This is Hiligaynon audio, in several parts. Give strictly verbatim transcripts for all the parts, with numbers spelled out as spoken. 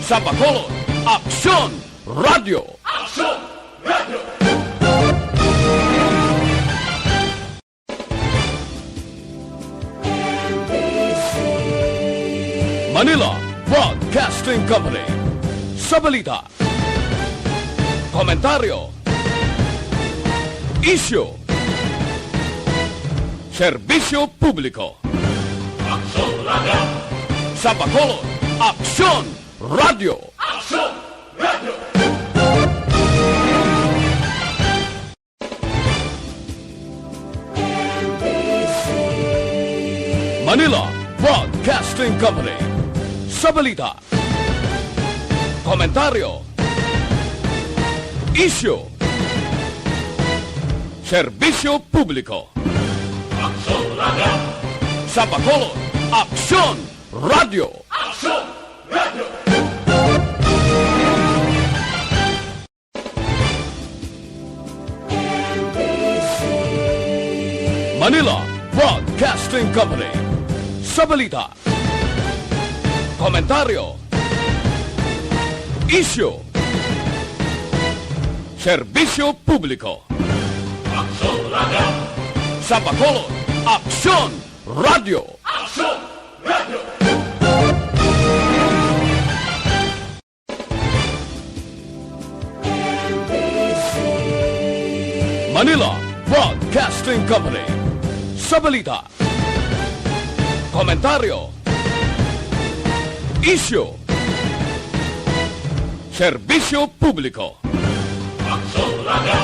Sa Bacolod, Aksyon Radio. Aksyon Radio. Manila Broadcasting Company. Sa balita, komentaryo, isyu, serbisyo publiko. Aksyon Radio. Sa Bacolod, Aksyon Radio. Aksyon Radio. Manila Broadcasting Company. Sa balita, komentaryo, isyu, serbisyo publiko. Aksyon Radio. Sa Bacolod, Aksyon Radio. Aksyon Radio. Manila Broadcasting Company. Sa balita, komentaryo, isyu, serbisyo publiko. Aksyon Radio. Sa Bacolod, Aksyon Radio. Aksyon Radio. Manila Broadcasting Company. Sa balita, komentaryo, isyu, serbisyo publiko. Aksyon Radio.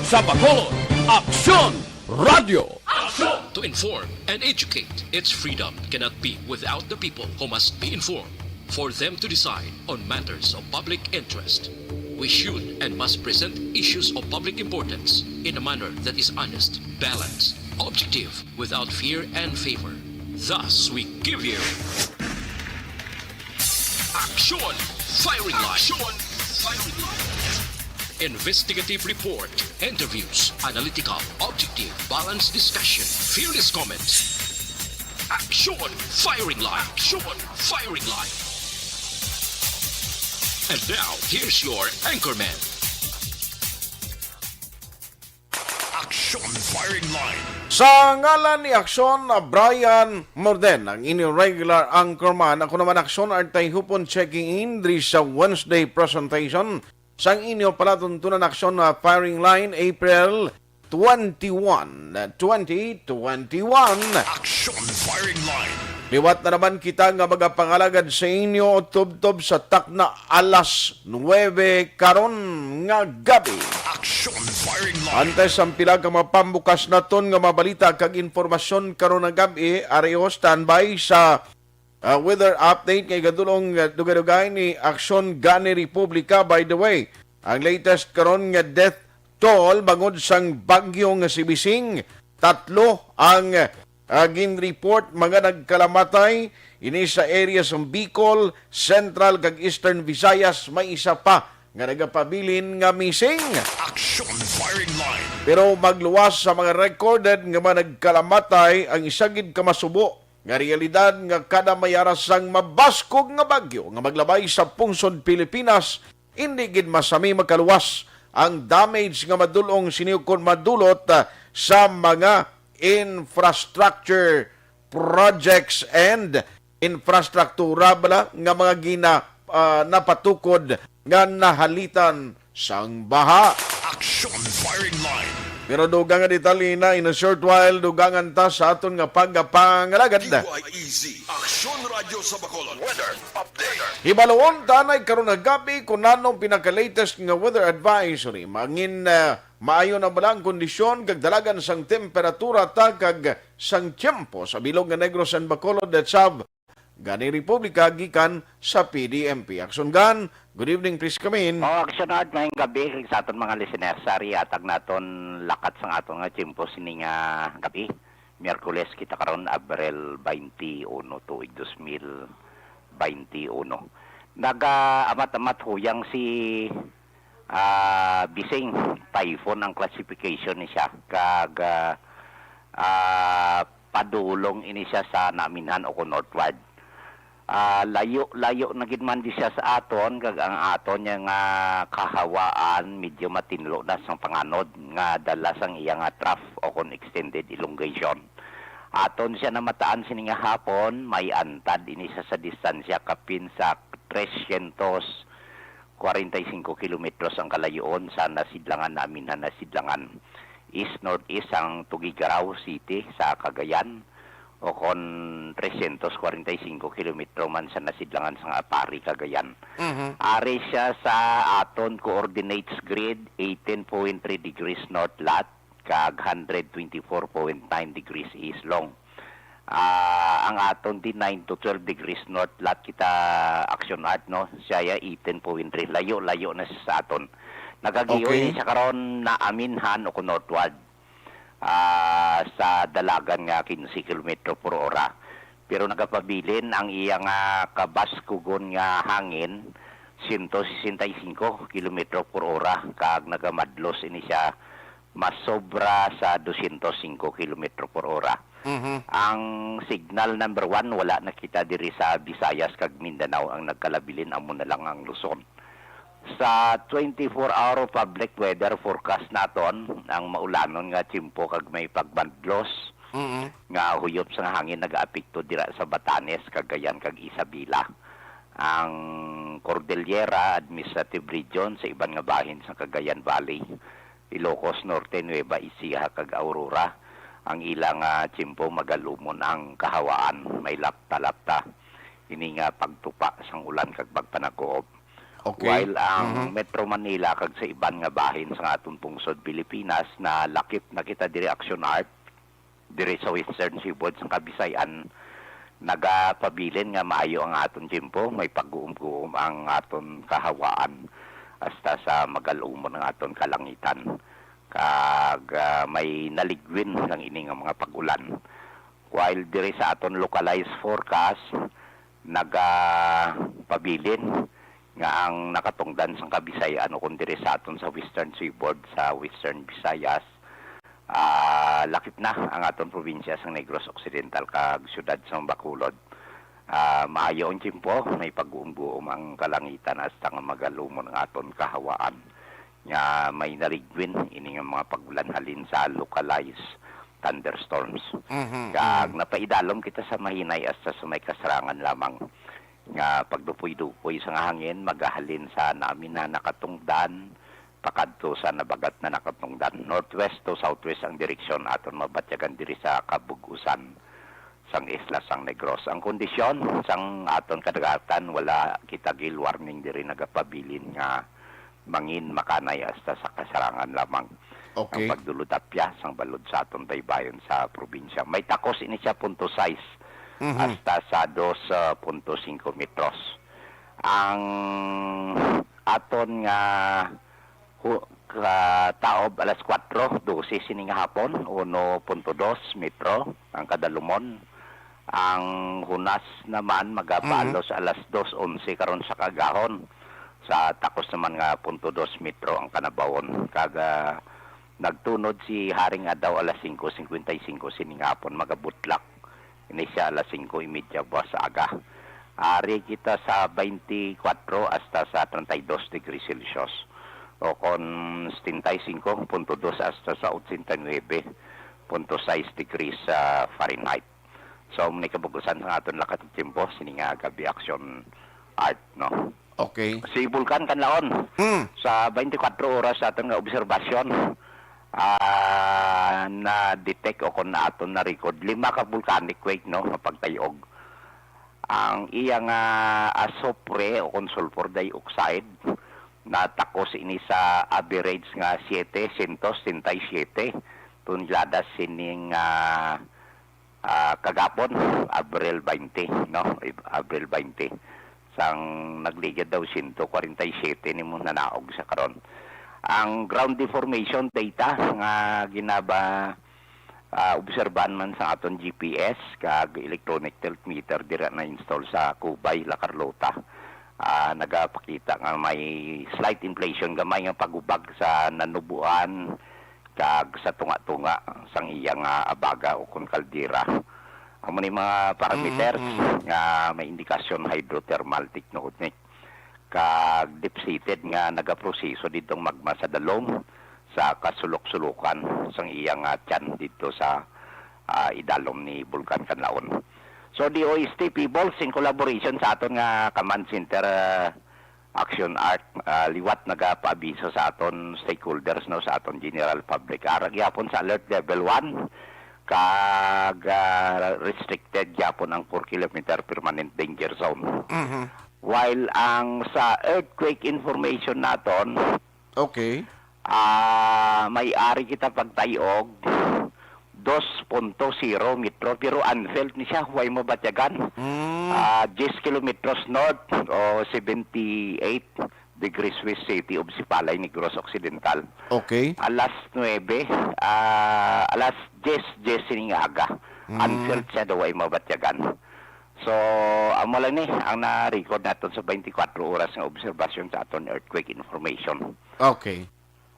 Sa Bacolod, Aksyon Radio. Aksyon! To inform and educate, its freedom cannot be without the people who must be informed for them to decide on matters of public interest. We should and must present issues of public importance in a manner that is honest, balanced, objective, without fear and favor. Thus, we give you Action Firing Line. Action Firing Line. Investigative report, interviews, analytical, objective, balanced discussion, fearless comments. Action Firing Line. Action Firing Line. And now, here's your anchorman. Action Firing Line. Sa ngalan ni Aksyon, Brian Morden, ang inyo regular anchorman. Ako naman, Aksyon Artay Hupon, checking in diri sa Wednesday presentation sang inyo palatuntunan, Aksyon, ah, Firing Line, April twenty-one, twenty twenty-one. Action Firing Line. Liwat na naman kita nga magapangalagad sa inyo tubtob sa takna alas nuebe karon nga gabi. Action Firing Line. Antes ang pila ka mga pambukas naton nga mga balita kag impormasyon karon nga gabi, ari ho, standby sa, ah, weather update nga igadulong, ah, dugay-dugay ni Aksyon Gani Republika. By the way, ang latest karon nga death toll bangod sang bagyo nga si Bising, tatlo ang, ah, gin-report mga nagkalamatay ini sa area sa Bicol, Central kag Eastern Visayas. May isa pa nga nagapabilin nga missing. Action Firing Line. Pero magluwas sa mga recorded nga mga nagkalamatay ang isa gid ka masubo nga realidad nga kada may ara sang mabaskog nga bagyo nga maglabay sa pungsod Pilipinas, indi gid masami makaluwas ang damage nga madul-ong sini kon madulot, ah, sa mga infrastructure projects and infrastruktura bala nga mga gina-, ah, napatukod nga nahalitan sang baha. Action Firing Line. Pero dugang nga detalye na in a short while, dugangan ta sa aton nga pagpangalagad. D Y E Z, Action Radio sa Bacolod. Weather update. Hibaluon ta anay karon nga gabi kung ano ang pinaka-latest nga weather advisory. Mangin, ah, maayo na bala ang kondisyon kag dalagan sang temperatura ta kag sang tiyempo sa bilog nga Negros and Bacolod, Sab-, Gani Republika gikan sa P D M P. Action Gan, good evening, please come in. Oh, Action Art, maayong gabi kag sa aton mga listeners. Ari, hatag naton lakat sang aton nga tiyempo sini nga gabi. Miyerkules kita karon, Abril twenty-one, tuig dos mil twenty-one. Naga-amat-amat huyang si, ah, Bising. Typhoon ang classification ni siya. Kag, ah, ah, padulong ini siya sa naminhan o kon northward. Ah, layo-layo na gid man di siya sa aton, kag ang aton niya nga kahawaan medyo matinlo na sang panganod nga dala sang iya nga trough o kon extended elongation. Aton siya namataan sini nga hapon, may antad ini siya sa distansya kapin sa trescientos kwarenta y cinco kilometros ang kalayoon sa nasidlangan, naminhan nasidlangan. East-northeast ang Tuguegarao City sa Cagayan, o kon trescientos kwarenta y cinco kilometro man sa nasidlangan sang Aparri, Cagayan. Mhm. Ari siya sa aton coordinates grid, eighteen point three degrees north lat, kag hundred twenty-four point nine degrees east long. Ah, ang aton di nine to twelve degrees north lat kita, Action Art, no? Siya ya eighteen point three. Layo-layo na siya sa aton. Nagagiyo Okay. ini siya karon na aminhan o kon northward, ah, sa dalagan nga quince kilometro por ora. Pero nagapabilin ang iya nga kabaskugon nga hangin, siyento sesenta y cinco kilometro por ora, kag nagamadlos ini siya masobra sa dosyentos singko kilometro por ora. Mhm. Ang signal number one, wala na kita diri sa Visayas kag Mindanao. Ang nagkalabilin, amo na lang ang Luzon. Sa twenty-four hour public weather forecast naton, ang maulanon nga tiyempo kag may pagmadlos Mm-mm. nga huyop sang hangin nagaapekto dira sa Batanes, Cagayan, kag Isabela. Ang Cordillera Administrative Region sa iban nga bahin sa Cagayan Valley, Ilocos Norte, Nueva Ecija, kag Aurora, ang ila nga tiyempo magalumon ang kahawaan, may lapta-lapta ini nga pagtupa sang ulan kag pagpanaguob. Okay. While ang Mhm. Metro Manila kag sa iban nga bahin sa aton pungsod Pilipinas, nalakip na kita diri, Action Art, diri sa Western Seaboard sang Kabisayan, nagapabilin nga maayo ang aton tiyempo, may pagguom-guom ang aton kahawaan hasta sa magalumon ang aton kalangitan. Kag, ah, may naligwin lang ini nga mga pag-ulan. While diri sa aton localized forecast, nagapabilin nga ang nakatungdan sang Kabisayan o kon diri sa aton sa Western Seaboard, sa Western Visayas, ah, lakip na ang aton probinsya sang Negros Occidental kag siyudad sang Bacolod. Ah, maayo ang tiyempo, may pagguom-guom ang kalangitan hasta nga magalumon ang aton kahawaan nga may naligwin ini nga mga pag-ulan halin sa localized thunderstorms. Mhm, Kag mhm. napaidalom kita sa mahinay hasta sa may kasarangan lamang nga pagdupoy-dupoy sang hangin magahalin sa naamin na nakatungdan pakadto sa nabagat na nakatungdan. Northwest to southwest ang direksyon aton mabatyagan diri sa kabug-usan sang isla sang Negros. Ang kondisyon sang aton kadagatan, wala kita gil warning diri, nagapabilin nga mangin makanay hasta sa kasarangan lamang. Okay. Ang pagdulod apya sang balod sa aton baybayon sa probinsya. May takos ini siya punto sais Mhm. hasta sa dos, ah, punto singko metros. Ang aton nga hu-, ka taob alas kuwatro dose sini nga hapon, uno punto dos metro ang kadalumon. Ang hunas naman magabalos Mhm. alas dos onse karon sa kaagahon. Sa takos naman nga punto dos metro ang kanabawon. Kag, ah, nagtunod si Haring Adlaw alas singko singkwenta y singko sini nga hapon, magabutlak. Ini siya alas singko y media buwas sa aga. Ari kita sa twenty-four hasta sa treinta y dos degrees Celsius, o kon setenta y cinco punto dos hasta sa ochenta y nuebe punto sais degrees sa Fahrenheit. So, mao ni kabug-usan sa aton lakat ug tiyempo sini nga gab-i, Action Art, no? Okay. Si Vulkan Kanlaon, Hmm. sa twenty-four oras sa aton nga obserbasyon, ah, na-detect o kon aton na-record, lima ka volcanic quake, no, nga pagtay-og. Ang iya nga asupre o kon sulfur dioxide, natakos ini sa average nga siyete siyentos sesenta y siyete toneladas sining, ah, ah, kagapon, Abril twenty, no? Ib-, Abril twenty. Sang nagligad daw siyento kwarenta y siyete nimo nanaog sa karon. Ang ground deformation data nga ginaba-, ah, obserbahan man sa aton G P S kag electronic tilt meter dira na-install sa Cubay, La Carlota, ah, nagapakita nga may slight inflation, gamay nga pagubag sa nanuboan kag sa tunga-tunga sang iya nga abaga o kon kaldera. Amo ni mga parameters Mm, mm. nga may indikasyon hydrothermal technique kag deep-seated nga nagaproseso didtong magma sa dalom sa kasulok-sulokan sang iya nga tiyan didto sa, ah, idalom ni Bulkan Kanlaon. So, D O S T Pebbles, in collaboration sa aton nga command center, ah, Action Art, ah, liwat nagapaabiso sa aton stakeholders, no, sa aton general public. Ara gyapon sa alert level one, kag, ah, restricted gyapon ang four kilometer permanent danger zone. Mhm. While ang sa earthquake information naton, Okay. ah, may ari kita pagtayog, dos punto zero metro, pero unfelt ni siya, way mabatyagan. Mm. Ah, diyes kilometros north o seventy-eight degrees west city of Sipalay, Negros Occidental. Okay. Alas nuebe, ah, alas diyes, diyes sining aga. Mm. Unfelt siya daw, way mabatyagan. So, amo lang ni ang na-record naton sa twenty-four oras nga obserbasyon sa aton earthquake information. Okay.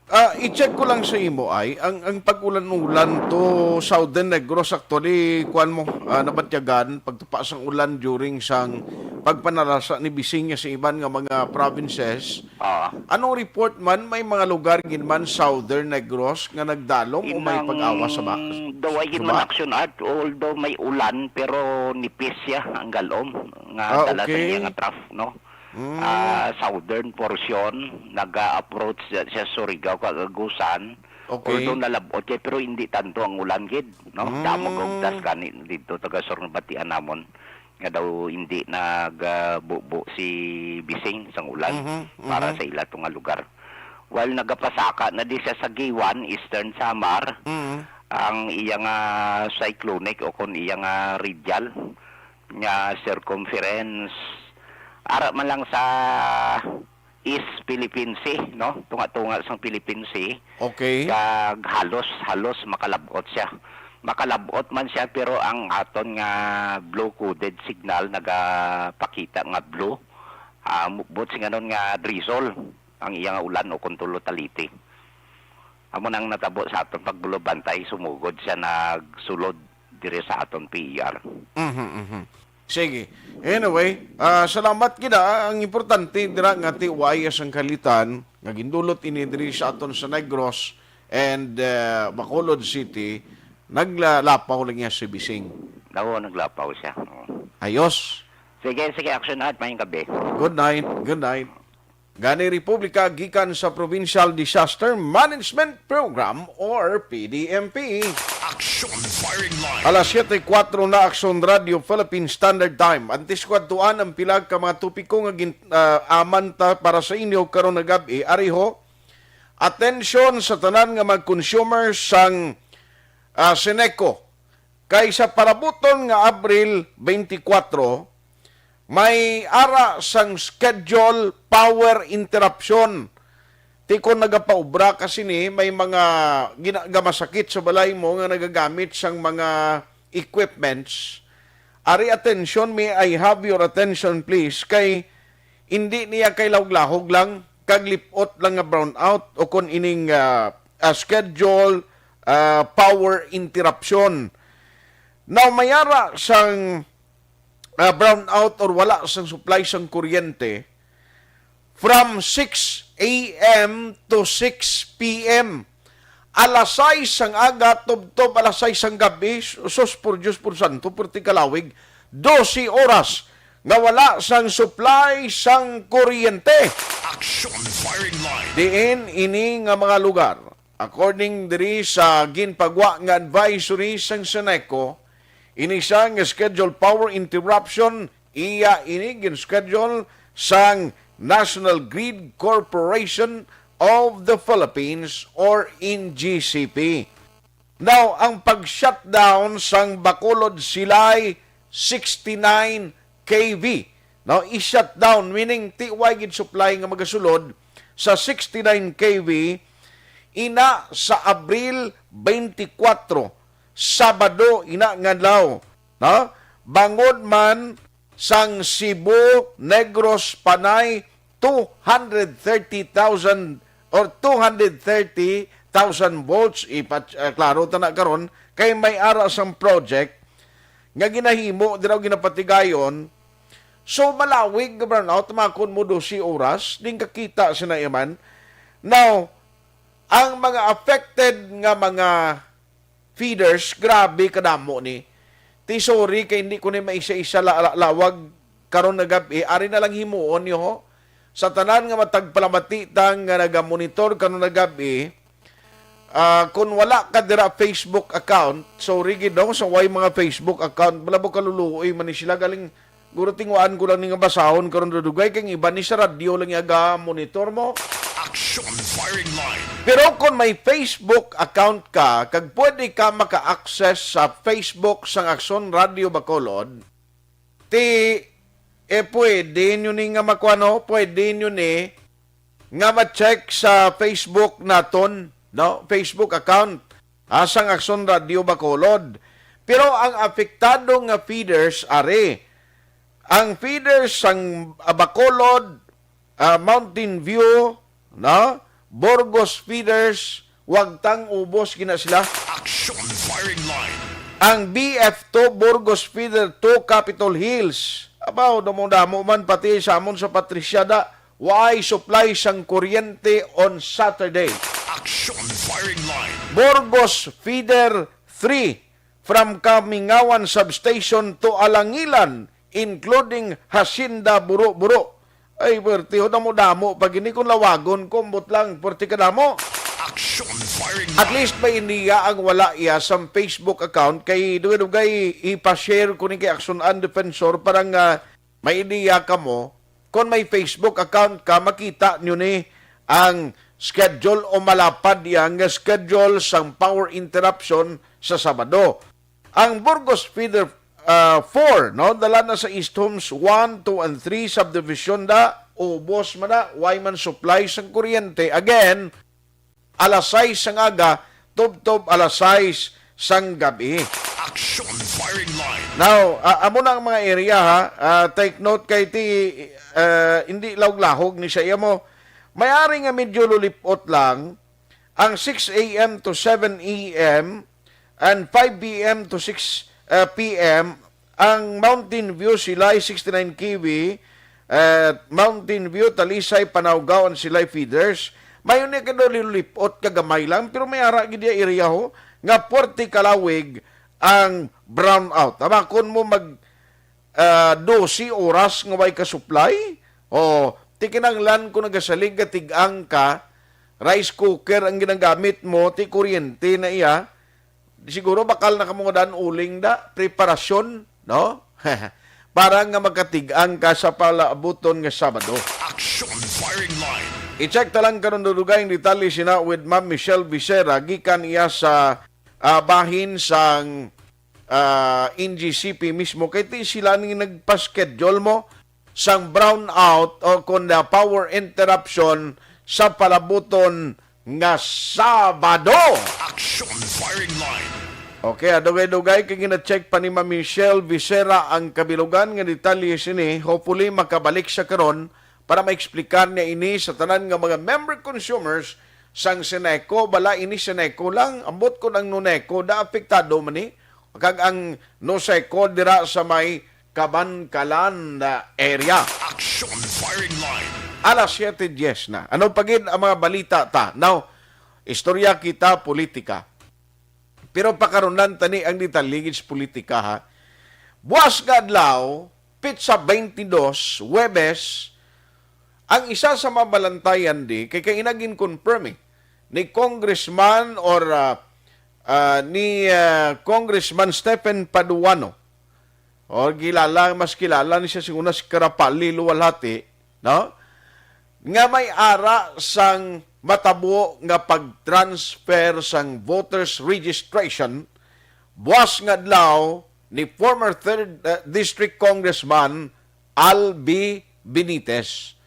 Ah, i-check ko lang sa imo ay, ang, ang pag-ulan-ulan to Southern Negros, actually, kuwan mo, ah, nabatyagan, pagtupa sang ulan during sang pagpanalasa ni Bising niya sa iban nga mga provinces. Ah. Anong report man, may mga lugar gid man Southern Negros nga nagdalom o may Inang pag-awas sa bakas? Daw ay gid man Diba? Action Art, although may ulan, pero nipis siya ang galom nga Ah, dala sa okay. iya nga trough, no? Mm. Ah, southern portion, naga-approach siya, siya Surigao kag Agusan. Okay. Although nalab-ot siya, pero hindi tanto ang ulan gid, no? Mm. Damo gugtas gani dito taga sur nga batian namon nga daw hindi nagabubo si Bising sang ulan Mhm, para mhm. sa ila to nga lugar. While nagapasaka na di siya sa Guiuan, Eastern Samar, Mhm. ang iya nga cyclonic o kon iya nga radial nga circumference, ara man lang sa East Philippine Sea, no? Tunga-tunga sang Philippine Sea. Okay. Kag halos, halos makalab-ot siya. Makalab-ot man siya, pero ang aton nga blue coded signal nagapakita nga blue. Ah, mu-, buot singanon nga drizzle ang iya nga ulan o kon tulo taliti. Amo nang natabo sa aton pagbulobantay, sumugod siya nagsulod diri sa aton P E R. Mhm, mhm. Sige. Anyway, ah, salamat gid, ah. Ang importante dira nga ti-, wa iya sang kalitan nga gindulot ini diri sa aton sa Negros and, ah, Bacolod City, naglalapaw lang niya si Bising. Oo, naglapaw siya. Oo. Ayos. Sige, sige, Action Art, mayong gabi. Good night. Good night. Gani Republika gikan sa Provincial Disaster Management Program or P D M P. Action Firing Line. Alas siyete kuwatro na, Action Radio Philippine Standard Time. Antes ko adtuan ang pila ka mga topiko nga gin-, ah, aman ta para sa inyo karon nga gab-i, ari ho, atensyon sa tanan nga mga consumers sang, ah, Seneco. Kay sa parabuton nga Abril twenty-four, may ara sang schedule power interruption. Ti kon nagapaubra ka sini, may mga gina-, gamasakit sa balay mo nga nagagamit sang mga equipments. Ari, attention, may I have your attention, please, kay hindi niya kay lahog-lahog lang, kag lip-ot lang nga brownout o kon ining, ah, ah, schedule, ah, power interruption. Now, may ara sang, ah, brownout or wala sang supply sang kuryente from six A M to six P M. Alas sais sang aga, tubtob alas sais sang gabi, sus, por Dios, por santo, por ti kalawig, dose oras nga wala sang supply sang kuryente. Action Firing Line. Diin ini nga mga lugar, according diri sa ginpagwa nga advisory sang Seneco, ini sang scheduled power interruption, iya ini gin-schedule sang National Grid Corporation of the Philippines or N G C P. Now, ang pag-shutdown sang Bacolod Silay sixty-nine K V, no, i-shutdown, meaning ti-, way gid supply nga magasulod sa sixty-nine K V, ina sa Abril twenty-four, Sabado ina nga adlaw, no? Bangod man sang Cebu, Negros, Panay, two hundred thirty thousand or two hundred thirty thousand volts. Ipa-, ah, klaro ta na karon, kay may ara sang project nga ginahimo dira o ginapatigayon. So, malawig nga brownout, makon mo dose oras, din kakita sina iman. Now, ang mga affected nga mga feeders, grabe kadamo ni. Ti, sorry kay hindi ko ni maisa-isa la-, la-, lawag karon nga gab-i. Ari na lang himuon niyo, ho. Sa tanan nga matag palamati ta nga nagamonitor karon nga gab-i, ah, kung wala ka dira Facebook account, sorry gid, no, sa way mga Facebook account, bala mo kaluluoy man ni sila galing. Guro, tinguhaan ko lang ni nga basahon karon, Dudugay, kay ang iba ni sa radyo lang yaga monitor mo. Action firing line. Pero kung may Facebook account ka, kag pwede ka maka-access sa Facebook sang Aksyon Radio Bacolod, ti, eh, pwede nyo ni nga makuha, no? Pwede nyo ni nga ma-check sa Facebook naton, no? Facebook account, ah, sang Aksyon Radio Bacolod. Pero ang apektado nga feeders, ari, ang feeders sang, ah, Bacolod, ah, Mountain View, no? Burgos feeders, wagtang, ubos gina sila. Action firing line. Ang B F two, Burgos Feeder two, Capitol Hills. Abaw, damo-damo man pati sa amon sa Patriciada, waay supply sang kuryente on Saturday. Action firing line. Burgos Feeder three, from Kamingawan Substation to Alangilan, including Hacienda Buro-Buro. Ay, pwerte, ho, damo-damo pa gini kung lawagon ko, ambot lang, pwerte kadamo. Action firing line. At least may idea ang wala iya sa Facebook account, kay dugay-dugay ipa-share ko ni kay Action and Defensor para nga may idea kamo. Kung may Facebook account ka, makita nyo ni ang schedule o malapad iya nga schedule sang power interruption sa Sabado. Ang Burgos Feeder, ah, four, no, dala na sa East Homes one, two, and three subdivision da, ubos man na, way man supply sang kuryente. Again, alas sais sang aga, tubtob alas sais sang gabi. Action firing line. Now, ah, amo na ang mga area, ha. Ah, take note kay ti, ah, hindi lahog-lahog ni sa iya mo. May ari nga medyo lulipot lang ang six a m to seven a m and five p m to six, uh, p m. Ang Mountain View, Silay, sixty-nine K V, uh, Mountain View, Talisay, Panawgaw, ang Silay feeders. May ni kadulipot ka gamay lang, pero may ara gid iya area, ho, nga puwerte kalawig ang brownout. Tama, kung mo mag, ah, dose oras nga way ka supply, o, ti kinahanglan kung nagasalig ka, tig-ang ka, rice cooker ang ginagamit mo, ti kuryente na iya, siguro bakal na kamo nga daan uling da, preparasyon, no? Para nga makatig-ang ka sa palaabuton nga Sabado. Action firing line. I-check ta lang karon, Dudugay, ang detalye sina with Ma'am Michelle Vicera, gikan iya sa, ah, bahin sang, ah, N G C P mismo. Kay ti sila ni nagpa-schedule mo sang brownout o kon the power interruption sa palabuton nga Sabado. Action firing line. Okay, ah, dugay-dugay kay gina-check pa ni Ma'am Michelle Vicera ang kabilugan nga detalye sini. Hopefully, makabalik siya karon para maexplicar niya ini sa tanan nga mga member consumers sang Seneco. Bala, ini Seneco lang. Ambot kon ang Noneco, da apektado man ni. Kag ang Noseco dira sa may Kabankalan, ah, area. Action firing line. Alas siyete dies na. Ano pa gid ang mga balita ta? Now, istorya kita, politika. Pero pakarunan tani ang detalye gid sa politika, ha. Buwas nga adlaw, pitsa twenty-two, Huwebes, ang isa sa mabalantayan di kay kaina gin-confirm, eh, ni Congressman or, ah, ah, ni, ah, Congressman Stephen Paduano, or kilala, mas kilala ni siya siguro si Karapali Luwalhati, no? Nga may ara sang matabo nga pag-transfer sang voters registration buwas nga adlaw ni former third, uh, District Congressman Albi Benitez.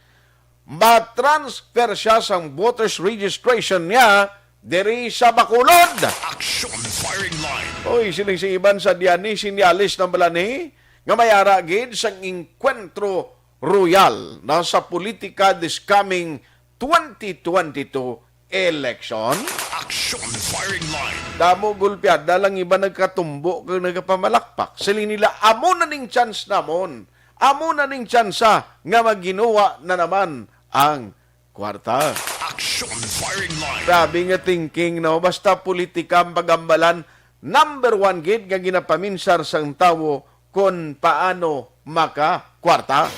Ma-transfer siya sang voters registration niya diri sa Bacolod. Action firing line. Oy, siling si Iban sa Diani, sinyalis ng balani nga may ara gid sang engkwentro royal na sa politika this coming twenty twenty-two election. Action firing line. Damo gulpiada lang iba nagkatumbo kag nagapamalakpak. Siling nila, "Amo na ning chance namon. Amo na ning tsansa nga maghinuwa na naman ang kwarta." Action firing line. Grabe nga thinking, no? Basta politika ang pagambalan, number one gid nga ginapaminsar sang tawo kon paano makakwarta.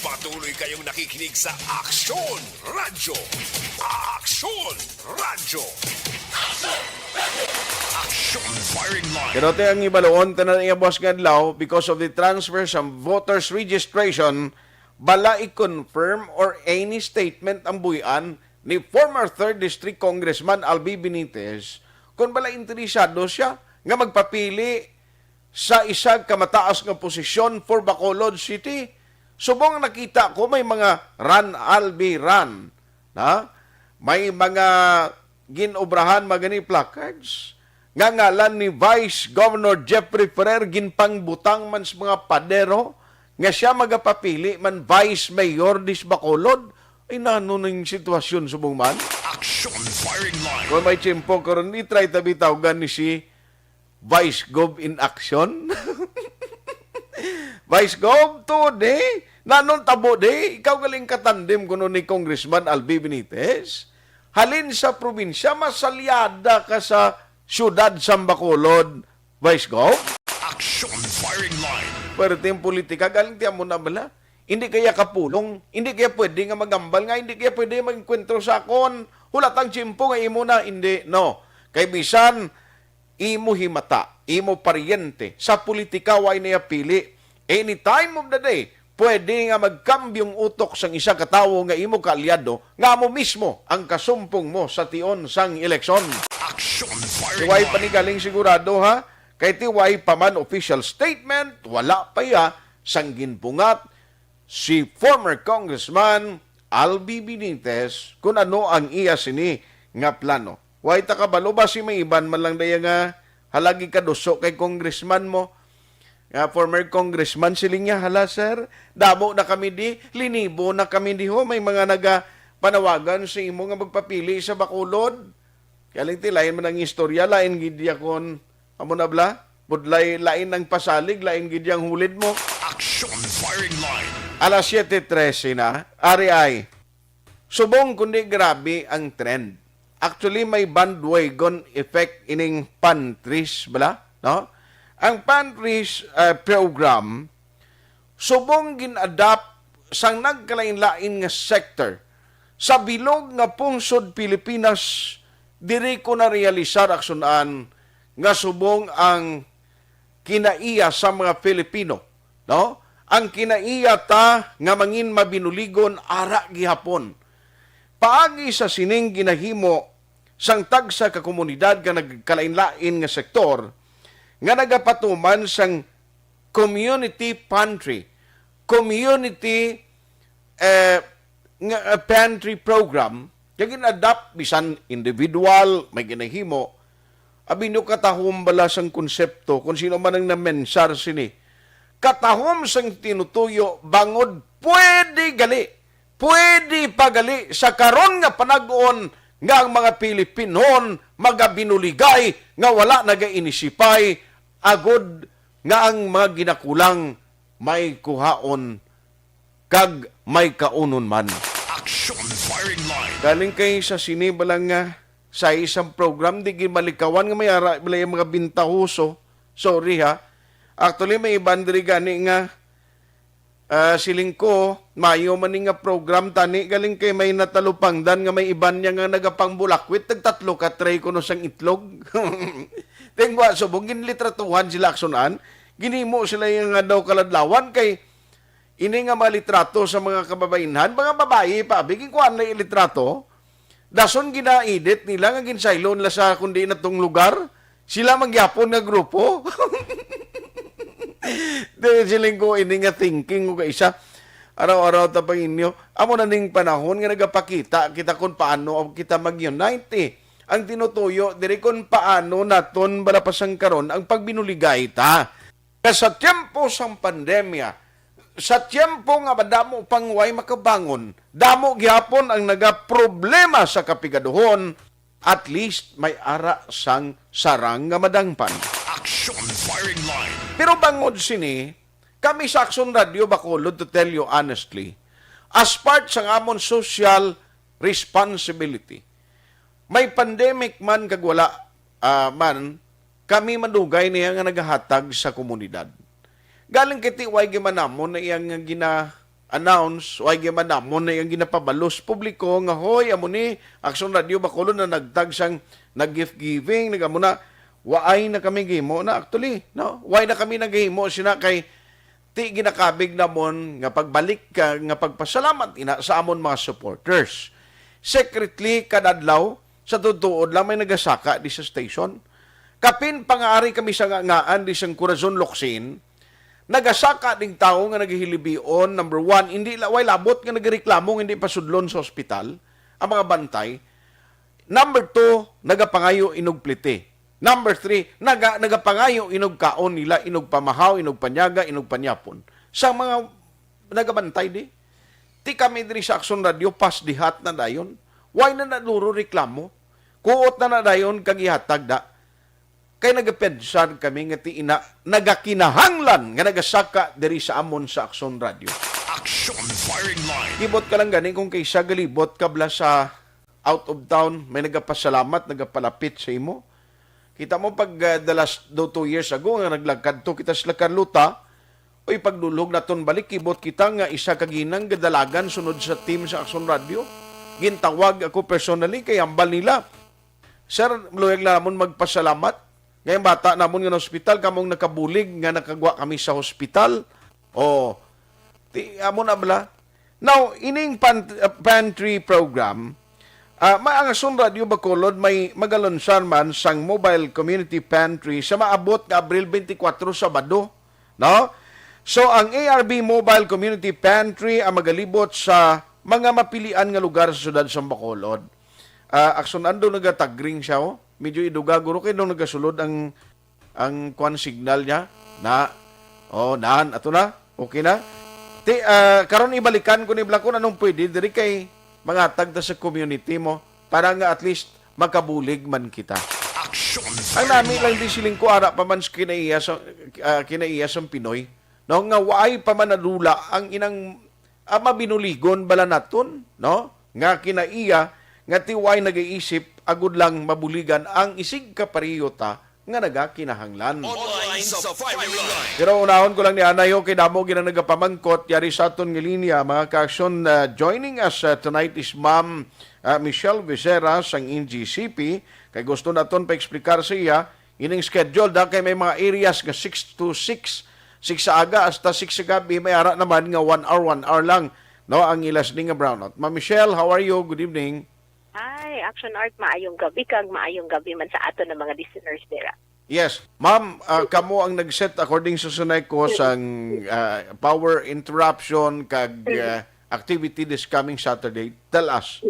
Patuloy kayong nakikinig sa Action Radyo. Action Radyo. Action firing line. Pero te ang ibaluon, tanan iya buwas nga adlaw, because of the transfer sa voters registration, bala i-confirm or any statement ang buy-an ni former third District Congressman Albi Benitez kung bala interesado siya nga magpapili sa isa ka mataas nga posisyon for Bacolod City. Subong nakita ko may mga run, Albi, run. Ha? May mga ginobrahan, mga gani placards nga ngalan ni Vice Governor Jeffrey Ferrer ginpangbutang man sa mga padero nga siya magapapili man Vice Mayor dis Bacolod. Ay, nano ning sitwasyon subong man? Action firing line. Kung may tiyempo karon, i-try ta bitaw gani si Vice Gov in action. Vice Gov, to di. Nanon tabo di. Ikaw galing katandem kuno ni Congressman Albi Benitez. Halin sa probinsya, masalyada ka sa siyudad sa Bacolod, Vice Gov. Action firing line. Perting politika, galing ti amo na bala. Hindi kaya kapulong, hindi kaya pwede nga magambal nga, hindi kaya pwede mag-enkwentro sa akon. Hulatang tiyempo nga imo na, hindi, no. Kay bisan imo himata, imo paryente, sa politika way na iya pili. Any time of the day, pwede nga magkambyong utok sang isa ka tawo nga imo kaalyado nga amo mismo ang kasumpong mo sa tion sang eleksyon. Action firing line. Way panigaling sigurado, ha? Kay ti way pa man official statement, wala pa iya sang ginbungat si former Congressman Albi Benitez kung ano ang iya sini nga plano. Way ta kabalo ba si may iban man lang daya nga halagi kaduso kay congressman mo? Nga former congressman, siling niya, "Hala, sir, damo na kami di, linibo na kami di ho. May mga naga panawagan sa imo nga magpapili sa Bacolod." Kaya lang ti, lain man ang istorya, lain gid ya kon amo na bala, budlay, lain ang pasalig, lain gid yang hulid mo. Action firing line. Alas siete trese na, ari ay. Subong kundi grabe ang trend. Actually, may bandwagon effect ining pantries, bala, no? Ang pantries, uh, program, subong gin-adapt sang nagkalain-lain nga sector sa bilog nga pungsod Pilipinas. Diri ko na-realisar, Action-an, nga subong ang kinaiya sa mga Filipino, no? Ang kinaiya ta nga mangin mabinuligon ara gihapon. Paagi sa sining ginahimo sang tagsa ka komunidad nga nagkalain-lain nga sektor nga nagapatuman sang community pantry, community, eh, nga, eh, pantry program, nga gin-adapt bisan individual, may ginahimo. Abi nyo, katahom bala sang konsepto kung sino man ang namensar sini? Katahom sang tinutuyo, bangod pwede gali, pwede pa gali sa karon nga panag-on nga ang mga Pilipinon magabinuligay nga wala nagainisipay agod nga ang mga ginakulang may kuhaon kag may kaunon man. Action firing line. Galing kay sa sini bala nga sa isang program, di gid malikawan nga may ara bala yung mga bintahoso. Sorry ha. Actually, may iban diri gani nga, ah, siling ko, mayo man ni nga program tani, galing kay may natalupangdan nga may iban niya nga nagapangbulakwit, tagtatlo ka tray kuno sang itlog. Tingwa, subong ginlitratuhan sila, Action-an. Ginhimo sila yung nga daw kaladlawan kay ini nga mga litrato sa mga kababainhan, mga babayi pa, abi, ginkuhaan na yung litrato. Dason gina-edit nila nga ginsaylo nila sa kundi na tong lugar. Sila man gyapon nga grupo. Di, siling ko, ini nga thinking ko kaisa. Araw-araw ta pang inyo. Amo na ning panahon nga nagapakita kita kung paano kita mag-unite, eh. Ang tinutuyo diri kung paano naton bala pa sang karon ang pagbinuligay ta. Kay sa tiyempo sang pandemya, sa tiyempo nga madamo pang way makabangon, damo gihapon ang nagaproblema sa kapigaduhon, At least may ara sang sarang nga madangpan. Action Firing Line. Pero bangod sini, kami sa Action Radio Bacolod, to tell you honestly, as part sang amon social responsibility, may pandemic man kag wala, ah, man, kami madugay niya nga nagahatag sa komunidad. Galing kay ti way gimanamon na iyang gina-announce, way gimanamon na iyang ginapabalos publiko nga, "Hoy, amo ni, Action Radio Bacolod na nagtag sang nag-gift giving, nagamo na." Waay na kami gihimo na, actually, no? Way na kami naghimo sina kay ti ginakabig namon nga pagbalik ka nga pagpasalamat ina sa amon mga supporters. Secretly, kadadlaw, sa tutuod lang may nagasaka di sa station. Kapin pangaari kami sa ngangaan di sang Corazon Locsin, nagasaka ding tawo nga nagahilibion, number one, hindi la-, way labot nga nagreklamo nga hindi pasudlon sa ospital ang mga bantay. Number two, nagapangayo inugpliti. Number three, naga-, nagapangayo inugkaon nila, inugpamahaw, inugpanyaga, inugpanyapon. Sa mga nagabantay di, ti kami diri sa Action Radio, pas dihat na dayon. Why na naduro reklamo? Kuot na na dayon kag ihatag da. Kay nagapensar kami nga ti ina nagakinahanglan nga nagasaka diri sa amon sa Action Radio. Action Firing Line. Kibot ka lang gani kung kaysa galibot ka bala sa out of town, may nagapasalamat, nagapalapit sa imo. Kita mo pag, ah, the last do two years ago nga naglagkad to kita sila Carlota, oy, pagdulog naton balik, kibot kita nga isa ka ginang gadalagan sunod sa team sa Action Radio. Gintawag ako personally kay hambal nila, "Sir, luyag na namon magpasalamat nga yung bata namon nga hospital, kamong nakabulig nga nakagwa kami sa hospital." Oh, ti, amo na bala. Now, ining pan-, uh, pantry program, ah, ma-, ang Action Radio Bacolod may magalunsar man sang Mobile Community Pantry sa maabot nga Abril twenty-four, Sabado, no? So, ang A R B Mobile Community Pantry ang magalibot sa mga mapilian nga lugar sa siyudad sa Bacolod. Ah, Action Ando nagatagring siya, oh. Medyo iduga, guro, kay nung nagasulod ang ang kwan signal niya na, oh, nan, ato na, okay na. Ti, ah, karon ibalikan ko ni Bla kung anong pwede diri kay mangatag ta sa community mo para nga at least makabulig man kita. Action. Ang nami lang di siling ko ara pa man sa kinaiya sa, ah, kinaiya sang Pinoy, no, nga waay pa man nadula ang inang, ah, mabinuligon bala naton, no, nga kinaiya nga ti way nagaisip agud lang mabuligan ang isig kapareho ta nga nagakinahanglan. Online sa firing line. Pero unahon ko lang ni anay, okay, damo gina nagapamangkot yari sa aton nga linya, mga ka-action. Uh, joining us uh, tonight is Ma'am uh, Michelle Becerra sang N G C P. Kay gusto naton pa-explicar sa iya ining schedule, da kay may mga areas nga six to six, six sa aga hasta six sa gabi, may ara naman nga one hour, one hour lang, no, ang ilas ni nga brownout. Ma'am Michelle, how are you? Good evening. Hi, Action Art, maayong gabi kag maayong gabi man sa aton nga mga listeners dira. Yes, ma'am, ah, kamo ang nag-set according sa SONECO sang, ah, power interruption kag, ah, activity this coming Saturday. Tell us.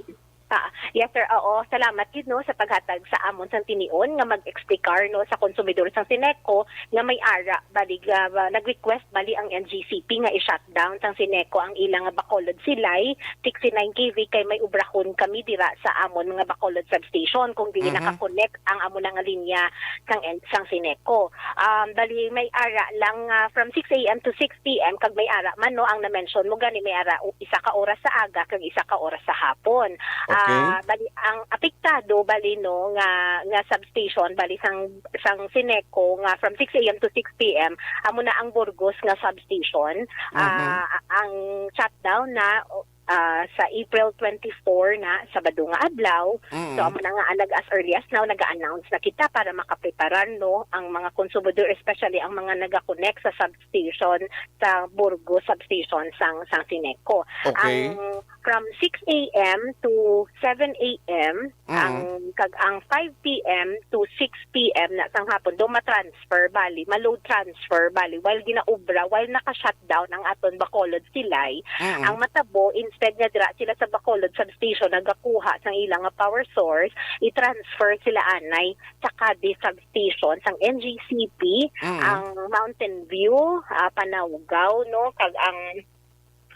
Ah, yes, sir. Oo, salamat gid, no, sa paghatag sa amon sang tinion nga mag-explicar, no, sa konsumidor sang SONECO nga may ara, bali, ah, nag-request bali ang N G C P nga i-shutdown sang SONECO ang ila nga Bacolod Silay sixty-nine K V kay may ubrahon kami dira sa amon nga Bacolod substation kung dili Mhm. naka-connect ang amo na nga linya sang en-, sang SONECO. Um, bali, may ara lang, ah, from six a m to six p m, kag may ara man, no, ang na-mention mo gani, may ara u-, isa ka oras sa aga kag isa ka oras sa hapon. Okay. Ah, bali, ang apektado, bali, no, nga, nga substation, bali, sang, sang SONECO nga from six a m to six p m, amo na ang Burgos nga substation. Mhm. Ah, ang shutdown na, ah, sa April twenty-four na, Sabado nga adlaw. Mm. So, amo na nga, alag as early as now, nag-a-announce na kita para makapreparar, no, ang mga konsumidor, especially ang mga nagakonect sa substation, sa Burgos substation sang, sang SONECO. Okay. Ang from six a m to seven a m, Mm. ang, kag ang five p m to six p m na sang hapon, do matrans-, transfer, bali, ma-load transfer, bali, while ginaobra, while naka-shutdown ang aton Bacolod Silay, Mm-mm. ang matabo, instead nga dira sila sa Bacolod substation nagakuha sang ila nga power source, i-transfer sila anay sa Cadiz substation sang N G C P, Mm-mm. ang Mountain View, ah, Panawgaw, no, kag ang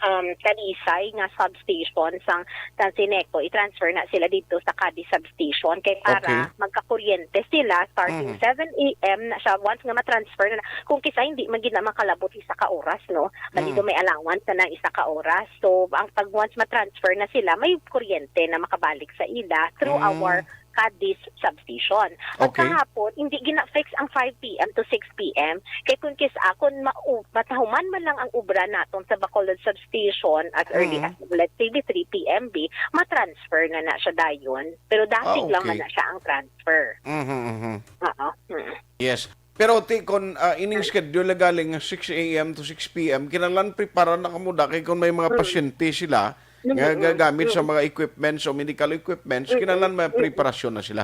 um, Talisay nga substation sang, sang Sineco, i-transfer na sila dito sa Cadiz substation kay para Okay. magkakuryente sila starting Mhm. seven a m na siya. Once nga ma-transfer na, kung kisa hindi man gid na makalabot isa ka oras, no? Maligo Mm. may allowance na ng isa ka oras. So, ang pag once ma-transfer na sila, may kuryente na makabalik sa ila through Mm. our Cadiz substation. Pagkahapon, hindi gina-fix ang five p m to six p m. Kay kung kis-, ah, kung mau-, matahuman man lang ang obra naton sa Bacolod substation as early Mm. as, let's say, the three p m, B, matransfer na na siya dayon. Pero dasig Ah, lang man okay. na siya ang transfer. Mhm, mhm. Oo. Mm. Yes. Pero ti kon, ah, ining schedule na galing nga six a m to six p m, kinahanglan prepara na kamo da kay kung may mga Mm. pasyente sila nga Mm, mm, gagamit sa mm. mga equipments o medical equipments, Mm, kinahanglan may mm. preparasyon na sila.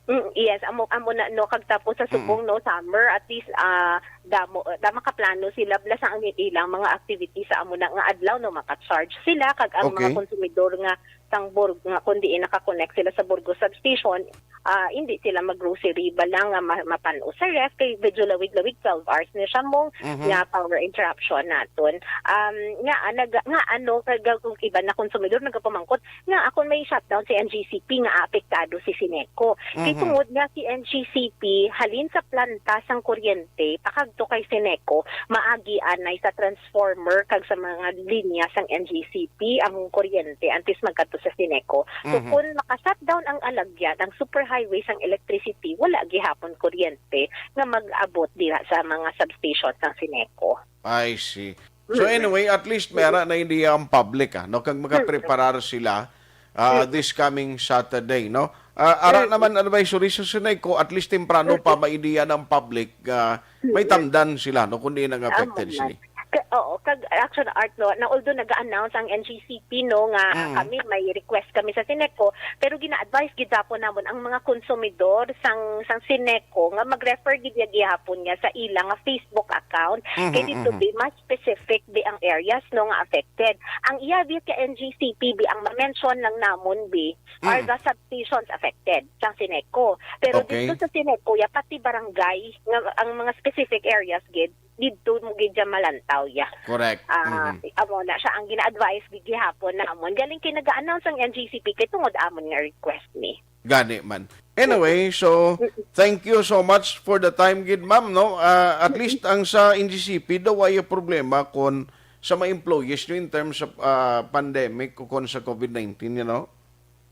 Mm, yes, amo, amo na, no, kag tapos sa Mm. subong, no, summer, at least, ah, damo, da makaplano sila, bala sa ang ilang mga activities sa amo na nga adlaw, no, maka-charge sila, kag ang mga Okay. konsumidor nga sang Bur-, nga kung diin naka-connect sila sa Burgos substation, ah, hindi sila mag-grocery ba lang nga ma-, mapan-o sa ref, kay medyo lawig-lawig, twelve hours na siya mong Mhm. nga power interruption naton. Um, nga, ah, nag-, nga ano, kag-, kung iba na konsumidor nagapamangkot, nga akon may shutdown si N G C P nga apektado si Sineco. Kay Mhm. tungod nga si N G C P halin sa planta sang kuryente pakadto kay Sineco, maagi anay sa transformer kag sa mga linya sang N G C P ang kuryente antes magkadto sa Sineco. So, Mhm. kung maka-shutdown ang alagyan, ang superhighway sang electricity, wala gihapon kuryente nga mag-abot dira sa mga substation sang Sineco. I see. So Mm. anyway, at least may Mm. ara na idea ang public, ah, no? Kag Mm. makapreparar sila, ah, Mm. this coming Saturday, no? Ah, ara Mm. naman advisory sa Sineco, at least temprano pa Mm. may idea ng public, ah, may Mm. tamdan sila, no? Kung diin ang affected Tama man. city. Ka-, oo, kag Action Art, no, na although nag-announce ang N G C P, no, nga Mm. kami may request kami sa Sineco, pero gina-advise gid gihapon namon ang mga konsumidor sang, sang Sineco nga mag-refer gid niya gihapon niya sa ila nga Facebook account. Mhm, Kay dito, mhm. bi, mas specific bi ang areas, no, nga affected. Ang iya bi ka N G C P bi, ang ma-mention lang namon bi, are Mm. the substations affected sang Sineco. Pero Okay. dito sa Sineco, ya, pati barangay, nga ang mga specific areas gid, dito mo gid siya malantaw, ya. Correct. Ah, Mhm. amo na siya ang gina-advise gid gihapon namon. Galing kay nag-announce ang N G C P kay tungod amon nga request ni. Gani man. Anyway, so, Mm-mm. thank you so much for the time gid, ma'am, no? Ah, at least ang sa N G C P daw ay problema kon sa mga employees nyo in terms of, ah, pandemic o kon sa covid nineteen, you know?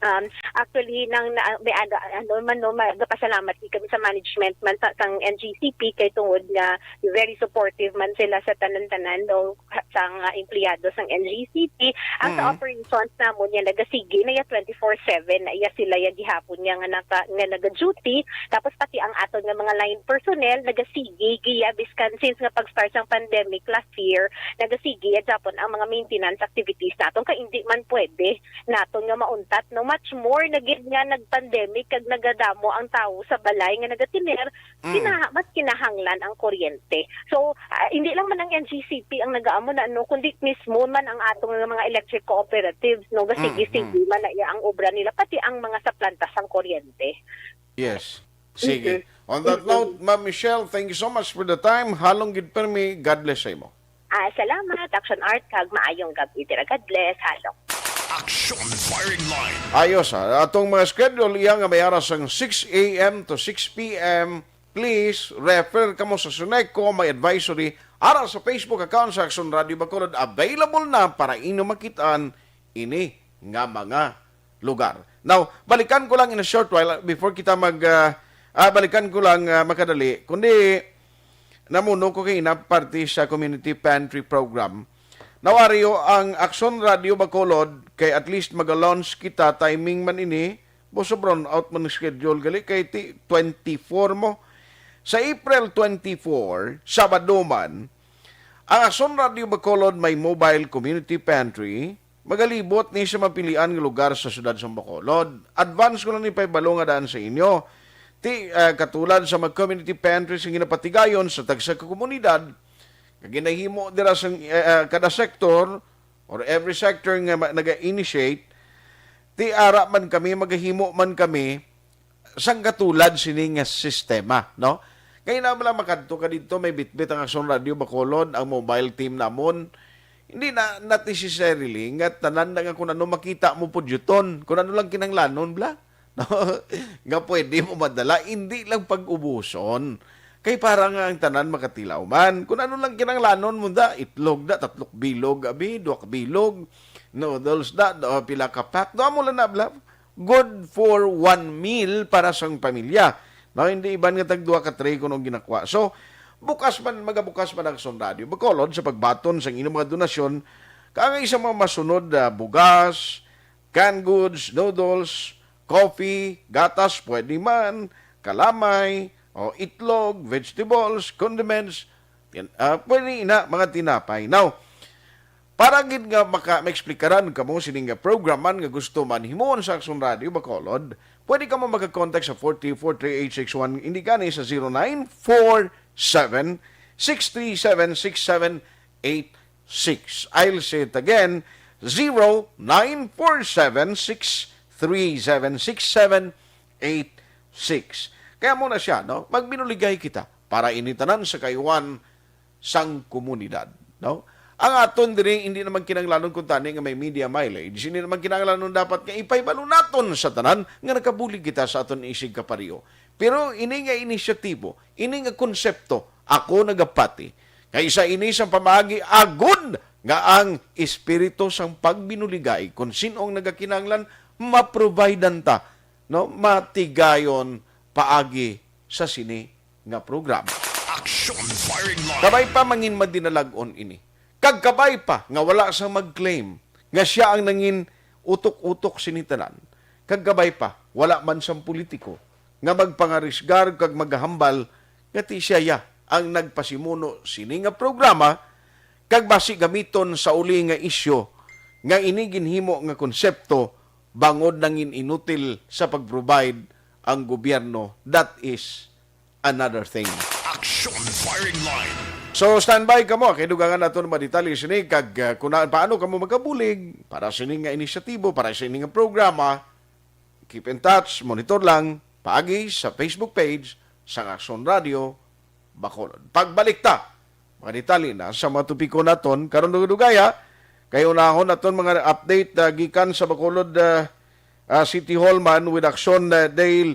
Um, actually, nang na, may ada, ano man, no, magapasalamat gid kami sa management man sa, sang N G C P kay tungod nga very supportive man sila sa tanan-tanan, no, sang, ah, empleyado sang N G C P. Ang sa Mm. operations namon, ya, nagasige na, ya, twenty-four seven na, ya, sila, ya, gihapon, ya, nga naka-, nga naga-duty. Tapos pati ang aton nga mga line personnel nagasige, giya, biskan since nga pag-start sang pandemic last year, nagasige, ya, gihapon ang mga maintenance activities naton kay hindi man pwede naton nga mauntat, no? Much more na gid nga nag-pandemic kag nagadamo ang tawo sa balay nga nagatiner, Mm. kinaha-, mas kinahanglan ang kuryente. So, ah, hindi lang man ang N G C P ang nagaamo na, no, kundi mismo man ang ato nga mga electric cooperatives, no, gasige-sige Mm, mm. man na iya ang obra nila, pati ang mga sa planta sang kuryente. Yes. Sige. Mhm. On that Mm-mm. note, Ma'am Michelle, thank you so much for the time. Halong gid permi, God bless sa imo. Ah, salamat, Action Art, kag maayong gab-i dira. God bless, halong. Action Firing Line. Ayos, ah. Atong mga schedule, iya nga may ara sang six a m to six p m. Please, refer kamo sa Sineco, may advisory. Ara sa Facebook account sa Action Radio Bacolod, available na para inyo makitaan ini nga mga lugar. Now, balikan ko lang in a short while, ah, before kita mag, ah, ah, balikan ko lang, ah, makadali, kundi namuno ko kay ina parte sa community pantry program. Now, Ario, ang Action Radio Bacolod, kay at least mag-launch kita, timing man ini, boso brown out man ang schedule, gali kay ti-, twenty-four mo. Sa April twenty-four, Sabado man, ang Action Radio Bacolod may mobile community pantry. Magalibot ni sa mapilian nga lugar sa siyudad sa Bacolod. Advance ko lang ni paibalo nga daan sa inyo. Ti, ah, katulad sa mga community pantry sa ginapatigayon sa tagsa ka komunidad, nga ginahimo dira sa, eh, ah, kada sektor or every sector nga ma-, naga-initiate, ti ara man kami, magahimo man kami sang katulad sini nga sistema, no? Kay na bala makadto ka didto, may bitbit ang Action Radio Bacolod, ang mobile team namon, Hindi na, not necessarily nga tanan na nga kung ano makita mo pudyuton, kung ano lang kinahanglanon bla. No? Nga pwede mo madala, hindi lang pag-ubuson. Kay para nga ang tanan makatilaw man. Kung ano lang kinahanglanon mo da, itlog da, tatlok bilog, abi, duwak bilog, noodles da, da, pila ka pack, do mo lang na bla. Good for one meal para sang pamilya. No, hindi iban nga tag duha ka tray kuno ang ginakwa. So, bukas man, magabukas man ang Aksyon Radio Bacolod sa pagbaton sang inyong mga donasyon, kaangay sa mga masunod, ah, bugas, canned goods, noodles, coffee, gatas, pwede man, kalamay, o itlog, vegetables, condiments, tin-, ah, pwede ina, mga tinapay. Now, para gid nga maka-, maexplikaran kamo sining nga program man nga gusto man himuon sa Aksyon Radio Bacolod, pwede kamo magka-contact sa four three four three eight six one, hindi gani sa zero nine four seven, six three seven, six seven eight six. I'll say it again, zero nine four seven, six three seven, six seven eight six. Kaya mo na siya, no? Magbinuligay kita para ini tanan sa kaiwan sang komunidad, no? Ang aton diri, hindi naman kinahanglanon kung tani nga may media mileage, hindi naman kinahanglanon dapat nga ipahibalo naton sa tanan nga nakabulig kita sa aton isig kapareho. Pero ini nga inisyatibo, ini nga konsepto, ako nagapati, kay isa ini sa pamaagi agud nga ang espiritu sang pagbinuligay, kung sin-o ang nagakinahanglan, maprovidean ta, no? Matigayon paagi sa sini nga programa. Action Firing Line. Kabay pa mangin madinalag-on ini. Kag kabay pa nga wala sang mag-claim nga siya ang nangin utok-utok sini tanan. Kag kabay pa, wala man sang politiko nga magpangarisgar kag maghambal nga ti siya ya ang nagpasimuno sini nga programa, kag basi gamiton sa uli nga isyu nga ini ginhimo nga konsepto bangod nangin inutil sa pag-provide ang gobyerno. That is another thing. Action Firing Line. So, standby kamo kay dugangan naton mga detalye sini kag, uh, kung na, paano kamo makabulig para sini nga inisyatibo, para sini nga programa. Keep in touch, monitor lang paagi sa Facebook page sang Aksyon Radio Bacolod. Pagbalik ta, mga detalye na sa mga topiko naton karon, dugay-dugaya, kay unahon naton mga update, ah, gikan sa Bacolod, ah, ah, City Hall man with Action, ah, Dale,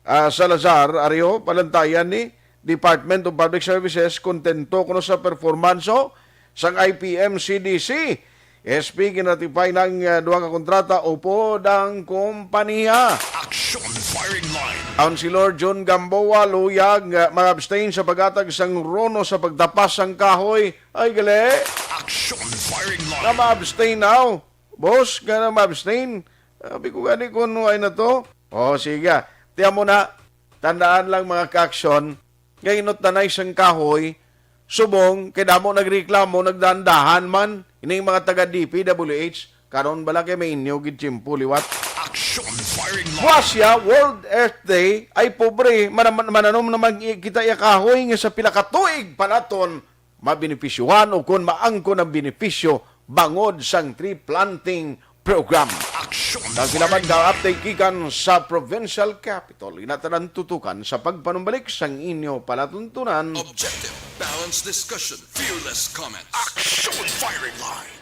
ah, Salazar. Ari ho, palantayan ni Department of Public Services, kontento kuno sa performance, oh, sang I P M C D C. S P gin-ratify na ang, ah, duha ka kontrata upod ang kompanya. Action Firing Line. Councilor John Gamboa luyag nga mag-abstain sa paghatag sang rono sa pagtapas sang kahoy. Ay, gali. Action Firing Line. Nga ma-abstain now. Boss, nga na ma-abstain. Sabi ko gani kung ano ay na to. O, sige. Tiyan mo na. Tandaan lang, mga ka-action, nga inutdanay sang kahoy, subong kay damo nagreklamo, nagdahan-dahan man ining mga taga D P W H. Karon bala kay may inyo gid tiyempo liwat. Action Firing Line. Buwas siya, World Earth Day, ay pobre, man-, man-, mananom naman i-, kita iya kahoy nga sa pila ka tuig pa naton mabenepisyohan o kon maangkon ang benepisyo bangod sang tree planting program. Action Kag sila man Firing ka Line. Update gikan sa provincial capital, ina tanan tutukan sa pagpanumbalik sang inyo palatuntunan. Objective, balanced discussion, fearless comments. Action Firing Line.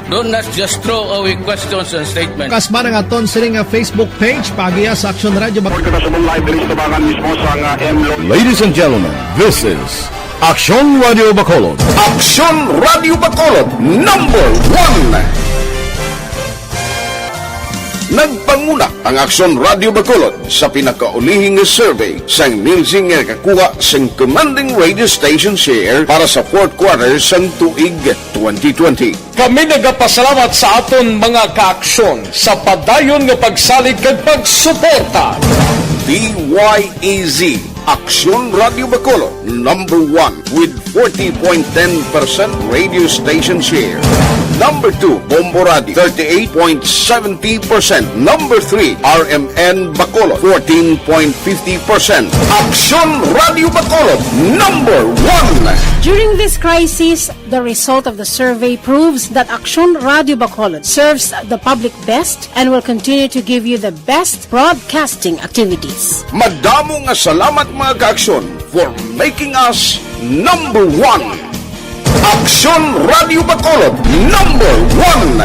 Do not just throw away questions and statements. Kasma nga ton sini nga Facebook page, pagiya sa Action Radio Bacolod. Report kita sa buong live diri sa Tabangan mismo sa nga M Lo- Ladies and gentlemen, this is Action Radio Bacolod. Action Radio Bacolod, number one. Nagpanguna ang Action Radio Bacolod sa pinakaulihi nga survey sang Nielsen nga nakakuha sang commanding radio station share para sa fourth quarter sang tuig twenty twenty. Kami nagapasalamat sa aton mga kaaksyon sa padayon nga pagsalig kag pagsuporta. D Y E Z, Aksyon Radio Bacolod, number one with forty point ten percent radio station share. Number two, Bombo Radio, thirty-eight point seventy percent. Number three, R M N Bacolod, fourteen point fifty percent. Aksyon Radio Bacolod, number one. During this crisis, the result of the survey proves that Aksyon Radio Bacolod serves the public best and will continue to give you the best broadcasting activities. Madamo nga salamat, mga kaaksyon, for making us number one. Aksyon Radio Bacolod, number one.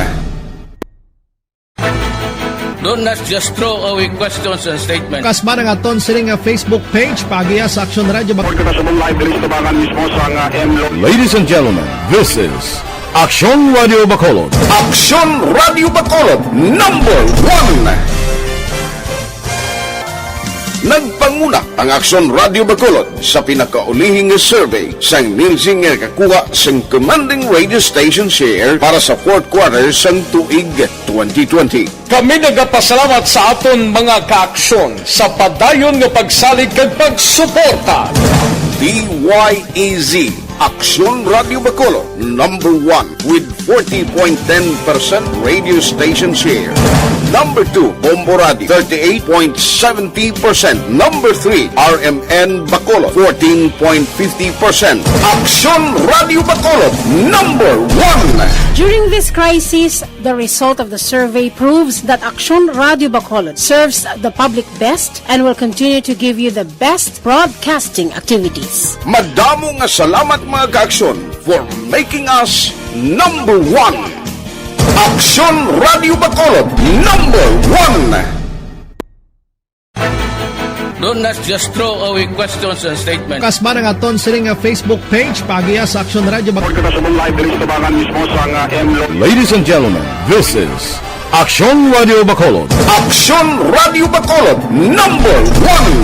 Don't not just throw away questions and statements. Kasman ang aton sini nga Facebook page, paagiha sa Aksyon Radio Bacolod. Pagkakasabong live diri sa tubangan mismo sa nga M Lo- Ladies and gentlemen, this is Aksyon Radio Bacolod. Aksyon Radio Bacolod, number one. Nagpanguna ang Aksyon Radio Bacolod sa pinakaulihing survey sang Nielsen nga nakakuha sang commanding radio station share para sa fourth quarter sang tuig twenty twenty. Kami nagapasalamat sa aton mga kaaksyon sa padayon nga pagsalig kag pagsuporta. D Y E Z, Aksyon Radio Bacolod, number one with forty point ten percent radio station share. Number two, Bombo Radio, thirty-eight point seventy percent. Number three, R M N Bacolod, fourteen point fifty percent. Aksyon Radio Bacolod, number one. During this crisis, the result of the survey proves that Aksyon Radio Bacolod serves the public best and will continue to give you the best broadcasting activities. Madamo nga salamat, mga kaaksyon, for making us number one. Aksyon Radio Bacolod, number one. Don't not just throw away questions and statements. Kasman ang aton sini nga Facebook page, paagiha sa Aksyon Radio Bacolod. Pagkakasabong live diri sa tubangan mismo sa nga M Lo- Ladies and gentlemen, this is Aksyon Radio Bacolod. Aksyon Radio Bacolod, number one.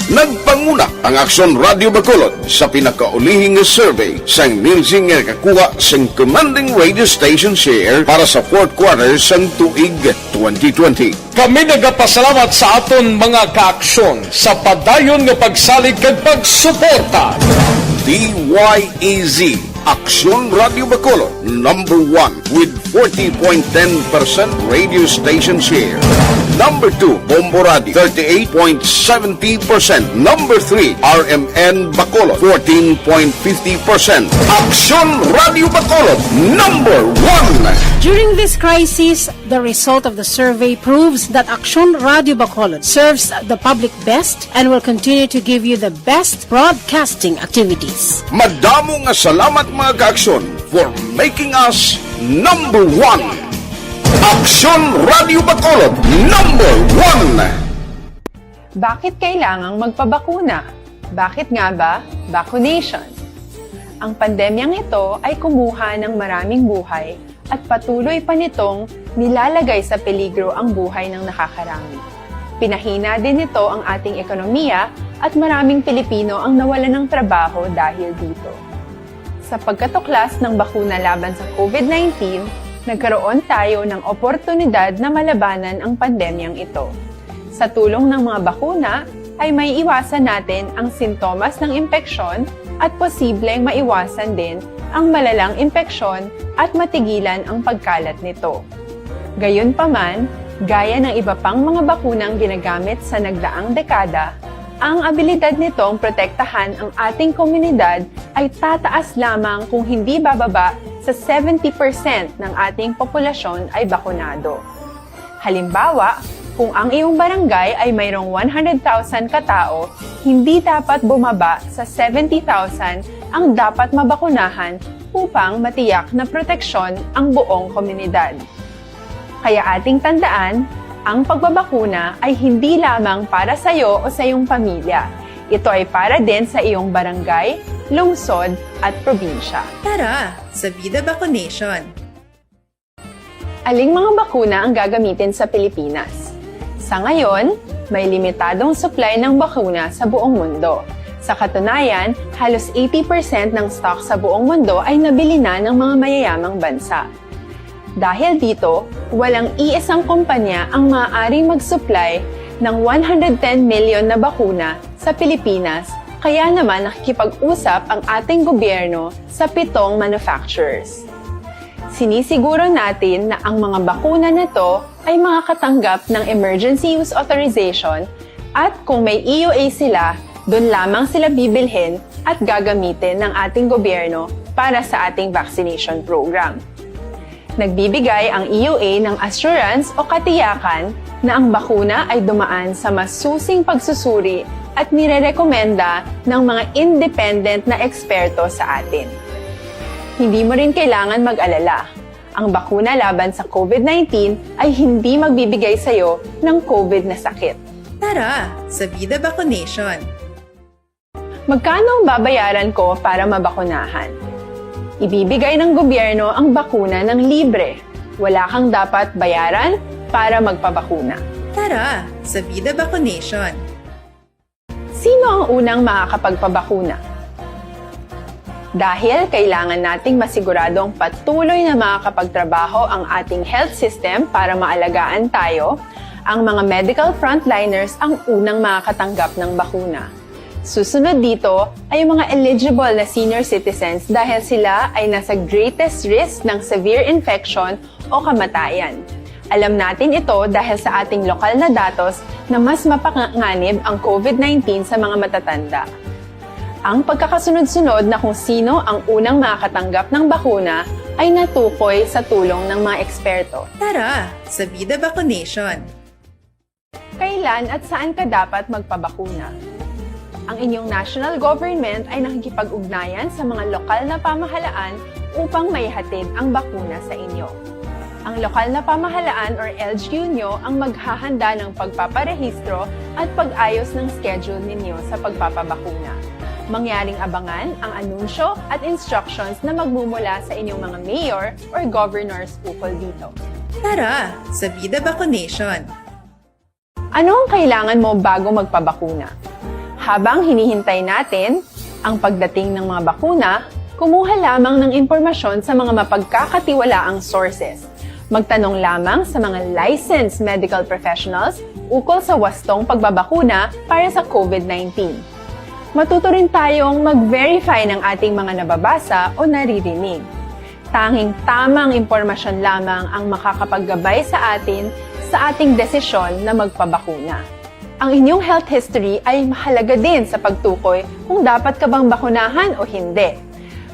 Nagpanguna ang Aksyon Radio Bacolod sa pinakaulihing nga survey sang Nielsen nga nakakuha sang commanding radio station share para sa fourth quarter sang tuig twenty twenty. Kami nagapasalamat sa aton mga kaaksyon sa padayon nga pagsalig kag pagsuporta. D Y E Z, Aksyon Radio Bacolod, number one with forty point ten percent radio station share. Number two, Bombo Radio, thirty-eight point seventy percent. Number three, R M N Bacolod, fourteen point fifty percent. Aksyon Radio Bacolod, number one. During this crisis, the result of the survey proves that Aksyon Radio Bacolod serves the public best and will continue to give you the best broadcasting activities. Madamo nga salamat, mga kaaksyon, for making us number one. Aksyon Radio Bacolod, number one. Bakit kailangang magpabakuna? Bakit nga ba vaccination? Ang pandemyang ito ay kumuha ng maraming buhay at patuloy pa nitong nilalagay sa peligro ang buhay ng nakakarami. Pinahina din nito ang ating ekonomiya at maraming Pilipino ang nawalan ng trabaho dahil dito. Sa pagkatuklas ng bakuna laban sa COVID nineteen, nagkaroon tayo ng oportunidad na malabanan ang pandemyang ito. Sa tulong ng mga bakuna, ay maiiwasan natin ang sintomas ng impeksyon at posibleng maiwasan din ang malalang impeksyon at matigilan ang pagkalat nito. Gayunpaman, gaya ng iba pang mga bakunang ginagamit sa nagdaang dekada, ang abilidad nitong protektahan ang ating komunidad ay tataas lamang kung hindi bababa sa seventy percent ng ating populasyon ay bakunado. Halimbawa, kung ang iyong barangay ay mayroong one hundred thousand katao, hindi dapat bumaba sa seventy thousand ang dapat mabakunahan upang matiyak na proteksyon ang buong komunidad. Kaya ating tandaan, ang pagbabakuna ay hindi lamang para sa iyo o sa iyong pamilya. Ito ay para din sa iyong barangay, lungsod, at probinsya. Tara, sa Vida Vaccination! Aling mga bakuna ang gagamitin sa Pilipinas? Sa ngayon, may limitadong supply ng bakuna sa buong mundo. Sa katunayan, halos eighty percent ng stock sa buong mundo ay nabili na ng mga mayayamang bansa. Dahil dito, walang iisang kumpanya ang maaaring mag-supply ng one hundred ten million na bakuna sa Pilipinas, kaya naman nakikipag-usap ang ating gobyerno sa pitong manufacturers. Sinisiguro natin na ang mga bakuna na to ay makakatanggap ng emergency use authorization at kung may E U A sila, doon lamang sila bibilhin at gagamitin ng ating gobyerno para sa ating vaccination program. Nagbibigay ang E U A ng assurance o katiyakan na ang bakuna ay dumaan sa masusing pagsusuri at nirerekomenda ng mga independent na eksperto sa atin. Hindi mo rin kailangan mag-alala. Ang bakuna laban sa COVID nineteen ay hindi magbibigay sa iyo ng COVID na sakit. Tara sa Vida Vacunation! Magkano ang babayaran ko para mabakunahan? Ibibigay ng gobyerno ang bakuna ng libre. Wala kang dapat bayaran para magpabakuna. Tara sa Vida Vacunation! Sino ang unang makakapagpabakuna? Dahil kailangan nating masiguradong patuloy na makakapagtrabaho ang ating health system para maalagaan tayo, ang mga medical frontliners ang unang makakatanggap ng bakuna. Susunod dito ay ang mga eligible na senior citizens dahil sila ay nasa greatest risk ng severe infection o kamatayan. Alam natin ito dahil sa ating lokal na datos na mas mapanganib ang COVID nineteen sa mga matatanda. Ang pagkakasunod-sunod na kung sino ang unang makakatanggap ng bakuna ay natukoy sa tulong ng mga eksperto. Tara sa Vida Vacunation! Kailan at saan ka dapat magpabakuna? Ang inyong national government ay nakikipag-ugnayan sa mga lokal na pamahalaan upang maihatid ang bakuna sa inyo. Ang lokal na pamahalaan or L G U nyo ang maghahanda ng pagpaparehistro at pag-ayos ng schedule ninyo sa pagpapabakuna. Mangyaring abangan ang anunsyo at instructions na magmumula sa inyong mga mayor or governors ukol dito. Tara sa Vida Vacunation! Ano ang kailangan mo bago magpabakuna? Habang hinihintay natin ang pagdating ng mga bakuna, kumuha lamang ng impormasyon sa mga mapagkakatiwalaang sources. Magtanong lamang sa mga licensed medical professionals ukol sa wastong pagbabakuna para sa COVID nineteen. Matuto rin tayong mag-verify ng ating mga nababasa o naririnig. Tanging tamang impormasyon lamang ang makakapaggabay sa atin sa ating desisyon na magpabakuna. Ang inyong health history ay mahalaga din sa pagtukoy kung dapat ka bang bakunahan o hindi,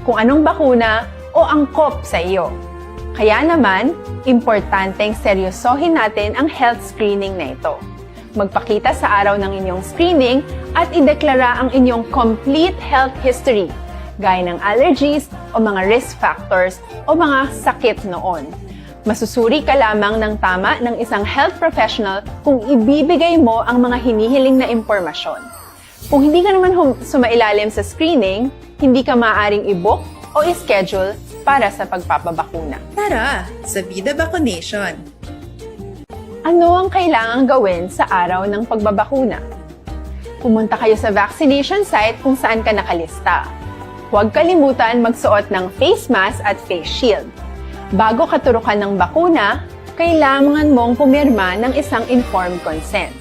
kung anong bakuna o angkop sa iyo. Kaya naman, importanteng seryosohin natin ang health screening na ito. Magpakita sa araw ng inyong screening at ideklara ang inyong complete health history, gaya ng allergies o mga risk factors o mga sakit noon. Masusuri ka lamang ng tama ng isang health professional kung ibibigay mo ang mga hinihiling na impormasyon. Kung hindi ka naman hum- sumailalim sa screening, hindi ka maaaring i-book o i-schedule para sa pagpapabakuna. Tara sa Vida Vacunation! Ano ang kailangang gawin sa araw ng pagbabakuna? Pumunta kayo sa vaccination site kung saan ka nakalista. Huwag kalimutan magsuot ng face mask at face shield. Bago katurukan ng bakuna, kailangan mong pumirma ng isang informed consent.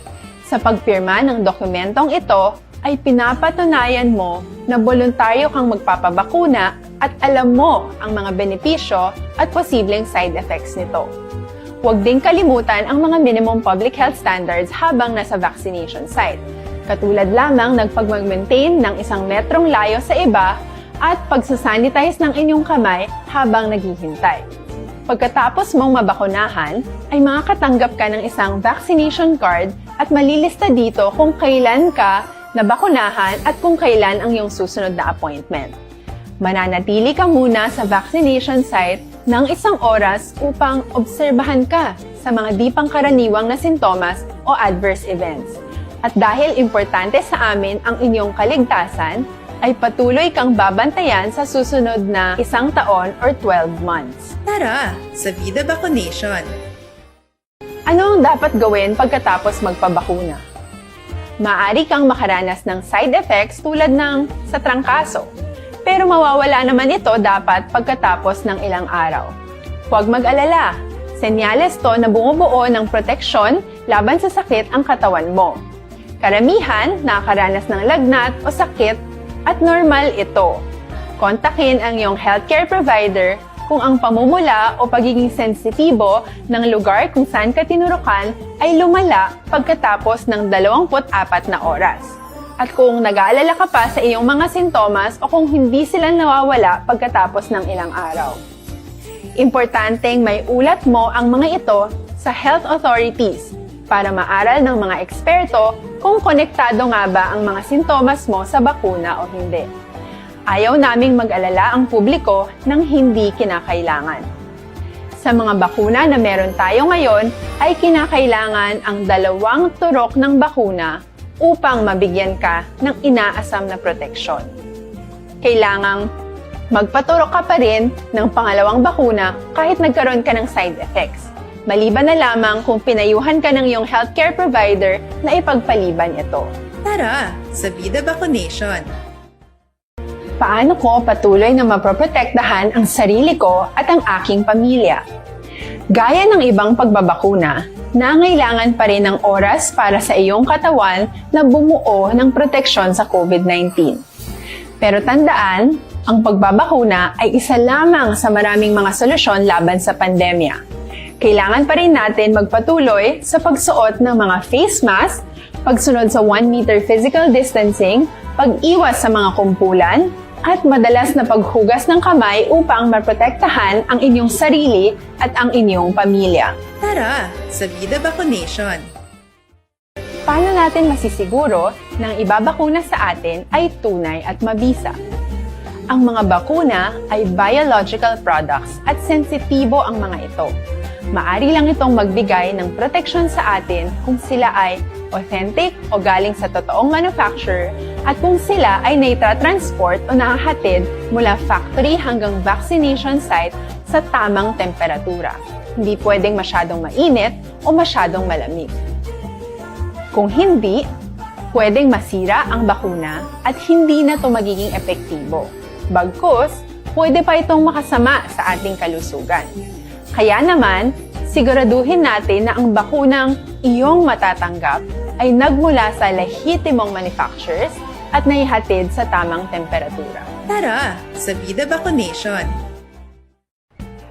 Sa pagpirma ng dokumentong ito, ay pinapatunayan mo na boluntaryo kang magpapabakuna at alam mo ang mga benepisyo at posibleng side effects nito. Huwag ding kalimutan ang mga minimum public health standards habang nasa vaccination site, katulad lamang ng pagmag-maintain ng isang metrong layo sa iba at pagsasanitize ng inyong kamay habang naghihintay. Pagkatapos mong mabakunahan, ay makakatanggap ka ng isang vaccination card at malilista dito kung kailan ka nabakunahan at kung kailan ang iyong susunod na appointment. Mananatili ka muna sa vaccination site ng isang oras upang obserbahan ka sa mga di pangkaraniwang na sintomas o adverse events. At dahil importante sa amin ang inyong kaligtasan, ay patuloy kang babantayan sa susunod na isang taon or twelve months. Tara sa Vida Vacunation! Ano ang dapat gawin pagkatapos magpabakuna? Maaari kang makaranas ng side effects tulad ng sa trangkaso, pero mawawala naman ito dapat pagkatapos ng ilang araw. Huwag mag-alala, senyales to na bumubuo ng proteksyon laban sa sakit ang katawan mo. Karamihan nakakaranas ng lagnat o sakit at normal ito. Kontakin ang iyong healthcare provider kung ang pamumula o pagiging sensitibo ng lugar kung saan ka tinurukan ay lumala pagkatapos ng dalawampu't apat na oras. At kung nag-aalala ka pa sa iyong mga sintomas o kung hindi sila nawawala pagkatapos ng ilang araw. Importanteng may ulat mo ang mga ito sa health authorities para maaral ng mga eksperto kung konektado nga ba ang mga sintomas mo sa bakuna o hindi. Ayaw naming mag-alala ang publiko ng hindi kinakailangan. Sa mga bakuna na meron tayo ngayon, ay kinakailangan ang dalawang turok ng bakuna upang mabigyan ka ng inaasam na proteksyon. Kailangang magpaturok ka pa rin ng pangalawang bakuna kahit nagkaroon ka ng side effects, maliban na lamang kung pinayuhan ka ng iyong healthcare provider na ipagpaliban ito. Tara sa Bida Vaccination! Paano ko patuloy na mapoprotektahan ang sarili ko at ang aking pamilya? Gaya ng ibang pagbabakuna, nangailangan pa rin ng oras para sa iyong katawan na bumuo ng proteksyon sa COVID nineteen. Pero tandaan, ang pagbabakuna ay isa lamang sa maraming mga solusyon laban sa pandemya. Kailangan pa rin natin magpatuloy sa pagsuot ng mga face mask, pagsunod sa one meter physical distancing, pag-iwas sa mga kumpulan, at madalas na paghugas ng kamay upang maprotektahan ang inyong sarili at ang inyong pamilya. Tara sa Bida Vaccination! Paano natin masisiguro na ang ibabakuna sa atin ay tunay at mabisa? Ang mga bakuna ay biological products at sensitibo ang mga ito. Maari lang itong magbigay ng proteksyon sa atin kung sila ay authentic o galing sa totoong manufacturer at kung sila ay naitra-transport o nahahatid mula factory hanggang vaccination site sa tamang temperatura. Hindi pwedeng masyadong mainit o masyadong malamig. Kung hindi, pwedeng masira ang bakuna at hindi na ito magiging epektibo. Bagkus, pwede pa itong makasama sa ating kalusugan. Kaya naman, siguraduhin natin na ang bakunang iyong matatanggap ay nagmula sa lehitimong manufacturers at naihatid sa tamang temperatura. Tara sa Bida Vaccination!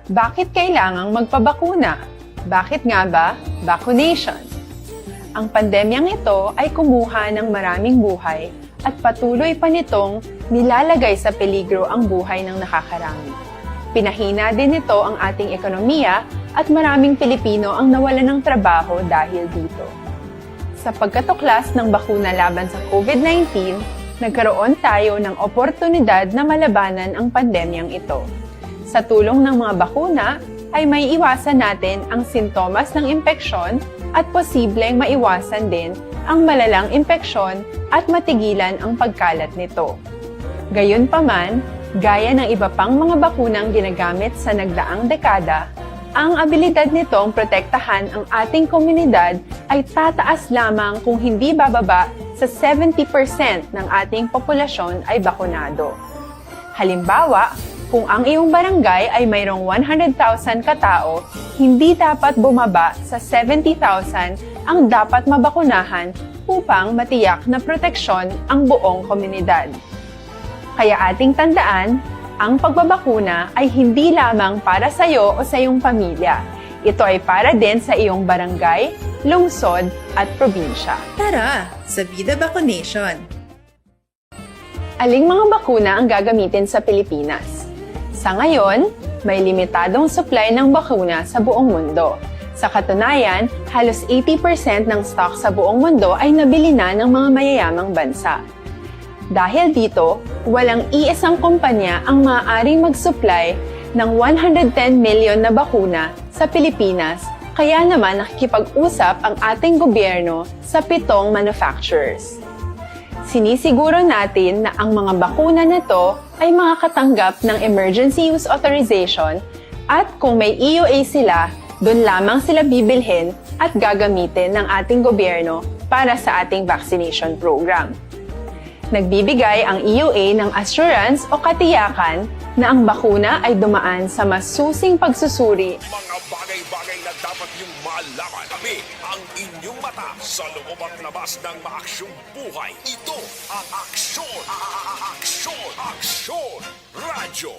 Bakit kailangang magpabakuna? Bakit nga ba vaccination? Ang pandemyang ito ay kumuha ng maraming buhay at patuloy pa nitong nilalagay sa peligro ang buhay ng nakakarami. Pinahina din nito ang ating ekonomiya at maraming Pilipino ang nawalan ng trabaho dahil dito. Sa pagkatuklas ng bakuna laban sa COVID nineteen, nagkaroon tayo ng oportunidad na malabanan ang pandemyang ito. Sa tulong ng mga bakuna, ay maiiwasan natin ang sintomas ng impeksyon at posibleng maiwasan din ang malalang impeksyon at matigilan ang pagkalat nito. Gayunpaman, gaya ng iba pang mga bakunang ginagamit sa nagdaang dekada, ang abilidad nitong protektahan ang ating komunidad ay tataas lamang kung hindi bababa sa seventy percent ng ating populasyon ay bakunado. Halimbawa, kung ang iyong barangay ay mayroong one hundred thousand katao, hindi dapat bumaba sa seventy thousand ang dapat mabakunahan upang matiyak na proteksyon ang buong komunidad. Kaya ating tandaan, ang pagbabakuna ay hindi lamang para sa iyo o sa iyong pamilya. Ito ay para din sa iyong barangay, lungsod, at probinsya. Tara sa Bida Vaccination! Aling mga bakuna ang gagamitin sa Pilipinas? Sa ngayon, may limitadong supply ng bakuna sa buong mundo. Sa katunayan, halos eighty percent ng stock sa buong mundo ay nabili na ng mga mayayamang bansa. Dahil dito, walang iisang kumpanya ang maaaring mag-supply ng one hundred ten million na bakuna sa Pilipinas, kaya naman nakikipag-usap ang ating gobyerno sa pitong manufacturers. Sinisiguro natin na ang mga bakuna na to ay makakatanggap ng emergency use authorization at kung may E U A sila, doon lamang sila bibilhin at gagamitin ng ating gobyerno para sa ating vaccination program. Nagbibigay ang E U A ng assurance o katiyakan na ang bakuna ay dumaan sa masusing pagsusuri. Mga bagay-bagay na dapat niyong malaman. Kami ang inyong mata sa loob at labas ng maaksyong buhay. Ito ang Aksyon, Aksyon, Aksyon Radyo.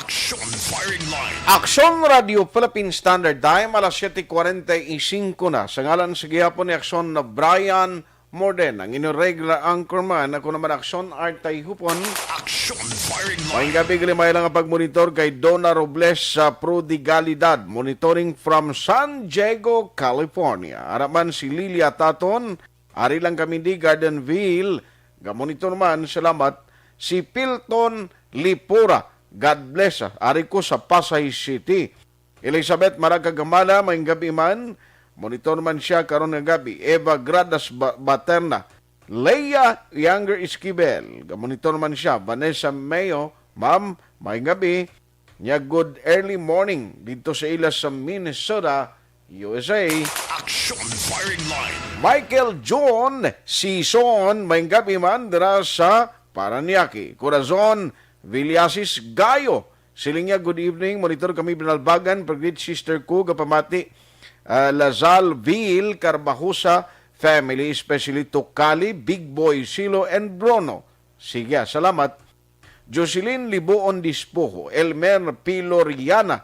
Aksyon Firing Line. Aksyon Radio Philippine Standard Time, alas siyete kwarenta y singko na. Sa ngalan sa gihapon ni Aksyon na Brian Morden, ang inyong regular anchorman, ako naman Aksyon Artay Hupon. Aksyon Firing Line. Maayong gabi, gali maayo lang ang pagmonitor kay Donna Robles sa Prodigalidad, monitoring from San Diego, California. Ara man si Lilia Taton, Ari lang kami di Gardenville. Gamonitor man, salamat. Si Pilton Lipura, God bless, ah. Ari ko sa Pasay City. Elizabeth Maracagamala, maayong gabi man. Monitor man siya karon nga gabi. Eva Gradas Ba-, Baterna. Leia Younger Esquivel, gamonitor man siya. Vanessa Mayo, ma'am, maayong gabi. Nya, good early morning dito sa ila sa Minnesota, U S A. Action Firing Line. Michael John Sison, maayong gabi man dira sa Parañaque. Corazon Villasis Gayo, siling niya, "Good evening, monitor kami Binalbagan, pag-greet sister ko, gapamati, ah, Lazalville Carbajosa family, especially to Kali, Big Boy, Silo, and Bruno." Sige, ah, salamat. Jocelyn Libuon Dispoho, Elmer Piloriana,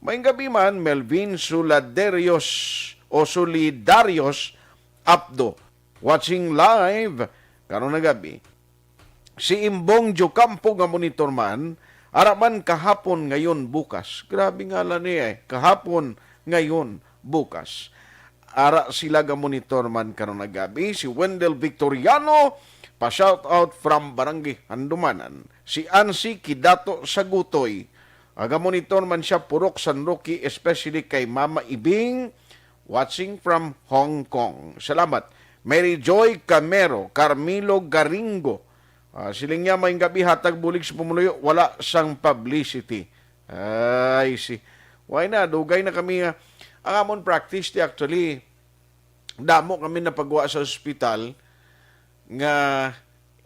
maayong gabi man, Melvin Suladerios o Solidarios Apdo, watching live karon nga gabi. Si Imbong Jocampo nga monitor man, ara man kahapon, ngayon, bukas. Grabe nga lang niya eh. Kahapon, ngayon, bukas. Ara sila nga monitor man karon nga gabi. Si Wendell Victoriano, pa shout out from Barangay Handumanan. Si Ansi Kidato Sagutoy, aga monitor man siya, Purok San Roque, especially kay Mama Ibing, watching from Hong Kong. Salamat. Mary Joy Camero, Carmelo Garingo. Ah, siling niya, "Maayong gabi, hatag bulig sa pumuluyo, wala sang publicity." Ay, si, why na, dugay na kami, ah, ang amon practice, ti, actually, damo kami napagwa sa ospital nga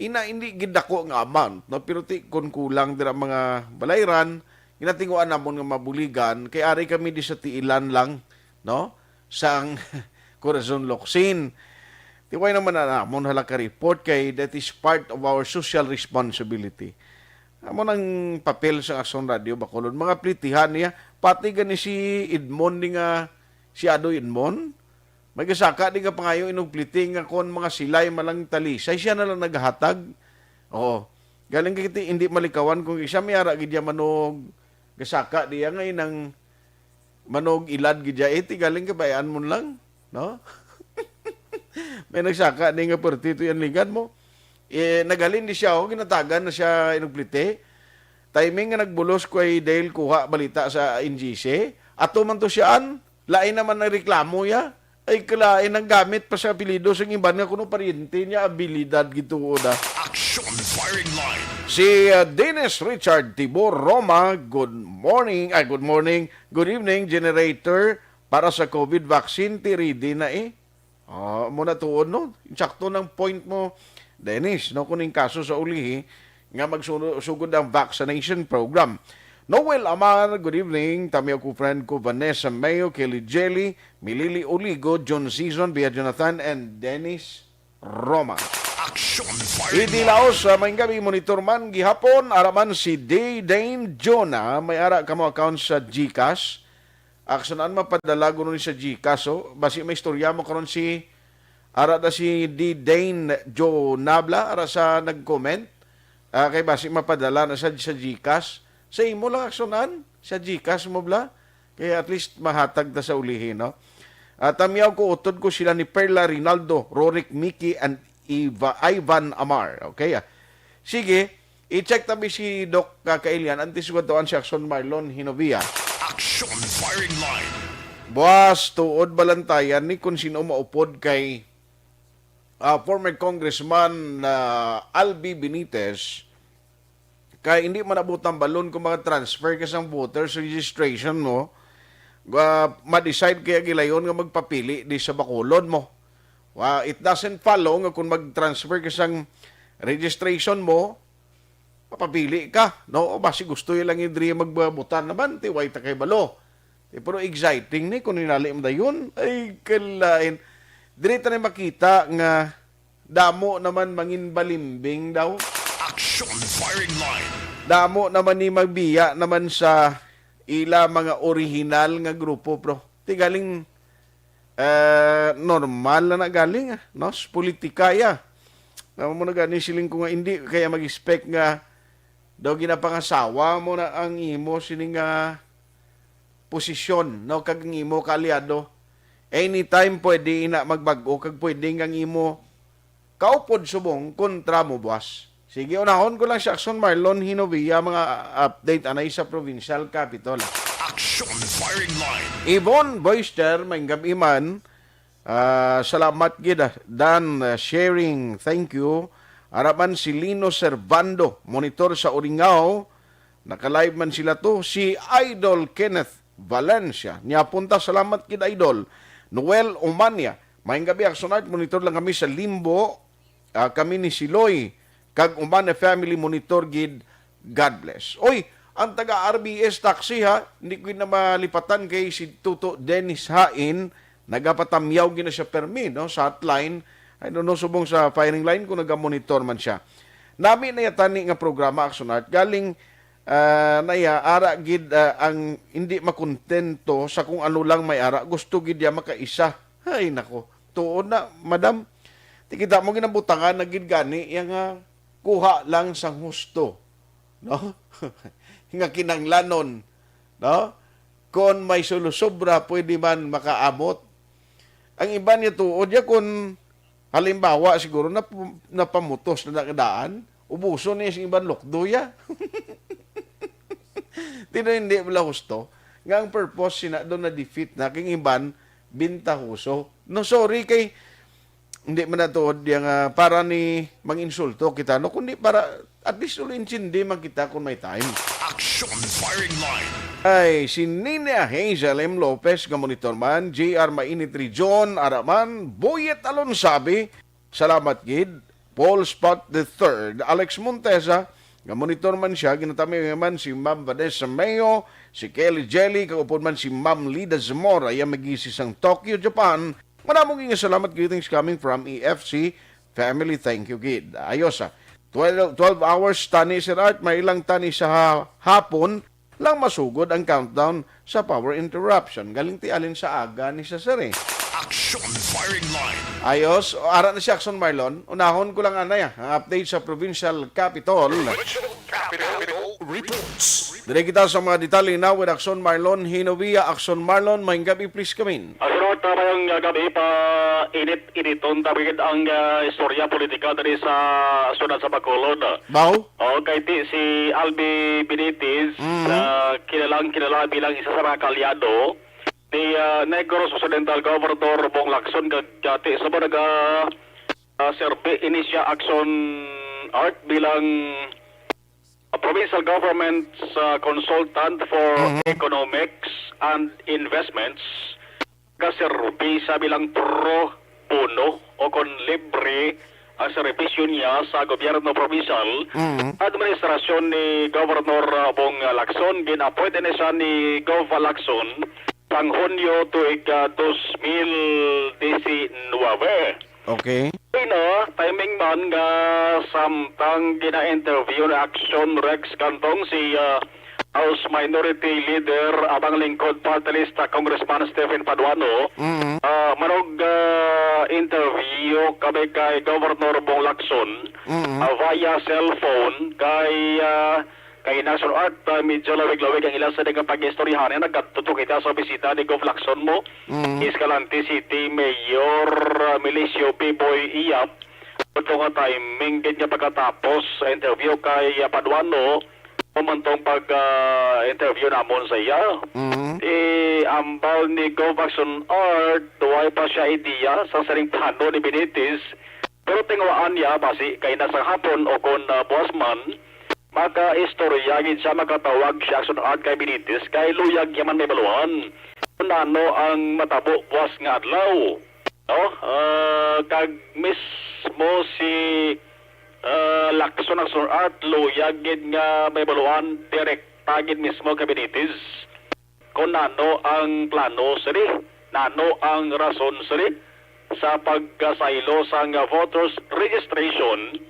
ina, hindi gid dako nga amount, no? Pero ti, kun kulang dira mga balayran, ginatinguan namon nga mabuligan, kay ari kami di sa tiilan lang, no? Sang Corazon Locsin. Ti, why naman na namon hala ka report, kay that is part of our social responsibility. Amo nang papel sa Aksyon Radio Bacolod. Mga plitihan niya, pati gani si Edmond ni nga, si Adoy Edmond, may gasaka di nga pangayo inog pliti nga kon mga silay malang talisay, siya na lang naghatag. Oo. Galing kay ti-, hindi malikawan kung siya may ara gid ya manog gasaka diya nga inang manog ilad gid ya, eh, ti galing kabayaan mo lang, no? May nagsaka ni nga perti to yan lingad mo. Eh, naghalin di siya, oh, ginatagan na siya inog pliti. Timing nga nagbulos ko ay dahil kuha balita sa N G C. Ato man to siya, an, lain naman ang reklamo ya. Ay, kalain ang gamit pa sa apelyido sa iban nga kuno paryente niya, abilidad gituod, ah. Action Firing Line. Si, ah, Dennis Richard Tibor Roma, good morning, ay, good morning, good evening, generator para sa COVID vaccine, ti ready na eh. Ah, mo na tuon, no? Insakto ng point mo, Dennis, no? Kung yung kaso sa ulihi, nga magsugod ang vaccination program. Noel Amar, good evening. Tami ako, friend ko, Vanessa Mayo, Kelly Jelly, Milili Oligo, John Season, Bia Jonathan, and Dennis Roma. Action Fire Idi Laos, ah, maayong gabi, monitor man gihapon, ara man si D Dane Jonah, may ara ka mo account sa GCash. Action an mapadala guro ni sa GCash, oh. Basi may istorya mo karon si, ara da si D Dane Jonah bla, ara sa nag-comment. Ah, kay basi mapadala na sa, sa GCash. Sa imo lang action an, sa GCash mo bla. Kaya at least mahatag ta sa ulihi, no? Ah, tamyaw ko, utod ko sila ni Perla Rinaldo, Roric Miki, and Iva-, Ivan Amar. Okay, ah. Sige, i-check tabi si Doc Kakailian, antes ko tuan si Action Marlon Hinovia. Action Firing Line. Buwas, tuod balantayan ni kung sino maupod kay, ah, former Congressman, ah, Albi Benitez, kay hindi man abot ang balon kung maka-transfer ka sang voters registration mo, ah, ma-decide kaya gilayon nga magpapili di sa Bacolod mo. Wa, it doesn't follow nga kung mag-transfer ka sang registration mo, mapapili ka, no? O basi gusto lang yung diri magbutan naman, ti way ta kay balo. Ti, pero exciting ni kung hinali mo dayon. Ay, kalain. Diri ta na makita nga damo naman mangin balimbing daw. Action Firing Line. Damo naman ni magbiya naman sa ila mga orihinal nga grupo, bro. Ti galing, eh, normal na na galing, ah, no? Sa politika, ya. Nga mo na gani siling ko nga hindi kaya mag-expect nga daw ginapangasawa mo na ang imo sini nga posisyon, no? Kag ang imo kaalyado. Anytime pwede ina magbag-o kag pwede nga ang imo kaupod subong kontra mo buwas. Sige, unahon ko lang si Action Marlon Hinovia, mga update anay sa provincial capitol. Action Firing Line. Yvonne Boyster, may gabi man. Ah, salamat gid, ah, Dan, ah, sharing. Thank you. Ara man si Lino Servando, monitor sa Uringao. Naka-live man sila to. Si Idol Kenneth Valencia. Niya punta, salamat gid, Idol. Noel Umania, maayong gabi, Action Art, monitor lang kami sa Limbo. Ah, kami ni Siloy, kag Umania family, monitor gid. God bless. Oy, ang taga R B S taxi, ha, hindi ko na malipatan kay si Tuto Dennis Hain, nagapatamyaw gid na siya permi, no, sa hotline. I don't know, subong sa firing line kung nagamonitor man siya. Nami na yata ni nga programa, Action Art. Galing, ah, na iya, ara gid, ah, ang hindi makontento sa kung ano lang may ara. Gusto gid niya makaisa. Ay, nako. Tuod na, madam. Ti kita mo ginabutangan na gid gani iya nga kuha lang sang husto, no? Nga kinahanglanon, no? Kon may sulusobra, pwede man makaamot. Ang iban niya tuod ya, kun halimbawa, siguro nap-, napamutos na nakadaan, ubuson niya sa iban lukdo ya. Tino hindi wala husto nga ang purpose sina do na defeat na king iban bintahoso. No, sorry kay hindi man na tuod yang, ah, para ni manginsulto kita, no, kundi para at least ulo intindi man kita kung may time. Action Firing Line. Ay, si Nina Hazel M. Lopez nga monitor man, J R Mainit Region, ara man, Boyet Alonsabi, salamat gid, Paul Spot the third, Alex Montesa, nga monitor man siya, ginatami man si Ma'am Vanessa Mayo, si Kelly Jelly, kag upod man si Ma'am Lida Zamora, iya magisi sang Tokyo, Japan, Madamo nga salamat, greetings coming from E F C family. Thank you gid. Ayos, ah. Twelve, twelve hours tani, Sir Art, may ilang tani sa ha-, hapon lang masugod ang countdown sa power interruption. Galing ti alin sa aga ni sa Sir, eh. Action Firing Line. Ayos. O, ara na si Action Marlon. Unahon ko lang anay, ah, ang update sa provincial capitol. Capital Reports. Dire kita sa mga detalye na with Action Marlon Hinovia. Action Marlon, maayong gabi, please come in. Asunod, ah, mayong, ah, gabi pa, init-initon ta gid ang, ah, istorya politika diri sa siyudad sa Bacolod. Baw? O, kay ti si Albi Benitez, Mhm. ah, kilalang kilala bilang isa sa mga kaalyado ni, ah, Negros Occidental Governor Bong Lacson, kag, ah, ti sa mga naga, ah, serbi ini siya Action Art bilang a provincial government's, uh, consultant for Mhm. economics and investments, gaserbi sa bilang pro bono o kon libre ang serbisyo niya sa gobyerno provincial, Mhm. administrasyon ni Governor, uh, Bong Lacson. Gin-appoint ini siya ni Gov Lacson sang Hunyo tuig, ah, dos mil diecinuebe. Okay. Ina, timing man nga samtang gina-interview ni Action Rex Cantong si, ah, House Minority Leader Abang Lingkod Party List, ah, Congressman Stephen Paduano, Mm. ah, manog, ah, interview kami kay Governor Bong Lacson, Mm. ah, via cellphone kay, ah, Kay Action Art, ah, medyo lawig-lawig ang ila sa nga pag-istoryahan. Nagkatuto kita sa bisita ni Gov Lacson mo, Mm. Escalante City Mayor, ah, Milicio Piboy Iyap. Ito nga timing gid nga pagkatapos sa interview kay, ah, Paduano, humantong pag, ah, interview namon sa iya. Mm. Eh, ambal ni Gov Action Art, way pa siya idea sa sining plano ni Benitez. Pero tinguhaan niya, basi kay na sa hapon o kon, ah, buwas man, makaistorya gid siya, makatawag siya Action Art kay Benitez, kay luyag niya man mahibaluan kung ano ang matabo buwas nga adlaw. No? Ah, kag mismo si, ah, Lacson Action Art, luyag gid nga mahibaluan direkta gid mismo kay Benitez. Kung nano ang plano sini, nano ang rason sini sa pagkasaylo sang voters registration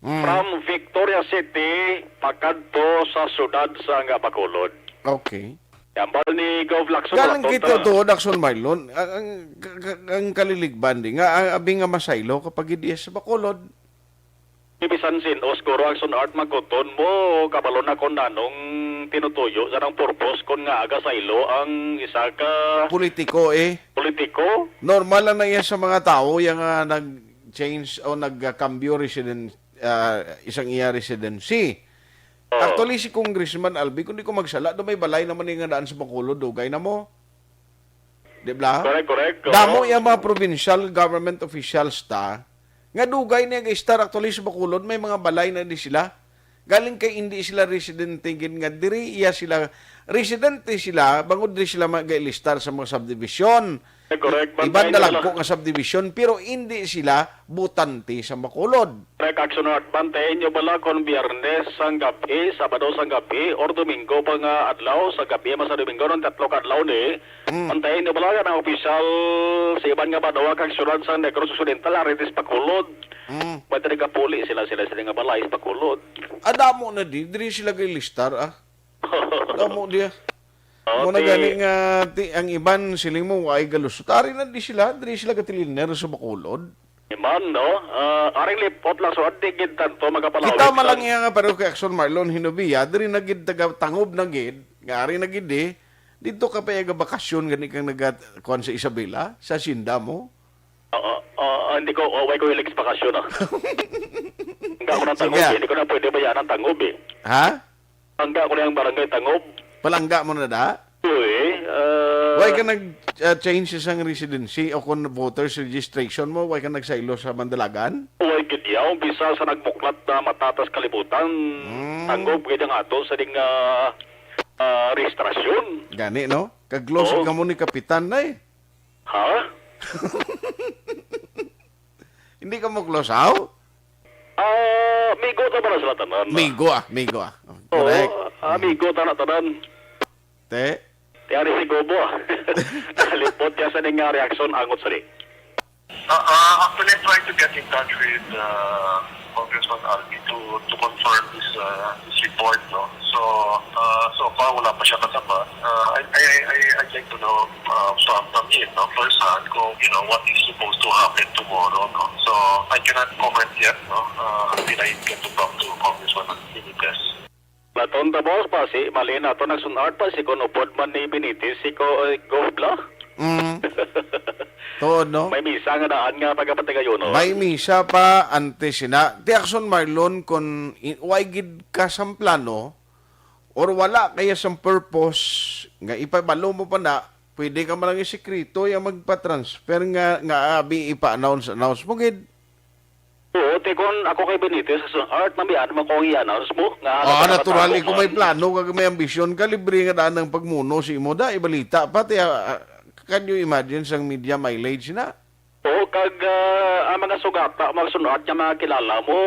Mm. from Victoria City pakadto sa siyudad sang Bacolod. Okay. Ambal ni Gov Lacson Galing Raton kita ta. Tuod, Action Marlon, ang, ang, ang kaliligban di nga, ang abi nga masaylo kapag gid sa Bacolod. Bisan sin-o siguro, Action Art, makuton mo, kabalo na kung nanong tinutuyo sa nang purpose kon nga aga saylo ang isa ka Politiko, eh. Politiko? Normal lang na iya sa mga tawo yang, ah, nag-change o nagkambyo residen-, ah, isang iya residency. Oo. Actually, si Congressman Albi, kung di ko magsala, do may balay naman nga daan sa Bacolod, dugay na mo. Di ba? Correct, correct. Damo Oo. Yang mga provincial government officials ta, nga dugay na ga-stay actually sa Bacolod, may mga balay na di sila. Galing kay hindi sila residente gid nga diri, iya sila, residente sila, bangod diri sila mag-ilistar sa mga subdivision. Correct. Iban Bantayan na nila. Lang ko nga subdivision, pero hindi sila butante sa Bacolod. Correct, Action Art. Bantayan nyo bala kung Biyernes sang gabi, Sabado sang gabi, or Domingo pa nga adlaw sa gabi, mas sa Domingo, ng tatlo ka adlaw ni, Mm. Antayin niyo bala ang opisyal sa iban nga banwa kag syudad sa Negros Occidental, ari sa Bacolod. Mm. Pwede nagapuli sila, sila, sila nga balay sa Bacolod. Ah, damo na di. Diri sila gilistar, ah. Damo di, ah. Oh, Mo na ti- gani nga ti, ang iban, siling mo, ay galusot. Ari na di sila, diri sila gatiliner sa Bacolod. Iman, no? Ah, aring lipot lang, so, di gid tanto magapalawig Kita man lang lang. Iya nga, pero kay Action Marlon Hinobia, diri na gid taga Tangob na gid, nga ari na gid, eh. Dito ka pa iya bakasyon gani kang naga-, kuwan sa Isabela, sa Sinda mo? Oo, oo, hindi ko, oh, why ko hilig sa bakasyon, ah. Hindi ako ng Tangob, Sige. Eh. Hindi ko na pwede bayaan ang Tangob, eh. Ha? Hangga ko na yung barangay Tangob. Palangga mo na da? Uy, ah, Why ka nag, ah, change isang residency o kung voters registration mo, why ka nagsaylo sa Mandalagan? Why gid yaw, umpisa sa nagbuklat na matatas kalibutan, Mm. Tangob gid ang ato sa ding, ah, ah, rehistrasyon. Gani, no? Kag-close Oo. Ka mo ni Kapitan na eh. Ha? Hindi ka mo close, aw? Ah, migo ta para sa tanan, ah. Migo, ah, migo, ah. Oo, Correct. Ah, migo ta na tanan. Te? Te, ari si Gobo, ah. Kalipot niya sa ning, ah, reaksyon, angot sa di. Uh, uh, actually, I tried to get in touch with, uh, Congressman Albi to, to confirm this, uh, this report, no? So, uh, so far, wala pa siya kasama. Uh, I, I, I, I'd like to know, uh, from, from him, no, firsthand, kung, you know, what is supposed to happen tomorrow, no? So, I cannot comment yet, no, uh, until I get to talk to Congressman Benitez. Laton ta, boss, pa si Malin ato nagsun-art pa si kon upod man ni Benitez, si ko, eh, Gov, la? Mm. Tuod, no? May misa nga daan nga pagapatigayonon. May misa pa, antes sina. Ti Action Marlon, kung i-, way gid ka sang plano, or wala kaya sang purpose, nga ipabalo mo pa na, pwede ka man lang isikreto, yung magpa-transfer nga, nga abi ipa-announce, announce mo gid. Oo, ti kon ako kay Benitez, sa art, namian mo kung i-announce mo, nga ano Ah, ka natural, nagpatapos ikaw may man. Plano, kag may ambisyon ka, libre nga daan ang pagmuno sa imo, da, ibalita pa, ti, ah, ah, can you imagine sang media mileage na? Oo, kag, ah, ang mga sugata, mga sunod nga mga kilala mo,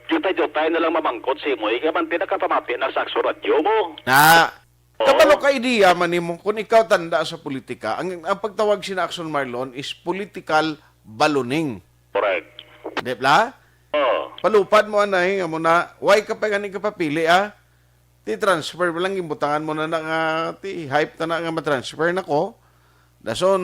jutay-jutay na lang mamangkot sa imo, ikaw man, ti nakapamati na sa Akso Radyo mo. Na, Oo. Kabalo ka, ideya man nimo, kung ikaw tanda sa politika, ang, ang pagtawag sina Action Marlon is political balloning. Correct. Di ba? Oo. Palupad mo, anay, nga mo na, why ka pa gani kapapili, ah? Ti transfer pa lang, gimbutangan mo na na nga, ti hype na na nga matransfer na ko. Dason,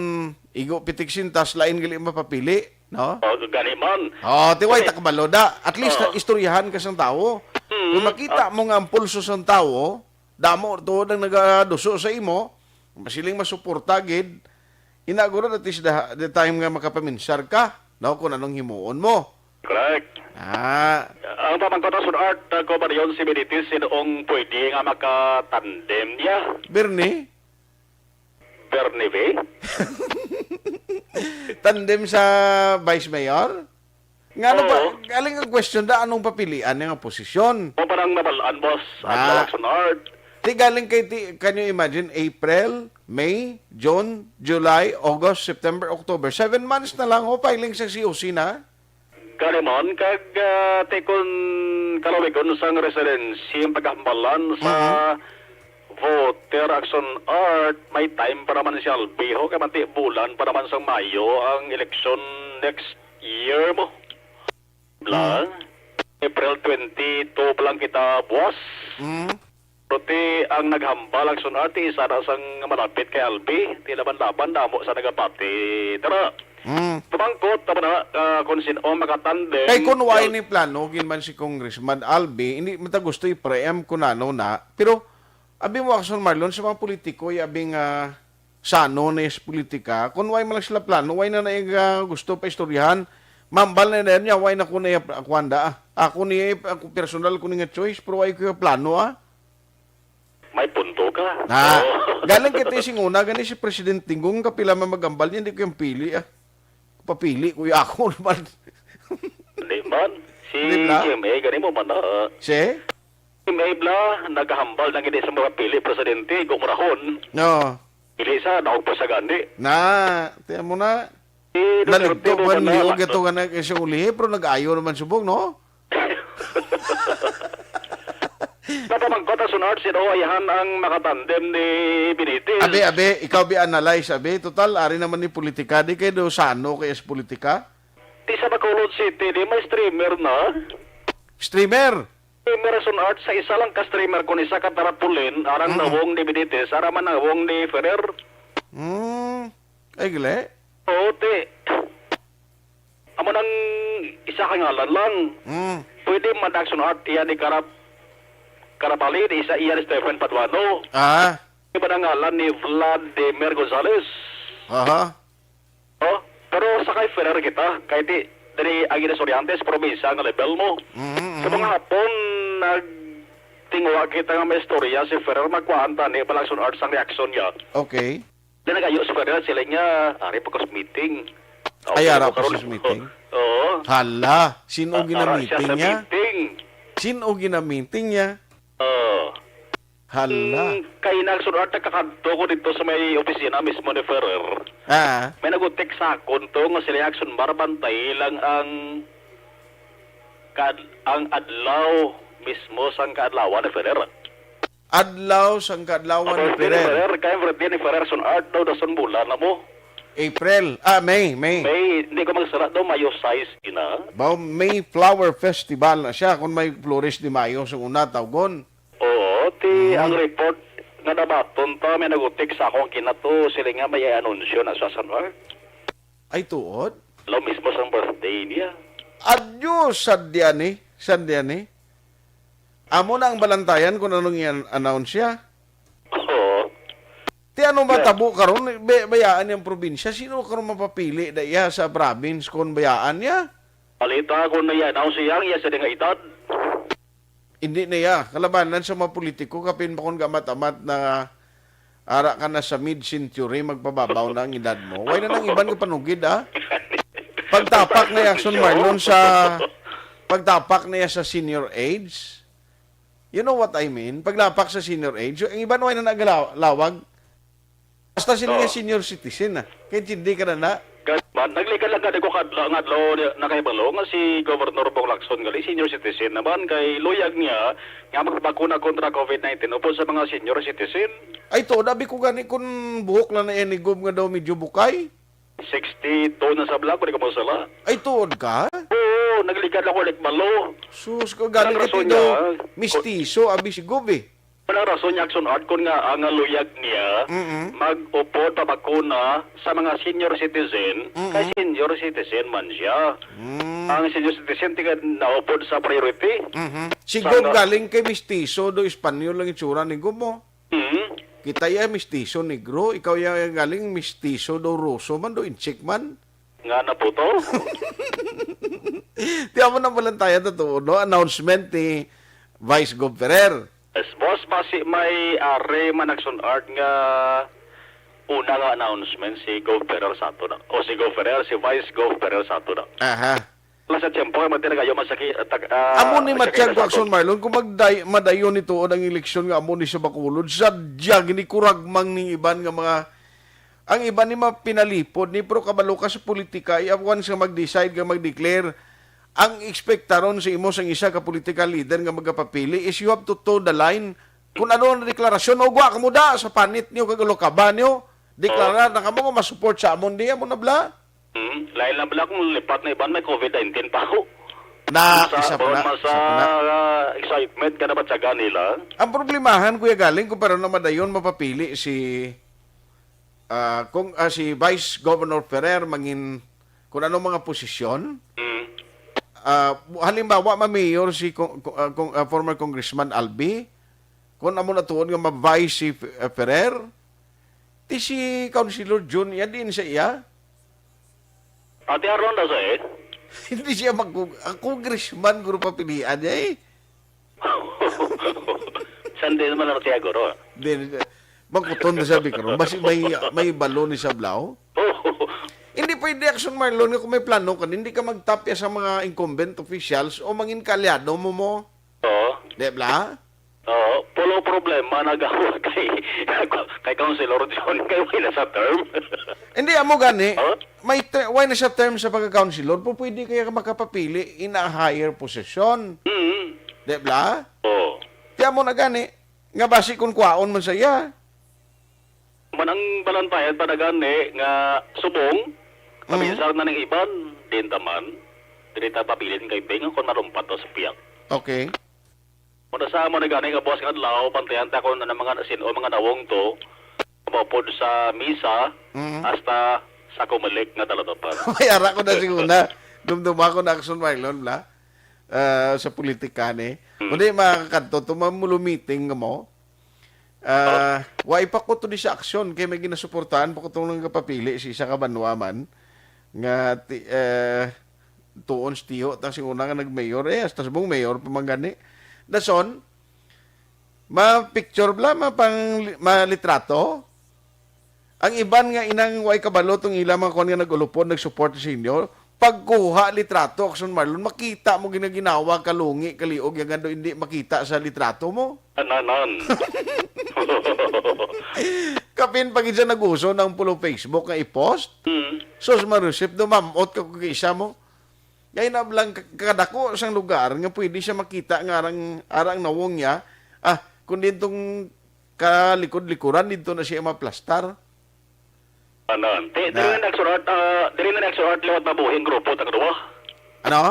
igo pitik sintas, lain gali mapapili, no? Oh, gani man. Oh, ti way Gani. Ta kabalo da. At least, Oh. Istoryahan ka sang tawo. Mm. Kung makita Ah. Mo nga ang pulso sang tawo, damo to ang nagaduso sa imo, masiling masuporta gid, inaguro that is the, the time nga makapaminsar ka, no, kung anong himuon mo. Correct. Ah. Ang pamangkot sa Sun Art, uh, ko ba yun si Benitez, sinoong pwede nga makatandem niya? Bernie? Bernie V? Tandem sa Vice Mayor? Nga ano ba, Oo. Galing ang question da, anong papilian niya nga posisyon? O parang nabalaan, boss, ang Ah. Lawak Sun Art. Ti galing kay ti, can you imagine, April, May, June, July, August, September, October. Seven months na lang, oh, filing sa C O C na. Gani man, kag, ah, ti kon kalawigon sang residency ang paghambalan sa Mhm. Voter Action Art, may time pa naman si Albi, ho, kay manti bulan pa naman sang Mayo ang eleksyon next year mo. Lang, Mhm. April twenty-two pa lang kita buwas. Mhm. Pero ti ang naghambal ang Sun Art, ti isa na sang malapit kay Albi, ti laban-laban damo sa nagapati. Tara. Mm. Pamangkot, tama na, ah, kung sino ang makatandem. Kay kun wala ni plano, gin man si Congressman Albi, hindi man ta gusto i-preempt kung ano na. Pero, Abi mo, Action Marlon, sa mga politiko, ay abing, ah, sano na sa politika, kung way man lang sila plano, way na na yung, ah, gusto pa istoryahan, mambal na na niya, way na ko na yung, ah, kuwan da, ah. Ako ni, ako personal ko ni nga choice, pero way ko yung plano, ah. May punto ka. Ha? Oo. Galing kita yung singuna, gani si President Tinggung, kapila man magambal niya, hindi ko yung pili, ah. Papili ko yung ako naman. Hindi man. Si Hindi na. G M A, gani mo man na. Si? G M A bla, nagahambal na gini sa mga pili presidente, gumurahon. No. Pili sa, naog pa sa gani. Na, tiyan mo na. Si Duterte Naligto mo man man na. liog ito ka na sa ulihi, pero nag-ayo naman subong, no? Napamangkot ang sunart, sino ayahan ang makatandem ni Benitez? Abi, abi, ikaw bi analyze, abi. Total, ari naman ni politika. Di kayo do sano kay sa politika? Di sa Bacolod City, di may streamer na. Streamer! Streamer ang sunart sa isa lang ka streamer kung isa ka tarapulin, arang Mm. nawong ni Benitez, ara man nawong ni Ferrer. Hmm. Ay, gali. Oo, ti. Amo nang isa ka ngalan lang. Hmm. Pwede man ang sunart iya ni Karap Karapali, ni isa iya ni Stephen Paduano. Ah. Iba na ngalan ni Vladimir Gonzalez. Aha. Oh, pero sa kay Ferrer kita, kay ti diri ang Ginasuryante sa probinsya nga level mo. Mhm, Sa mhm. mga hapon, nagtinguha kita nga may istorya si Ferrer, magkuhaan ta ni Balagson Arts ang reaksyon niya. Okay. Di nagayo si Ferrer, sila niya, ari pa ko sa meeting. Ay, Okay, ara ako pa karon. sa meeting. Oo. Hala, sino Ah, ara siya ginamiting sa niya? Meeting. Sino ginamiting niya? Oo. Hala. Mm, kay nagsunod, nagkakadto ko dito sa may opisina mismo ni Ferrer. Ah. May nagutik sa akon to nga sila Action Bar, bantay lang ang kad ang adlaw mismo sang kaadlawan ni Ferrer. Adlaw sang kaadlawan ni Birthday ni Ferrer. Ferrer, kay ang birthday ni Ferrer sunod daw, dason bulan na mo. April. Ah, May, May. May, hindi ko magsala daw, Mayo sais ina. Bao May Flower Festival na siya kung may Flores de Mayo sa una, tawgon. Oo, ti Mhm. ang report nga nabaton ta, may nagutik sa akong kinato, sila nga may anunsyo na sa Sanwar. Ay, tuod? Lo mismo sang birthday niya. Adyo, sadya ni. Sadya ni. Amo na ang balantayan kung anong i-announce siya. Oo. Ti ano Yeah. matabo karon? Be, bayaan niyang probinsya. Sino karon mapapili da iya sa province kung bayaan niya? Balita ko na yan. Ang siyang iya sa nga edad. Hindi na iya. Kalabanan sa mga politiko, kapin pa kung gamat-amat na ara ka na sa mid-century, magpababaw na ang edad mo. Way na nang iban nga panugid, ah. Pagtapak na Action Marlon sa pagtapak na iya sa senior age. You know what I mean? Paglapak sa senior age, yung iban way na nagalawag. Basta sila Oo. nga senior citizen na. Kaya hindi ka na na. Gas-, man, naglikan lang gani ko kadla nga adlaw na kay Balo nga si Governor Bong Lacson gali senior citizen naman kay luyag niya nga magbakuna kontra COVID nineteen upod sa mga senior citizen. Ay to, dabi ko gani kung buhok lang na yan ni Gob nga daw medyo bukay. Sixty-two na sa black, kung di ko masala. Ay tuod ka? Oo, naglikan lang ko like Balo. Sus, ko galing Ang ka rason daw niya, mistiso, abi si Gob eh. Ang rason niya, Action Art, kun nga ang luyag niya Mm-mm. mag-upod pabakuna sa mga senior citizen, Mm-mm. kay senior citizen man siya. Mm. Ang senior citizen, tiga naupod sa priority. Mhm. Si Sa Gob nga- galing kay mistiso do, Espanyol lang itsura ni Gob mo. Hmm? Kita iya mistiso negro, ikaw iya galing mistiso do ruso man do, inchik man. Nga na po to? Ti amo nang balantayan to, no? Announcement ni Vice Gob Ferrer. Yes, boss, basi may ari man Action Art nga una nga announcement si Gov Ferrer sa ato na. O si Gov Ferrer, si Vice Gov Ferrer sa ato na. Aha. Wala sa tiyempo, ay magtinagayo man sa ki-, tag-, ah, Amo ni sa Matiag kinasagot. Action Marlon, kung magday, madayon ni tuod ang eleksyon nga amo ni sa Bacolod, sadya gini kuragmang ning iban nga mga, ang iban ni mapinalipod ni, pero kabalo ka sa politika, iyawan sa mag-decide nga mag-declare. Ang ekspektaron sa imo sang isa ka political leader nga magapapili is you have to toe the line. Kung ano ang deklarasyon, ugwa ka mo da sa panit niyo kag alukaba niyo, deklarar na kamo nga masupport sa amon di, amo na bla. Hmm, lain lang bala kung lipat na iban may COVID nineteen pa ako. Na, Sa, isa pa na, mas, isa pa na. ah, excitement ka na ba tiyaga nila? Ang problemahan, Kuya Galing, kung pero na madayon mapapili si, ah, kung, ah, si Vice Governor Ferrer mangin kung anong mga posisyon, Hmm. ah, halimbawa, ma-mayor si kung, kung, ah, kung, ah, former Congressman Albi, Kung amo na tuon nga ma-vice si F-, eh, Ferrer, ti si Councilor Jun, iya din sa iya. Ate Arlon na sa eh. Hindi siya mag-, ang congressman guro papilian niya eh. Sandi naman ang tiya guro. Hindi, magkuton na sabi ko. Basi may, may balo ni Sablao. Hindi pwede, Action Marlon, nga kung may plano ka, hindi ka magtapya sa mga incumbent officials o mangin kaalyado mo mo. Oo. Di ba? Oo. Pulo problema nagawa kay, kay Councilor John kay wala sa term. Hindi, amo gani. Huh? May ter-, why na sa term sa pagka-councilor? Pu-, pwede kaya ka makapapili in a higher position. Mm. Di ba? Oo. Kaya mo na gani, nga basi kung kwaon man sa iya. Man ang balantayan pa na gani nga subong, Mhm. paminsar na ning iban, din taman, dili ta pabilin kay Beng kung marumpat to sa piyak. Okay. Muna sa amo na gani nga buwas nga adlaw, pantayan ta kung ano mga sin-, o mga nawong to, maupod sa misa, Mhm. hasta sa kumilik nga talatapan. May ara ko na siguro na. Dumduma ko na, Action Marlon, bla. Ah, sa politika ni. Hmm. Kundi makakadto, to mamulumiting nga mo. Ah, wa pa ko to di sa aksyon, kay may ginasuportahan pa ko tong nagapapili si isa ka banwa man. Nga, ti-, eh, tuon sa tiyo, ta si una nga nag-mayor, eh, hasta subong mayor pa man gani. Dason, ma-picture bla, ma-, pang-, ma-litrato. Ang iban nga inang way kabalo tong ila mga kuwan nga nag-ulupod, nag-support sa inyo, pagkuha litrato, Action Marlon, makita mo ginaginawa, kalungi, kaliog, yang ando hindi makita sa litrato mo. Ananan. Kapin pa gid siya nag-uso ng pulo Facebook nga i-post. Hmm. Sus, Marusip, dumamot ka kung isa mo. Kaya na lang ka-, kadako sang lugar nga pwede siya makita nga arang, arang nawong niya. Ah, kung din tong kalikod-likuran, dito na siya maplastar. Anan. Di, diri Na na nagsurat, ah, diri na nagsurat liwat na buhi ang grupo, tang duwa. Ano?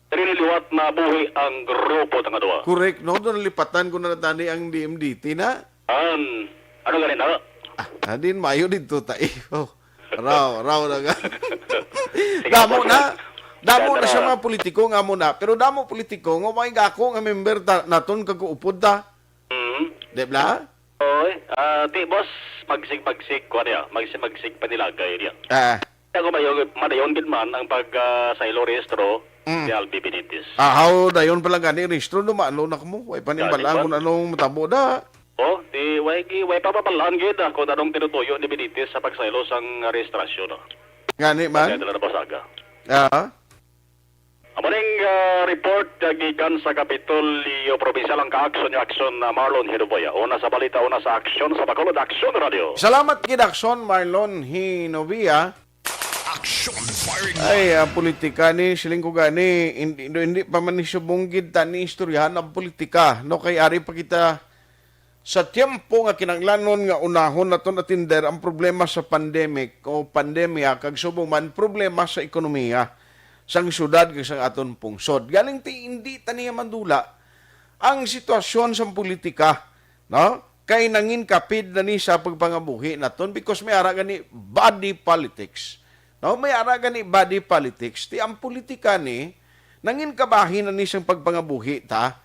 Diri na liwat na buhi ang grupo, tang duwa. Correct, no? Doon nalipatan ko na natani ang D M D T na. An, ano gani na? Ah, ah, din mayo dito ta, eh. Oh, raw, raw na ga. Sige, Damo boss. na. Damo Yan na na. sa mga politiko nga mo na. Pero damo politiko nga may gako nga member ta, naton kag-uupod ta. Mhm. Di ba? Oy, ah, ti, boss, magsig-magsig, kuwan niya, magsig-magsig panilagay niya. Ah. Kaya kung mayo-, madayon gid man ang pag, ah, saylo rehistro Mm. ni Albi Benitez. Ah, how dayon pala gani rehistro, no, maano na mo? Way pa ning Gani balaan man. kung anong matabo da. Oh, di, way gi-, way pa mabalaan gid, ah, kung anong tinutuyo ni Benitez sa pagsaylo sang rehistrasyon, no? Gani man? Kaya nila nabasaga. Ah. Amo ning, ah, report, ah, gikan sa Kapitolyo Provincial ang ka-aksyon ni Aksyon, ah, Marlon Hiruboya. Una sa balita, una sa aksyon sa Bacolod Aksyon Radio. Salamat gid, Aksyon Marlon Hinovia. Action firing. Ay, ang politika ni, siling ko gani, hindi, hindi pa man ni subong gid ta ni istoryahan ang politika, no? Kay ari pa kita sa tiyempo nga kinahanglanon nga unahon naton atender ang problema sa pandemic o pandemya kag subong man problema sa ekonomiya sang syudad kag sang aton pungsod. Galing ti hindi ta niya mandula ang sitwasyon sang politika, no? Kay nangin kapid na ni sa pagpangabuhi naton because may ara gani body politics. No? May ara gani body politics. Ti ang politika ni nangin kabahin na ni sang pagpangabuhi ta.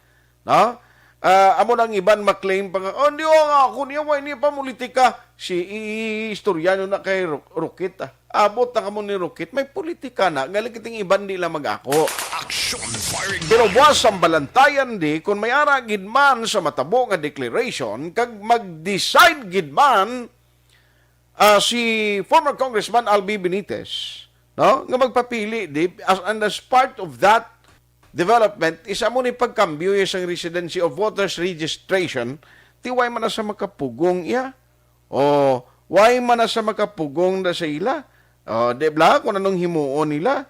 No? Ah, amo nang iban maklaim pa nga, "Oh, hindi, oh, nga ako niya, way niya pamulitika." Si i-, i-, istorya nyo na kay Ro-, Rokit, ah. Abot na kamo ni Rokit, may politika na, nga lang kiting iban di lang mag-ako. Action firing. Pero buwas ang balantayan di, kung may ara gid man sa matabo nga declaration, kag mag-decide gid man, ah, si former Congressman Albi Benitez, no, nga magpapili di, as, and as part of that development, is amo ni pagkambyo iya sang residency of voters registration, ti way man na sa makapugong iya. O, way man na sa makapugong na sa ila. O, di bala kung anong himuon nila.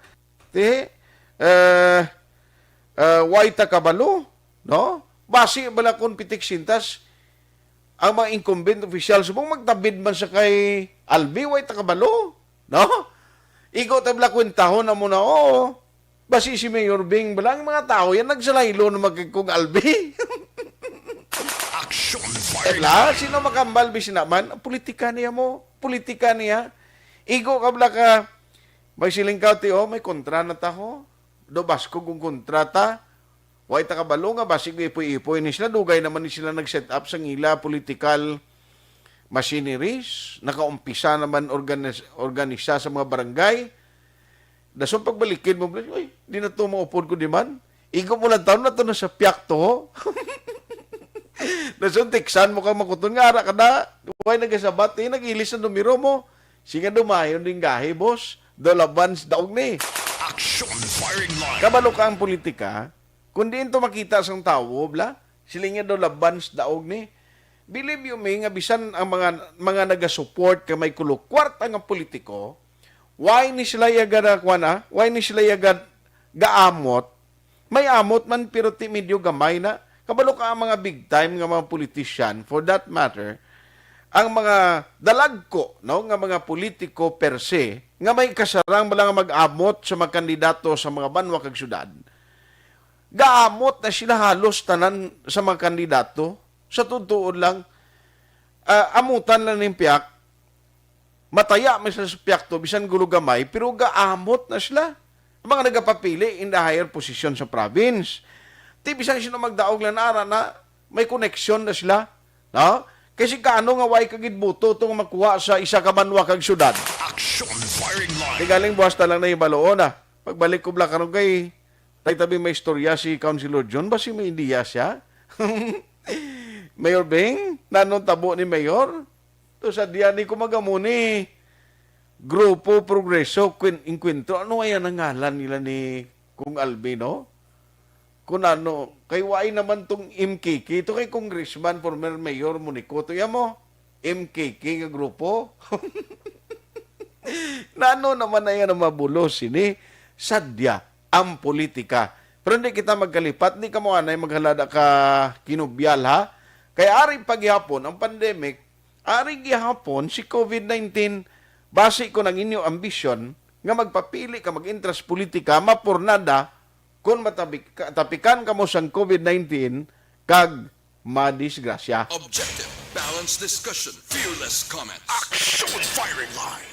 Ti, eh, eh, way ta kabalo, no? Basi bala kung pitik sintas, ang mga incumbent officials, kung magtabid man sa kay Albi, way ta kabalo, no? Igo ta bala kwentahon na mo na, oo. Basi si Mayor Bing bala, ang mga tao yan, nagsalaylo na magkikog Albi. Action fire. Wala, sino makambal, bisan naman, politika niya mo, politika niya. Igo ka bala ka, may siling ka, ti, oh, may kontra na ta, ho. Do basko kung kontra ta. Way ta kabalo nga basig ipoy-ipoy ni sila, dugay naman ni sila nag-set up sa ngila political machineries, nakaumpisa naman organis-, organisa sa mga barangay. Dason pagbalikid mo, "Uy, di na to maupod ko di man." Igo mo lang taon na to na sa piyak to, ho. Dason tiksan mo ka makuton nga ara ka na, way nagasabat, eh, nag-ilis ang numero mo. Sige, dumayon din gahi, boss. Dolabans daog ni. Action firing line. Kabalo ka ang politika, kung diin to makita sang tawo, bla, siling niya daw labans daog ni. Believe you me nga bisan ang mga, mga nagasupport ka may kulo kwarta nga politiko, why ni sila yaga na, kuwan, ah? Why ni sila yaga gaamot? May amot man, pero ti medyo gamay na. Kabalo ka ang mga big time nga mga politician, for that matter, ang mga dalagko, no, nga mga politiko per se, nga may kasarang bala nga mag-amot sa mga kandidato sa mga banwa kag syudad, gaamot na sila halos tanan sa mga kandidato. Sa totoo lang, ah, amutan lang ning piyak, mataya man sila sa piyak to, bisan gulo gamay, pero gaamot na sila. Ang mga nagapapili in the higher position sa province. Ti bisan sino magdaog lang na ara na, may koneksyon na sila. No? Kasi kaano nga way kagid boto to nga makuha sa isa ka banwa kag syudad? Action firing line. Di galing buwas na lang na ibaloon na. Pagbalik ko bala karon kay, tay tabi may istorya si Councilor John, basi may ideya siya. Mayor Bing, nanong tabo ni Mayor? To sa diyan ni kumagamuni, Grupo Progreso, Quin-, Encuentro. Ano kaya ang ngalan nila ni Kung Alvin, no? Kung ano, kay why naman tong M K K? Ito kay Congressman, former Mayor Monico. Ito yan mo, M K K nga grupo. Nano naman na yan ang mabulos ini? Sadya, ang politika. Pero hindi kita magkalipat, hindi ka mo anay maghalada ka kinubyal, ha? Kay ari pa gihapon ang pandemic, ari gihapon si covid nineteen. Basi ko nang inyo ambisyon nga magpapili ka, mag-entras politika, mapurnada, kung matapik-, tapikan ka mo sang covid nineteen, kag madisgrasya. Objective, balanced discussion, fearless comment. Action firing line.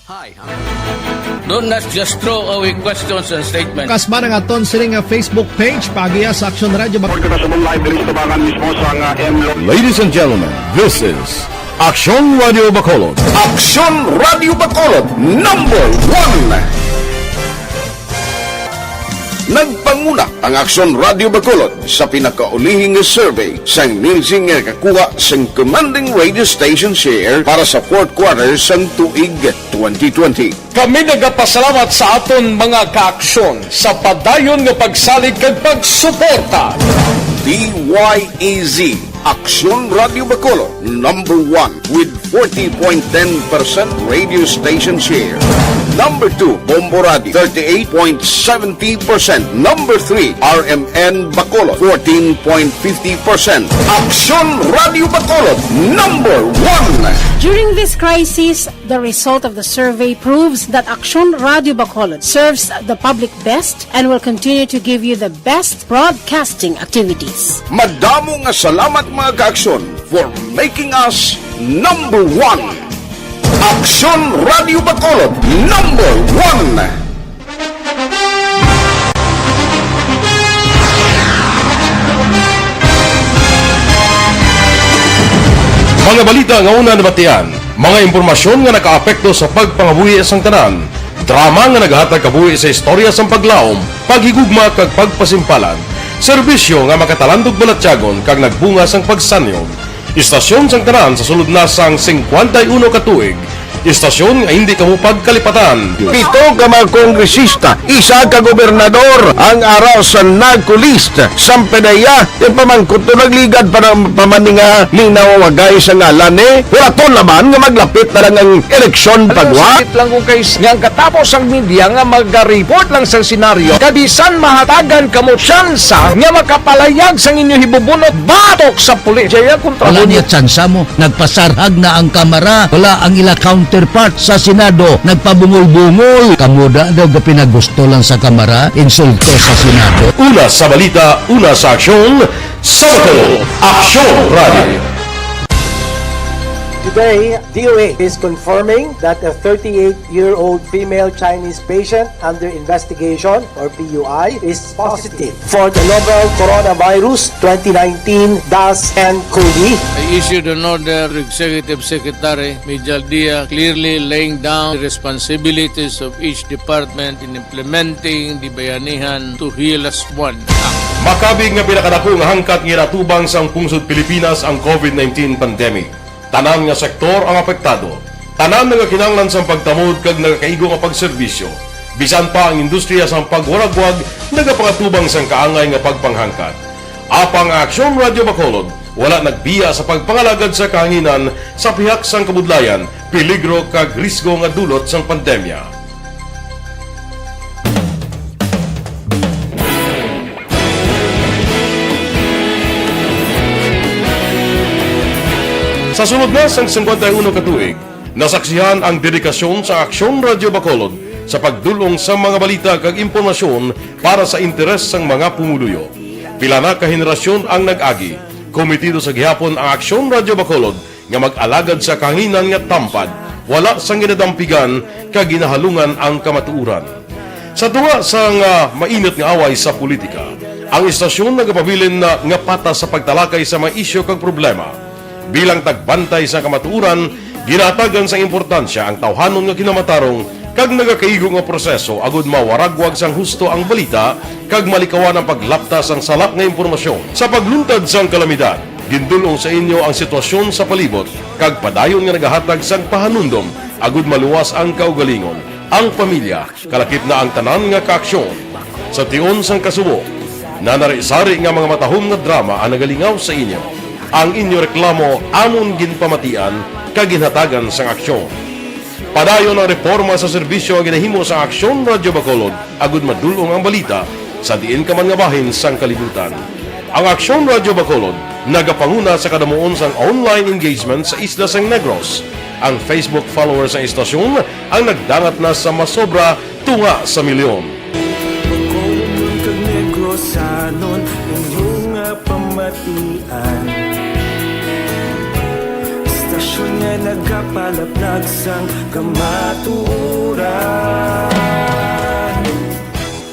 Hi, I'm Do not just throw away questions and statements. Kasma nga aton sini nga Facebook page, paagiha sa Action Radio Bac- Report ka sa live diri sa tubangan mismo sa nga M Lo- Ladies and gentlemen, this is Action Radio Bacolod. Action Radio Bacolod, number one. Nagpanguna ang Aksyon Radio Bacolod sa pinakaulihing nga survey sang Nielsen nga nakakuha sang commanding radio station share para sa fourth quarter sang tuig twenty twenty. Kami nagapasalamat sa aton mga kaaksyon sa padayon nga pagsalig kag pagsuporta. D Y E Z, Aksyon Radio Bacolod, number one with forty point ten percent radio station share. Number two, Bombo Radio, thirty-eight point seventy percent. Number three, R M N Bacolod, fourteen point fifty percent. Aksyon Radio Bacolod, number one. During this crisis, the result of the survey proves that Aksyon Radio Bacolod serves the public best and will continue to give you the best broadcasting activities. Madamo nga salamat, mga kaaksyon, for making us number one. Aksyon Radio Bacolod, number one. Mga balita nga una nabatian, mga impormasyon nga nakaapekto sa pagpangabuhi sang tanan, drama nga naghatag kabuhi sa istorya sang paglaom, paghigugma kag pagpasimpalan, serbisyo nga makatalandog balatyagon kag nagbunga sang pagsanyog. Istasyon sang tanan sa sulod na sang singkwenta y uno ka tuig. Istasyon nga hindi kamo pagkalipatan. Pito ka mga kongresista, isa ka gobernador ang ara sa NARCO list. Sampanaya, ipamangkot to nagligad pa ng pamaninga linawagay sa ngalan ni Huraton naman nga maglapit na lang ang eleksyon pagwa. Sakit lang ko kay s-, nga ang katapos ang media nga mag-report lang sa senaryo, kabisan mahatagan kamo tsansa nga makapalayag sang inyo hibubunot batok sa pulis. Jaya kontra Wala niya tsansa mo. Nagpasarhag na ang Kamara. Wala ang ila counterpart sa Senado. Nagpabungol-bungol. Kamuda daw ga pinagusto lang sa Kamara. Insulto sa Senado. Una sa balita, una sa aksyon, sa Bacolod, Aksyon Radio. Today, D O H is confirming that a thirty-eight-year-old female Chinese patient under investigation, or P U I, is positive for the novel coronavirus twenty nineteen dash N COVID. I issued an order to Executive Secretary Mijal Dia, clearly laying down the responsibilities of each department in implementing the Bayanihan to Heal As One Act. Makabig nga pinakadako nga hangkat nga ginatubang sang pungsod Pilipinas ang COVID nineteen pandemic. Tanan nga sektor ang apektado. Tanan nagakinahanglan sang pagtamod kag nagakaigo nga pagserbisyo. Bisan pa ang industriya sang pagwaragwag nagapangatubang sang kaangay nga pagpanghangkat. Apang ang Aksyon Radyo Bacolod wala nagbiya sa pagpangalagad sa kahanginan sa pihak sang kabudlayan, peligro kag risgo nga dulot sang pandemya. Sa sulod na sang singkwenta y uno ka tuig, nasaksihan ang dedikasyon sa Aksyon Radyo Bacolod sa pagdul-ong sa mga balita kag impormasyon para sa interes sang mga pumuluyo. Pila na ka henerasyon ang nag-agi. Komitido sa gihapon ang Aksyon Radyo Bacolod nga mag-alagad sa kahanginan nga tampad, wala sang ginadampigan kag ginahalungan ang kamatuoran. Sa tunga sang, ah, mainit nga away sa politika, ang istasyon nagapabilin na nga patas sa pagtalakay sa mga isyu kag problema. Bilang tagbantay sa kamatuoran, ginahatagan sang importansya ang tawhanon nga kinamatarong kag nagakaigo nga proseso agud mawaragwag sang husto ang balita kag malikawan ang paglapta sang sala nga impormasyon. Sa pagluntad sang kalamidad, gindul-ong sa inyo ang sitwasyon sa palibot kag padayon nga nagahatag sang pahanumdom agud maluwas ang kaugalingon, ang pamilya, kalakip na ang tanan nga kaaksyon. Sa tion sang kasubo, nanari-sari nga mga matahom nga drama ang nagalingaw sa inyo. Ang inyo reklamo amon ginpamatian kag ginhatagan sang aksyon. Padayon ang reporma sa serbisyo nga ginahimo sang Aksyon Radyo Bacolod agud madul-ong ang balita sa diin ka man nga bahin sang kalibutan. Ang Aksyon Radyo Bacolod nagapanguna sa kadamuon sang online engagement sa isla sang Negros. Ang Facebook followers sang istasyon ang nagdangat na sa masobra tunga sa milyon. Bacolodnon kag Negrosanon, inyo nga pamatian. Istasyon nga nagapalaplag sang kamatuoran.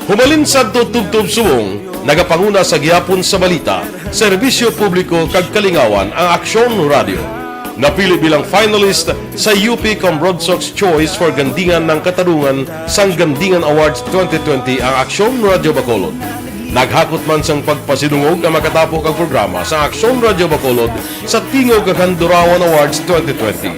Humalin sadto tubtob subong, nagapanguna sa gihapon sa balita, serbisyo publiko kag kalingawan ang Aksyon Radyo. Napili bilang finalist sa U P Comrodsocs Choice for Gandingan ng Katarungan sang Gandingan Awards twenty twenty ang Aksyon Radyo Bacolod. Naghakot man sang pagpasidungog ang makatapo kag programa sa Aksyon Radyo Bacolod sa Tingog kag Handurawan Awards twenty twenty.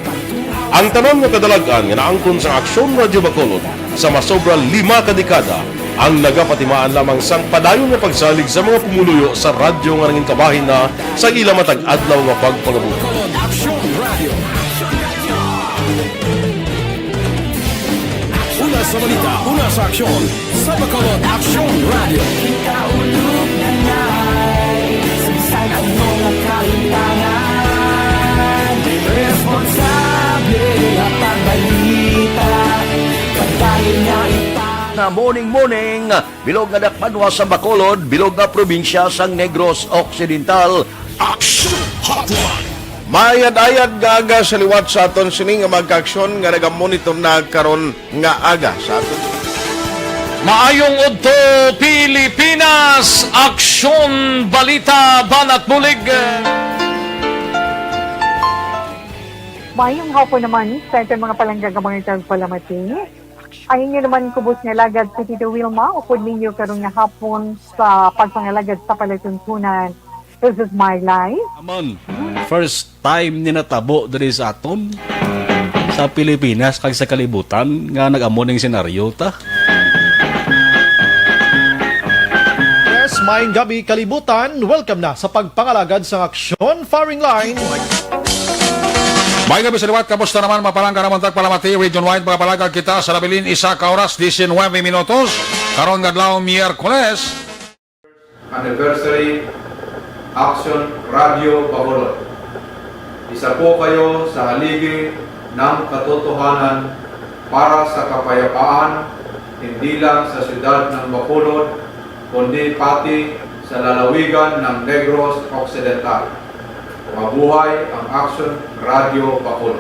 Ang tanan nga kadalag-an nga naangkon sa Aksyon Radyo Bacolod sa masobra lima ka dekada ang nagapatimaan lamang sang padayon nga pagsalig sa mga pumuluyo sa radyo nga nangin kabahin na sa ila matag adlaw nga pagpangabuhi. Una sa balita, una sa aksyon, sa Bacolod Aksyon Radio. Ikaulog na ngay, sa bisan ano nga kalimtangan, responsable nga pagbalita, padayon nga ita- Na morning, morning, bilog nga dakbanwa sa Bacolod, bilog nga probinsya sang Negros Occidental. Action Hotline. Maayad-ayad nga aga sa liwat sa aton sini nga mga kaaksyon nga nagamonitor na karon nga aga sa aton. Maayong udto, Pilipinas! Aksyon, balita, banat bulig. Maayong hapon naman sa aton mga palangga nga mga tagpalamati. Ang inyo naman kubos nga alagad si Tito Wilma, upod ninyo karon nga hapon sa pagpangalagad sa palatuntunan. This is my life. Aman, first time ni natabo diri sa aton, sa Pilipinas kag sa kalibutan nga nag-amo ning senaryo ta. Yes, maayong gabi, kalibutan. Welcome na sa pagpangalagad sang aksyon, firing line. Maayong gabi sa liwat, kamusta naman, mga palangga namon tagpalamati, region-wide, mga palangga kita sa nabilin, isa ka oras, diecinuebe minutos, karon nga adlaw, Miyerkules. Anniversary Action Radio Bacolod. Isa po kayo sa haligi ng katotohanan para sa kapayapaan, hindi lang sa siyudad ng Bacolod, kundi pati sa lalawigan ng Negros Occidental. Mabuhay ang Action Radio Bacolod.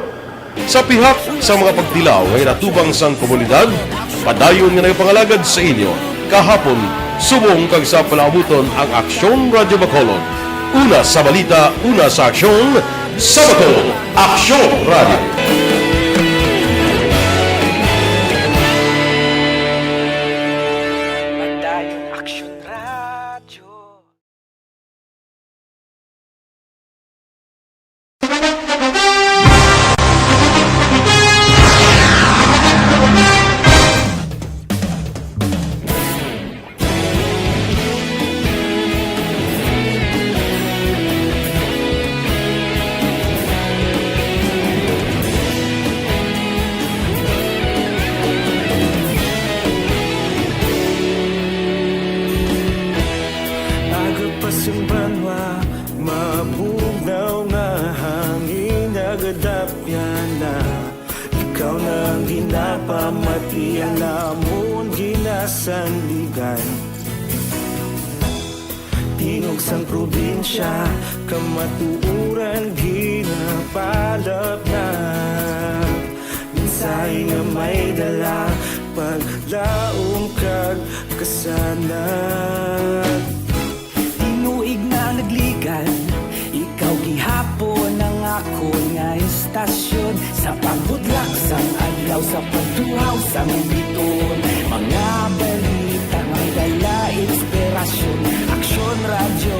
Sa pihak sa mga pagtilaw nga ginatubang sang komunidad, padayon nga nagapangalagad sa inyo, kahapon, subong kag sa palaabuton ang Aksyon Radyo Bacolod. Una sa balita, una sa aksyon, sa Bacolod, Aksyon Radyo. Padayon Aksyon Radyo. Aga pa sing banwa, mabugnaw nga hangin nagadapyan na. Ikaw na ang ginapamati, ang amon ginasandigan. Tingog sang probinsya, kamatuoran ginapalapnag. Mensahe nga may dala, paglaom kag kasanag. Tinuig na nagligan, ikaw gihapon ang akon nga istasyon. Sa pagbudlak sang adlaw, sa pagtuhaw sang biton, mga balita may dala inspirasyon. Aksyon Radyo,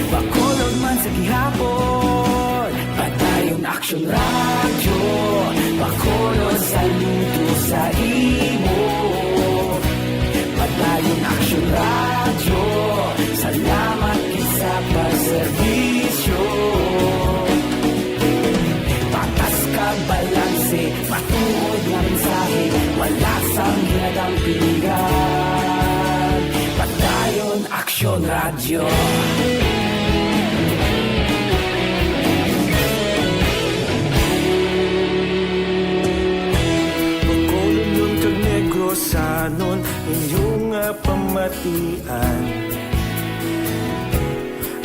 Bacolod man sa gihapon. Padayon Aksyon Radyo, Bacolod, saludo sa imo. Padayon Aksyon Radyo, salamat gid sa pagserbisyo. Patas kag balanse, matuod nga mensahe, wala sang ginadampingan. Padayon Aksyon Radyo. Bacolodnon kag Negrosanon, inyo nga pamatian.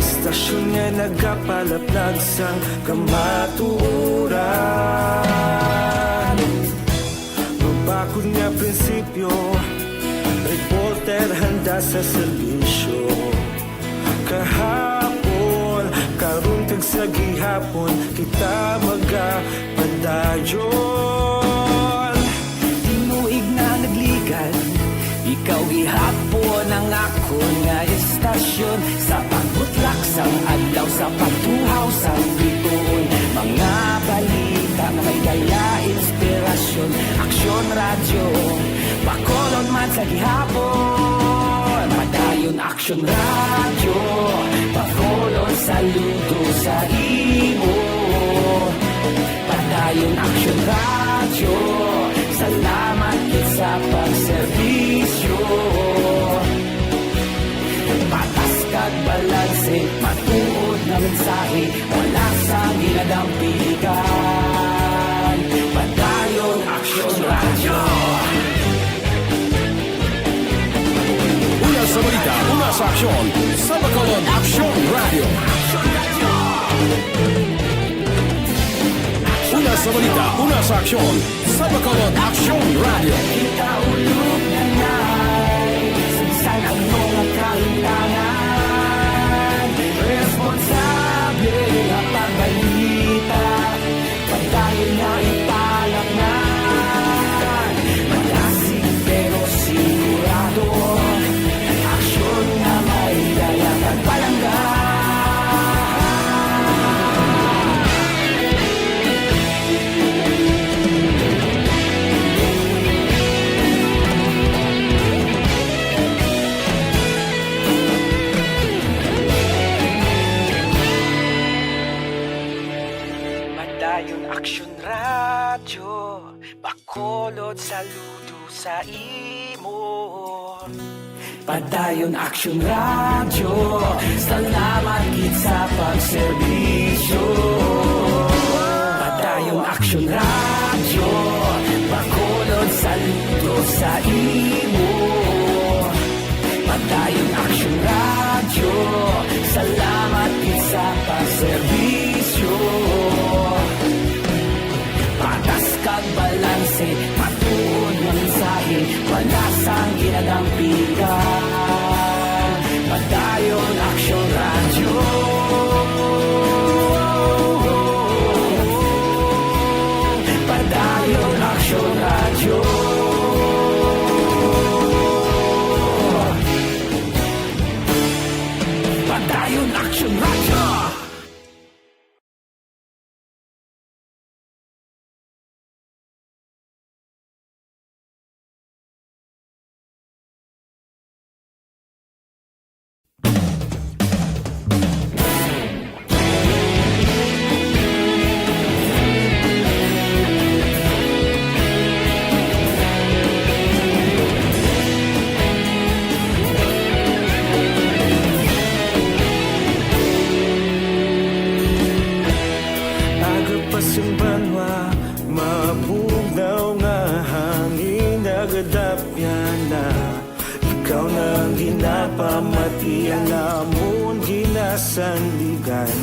Istasyon nga nagapalaplag sang kamatuoran. Mabakod nga prinsipyo, reporter handa sa serbisyo. Kahapon, karon kag sa gihapon, kita magapadayon. Tinuig na nagligan, ikaw gihapon ang akon nga istasyon. Sa pagbutlak sang adlaw, sa pagtuhaw sang bituon, mga balita nga may dala inspirasyon. Aksyon Radyo, Bacolod man sa gihapon. Padayon Aksyon Radyo, Bacolod, saludo sa imo. Padayon Aksyon Radyo, salamat gid sa pagserbisyo. Patas kag balanse, matuod nga mensahe, wala sang ginadampigan. Padayon Aksyon Radyo. Una sa balita, una sa aksyon, sa Bacolod Aksyon Radyo. Una sa balita, una sa aksyon, sa Bacolod Aksyon Radyo. Kita ulog na nay, sa bisan ano nga kahitangan, responsable nga pagbalita. Padayon na ipalapngan, malasig pero sigurado. Aksyon nga may dala kag palangga. Padayon Aksyon Radyo, Bacolod, saludo sa imo. Padayon Aksyon Radyo, salamat gid sa pagserbisyo. Padayon Aksyon Radyo, Bacolod, saludo sa imo. Padayon Aksyon Radyo, salamat gid sa pagserbisyo. Matuod nga mensahe, wala sang ginadampigan. Padayon Aksyon Radyo. Padayon Aksyon Radyo. Padayon Aksyon Radyo. Aga pa sing banwa, mabugnaw nga hangin nagadapyan na. Ikaw na ang ginapamati, ang amon ginasandigan.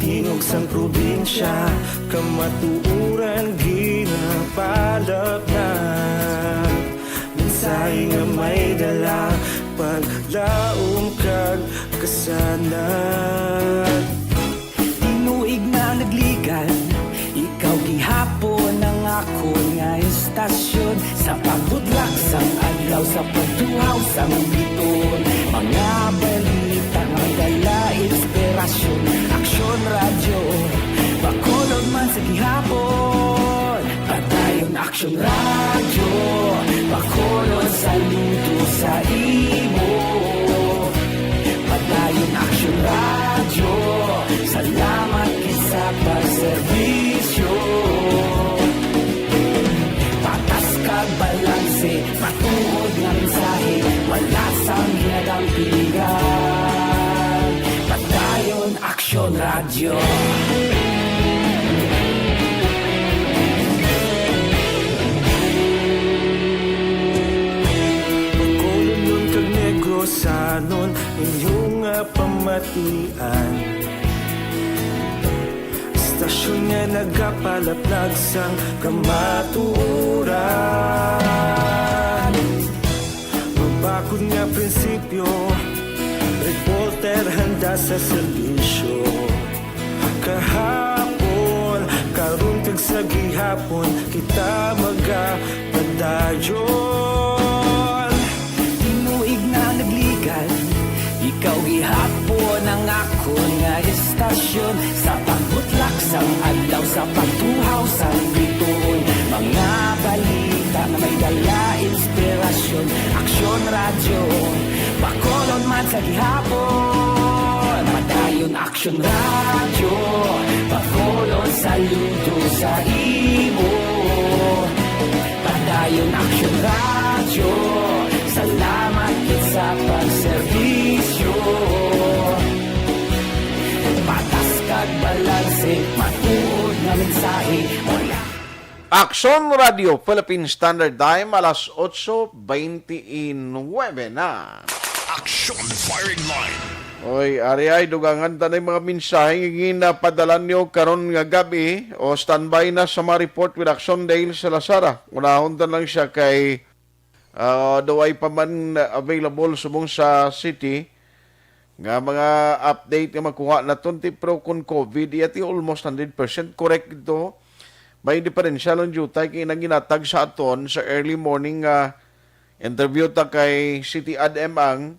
Tingog sang probinsya, kamatuoran ginapalapnat. Mensahe nga may dala, paglaom kag kasanag. Tinuig na nagligan, ikaw gihapon ang akon nga estasyon. Sa pagbutlak sang adlaw, sa pagtuhaw sang bituon, mga balita nga may dala inspirasyon. Aksyon Radyo, Bacolod man sa gihapon. Padayon Aksyon Radyo, Bacolod, saludo sa imo. Padayon Aksyon Radyo, salamat gid sa pagserbisyo. Patas kag balanse, matuod nga mensahe, wala sang ginadampigan. Padayon Aksyon Radyo. Bacolodnon kag Negrosanon, inyo nga pamatian. Estasyon nga nagapalaplag sang kamatuoran. Mabakod nga prinsipyo, reporter handa sa serbisyo. Kahapon, karon kag sa gihapon, kita magapadayon. Tinuig na nagligan, ikaw gihapon ang akon nga estasyon. Sa pagbutlak sang adlaw, sa pagtuhaw sang bituon, mga balita nga may dala inspirasyon. Aksyon Radyo, Bacolod man sa gihapon. Padayon Aksyon Radyo, Bacolod, saludo sa imo. Padayon Aksyon Radyo, salamat gid sa pagserbisyo. Patas kag balanse, matuod nga mensahe, wala. Aksyon Radio Philippine Standard Time, alas otso bente y nuebe na. Aksyon Firing Line. Oy, ari ay, dugangan ta na yung mga mensahe nga ginapadala nyo karon nga gabi. O, standby na sa mga report with Aksyon Dale Salazar. Unahon ta lang siya kay, ah, daw ay pa man available subong sa city nga mga update nga makuha naton ti, pero kung COVID, iya ti almost hundred percent correct ito. May diferensya lang jutay kay nang ginatag sa aton sa early morning nga interview ta kay City Ad M ang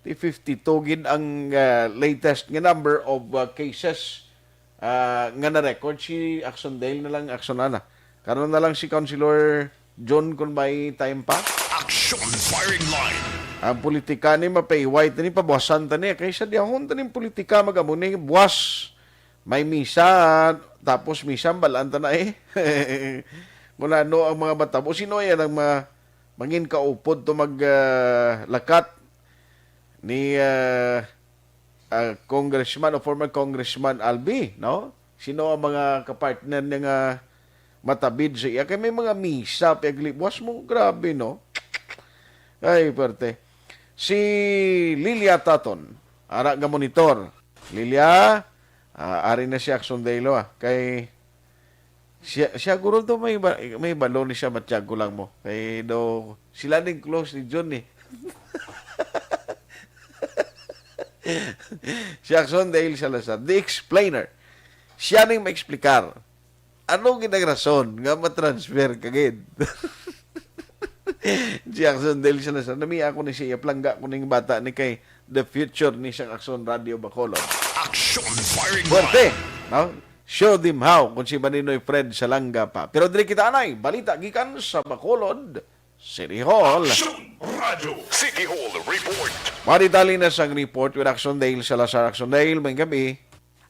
ti fifty-two gid ang, ah, latest nga number of, ah, cases, ah, nga na-record. Si Aksyon Dale na lang, Aksyon Ana. Karon na lang si Councilor John kung may time pa. Aksyon Firing Line. Ang politika ni mapahiway tani, pabuwasan tani. Kay sa dihon tani politika, mag-amo ni buwas. May misa, tapos misa, balaan ta na eh. Kung ano ang mga matabo. Sino yan ang mga mangin kaupod to mag, ah, lakat ni, ah, ah, Congressman o former Congressman Albi, no? Sino ang mga kapartner niya nga matabid sa iya? Kay may mga misa, pagli-, buwas mo, grabe, no? Ay, perte. Si Lilia Taton, ara nga monitor. Lilia, ah, ari na si Aksyon Dale, ah. Kay Siya, siya guro to may ba-, may balo ni siya, matyago lang mo. Kay do, sila ning close ni John eh. Si Action Dale Salazar, the explainer. Siya ning maeksplikar. Ano gid ang rason nga ma-transfer ka gid? Si Action Dale Salazar, nami ako ni siya, palangga ko ning bata ni kay the future ni siyang Action Radio Bacolod. Action Firing Fuerte, Line. No? Show them how kung si Maninoy Fred Salanga pa. Pero diri kita anay, balita gikan sa Bacolod City Hall. Action Radio City Hall Report. Maritali na sang report with Action Dale Salazar. Action Dale, may gabi.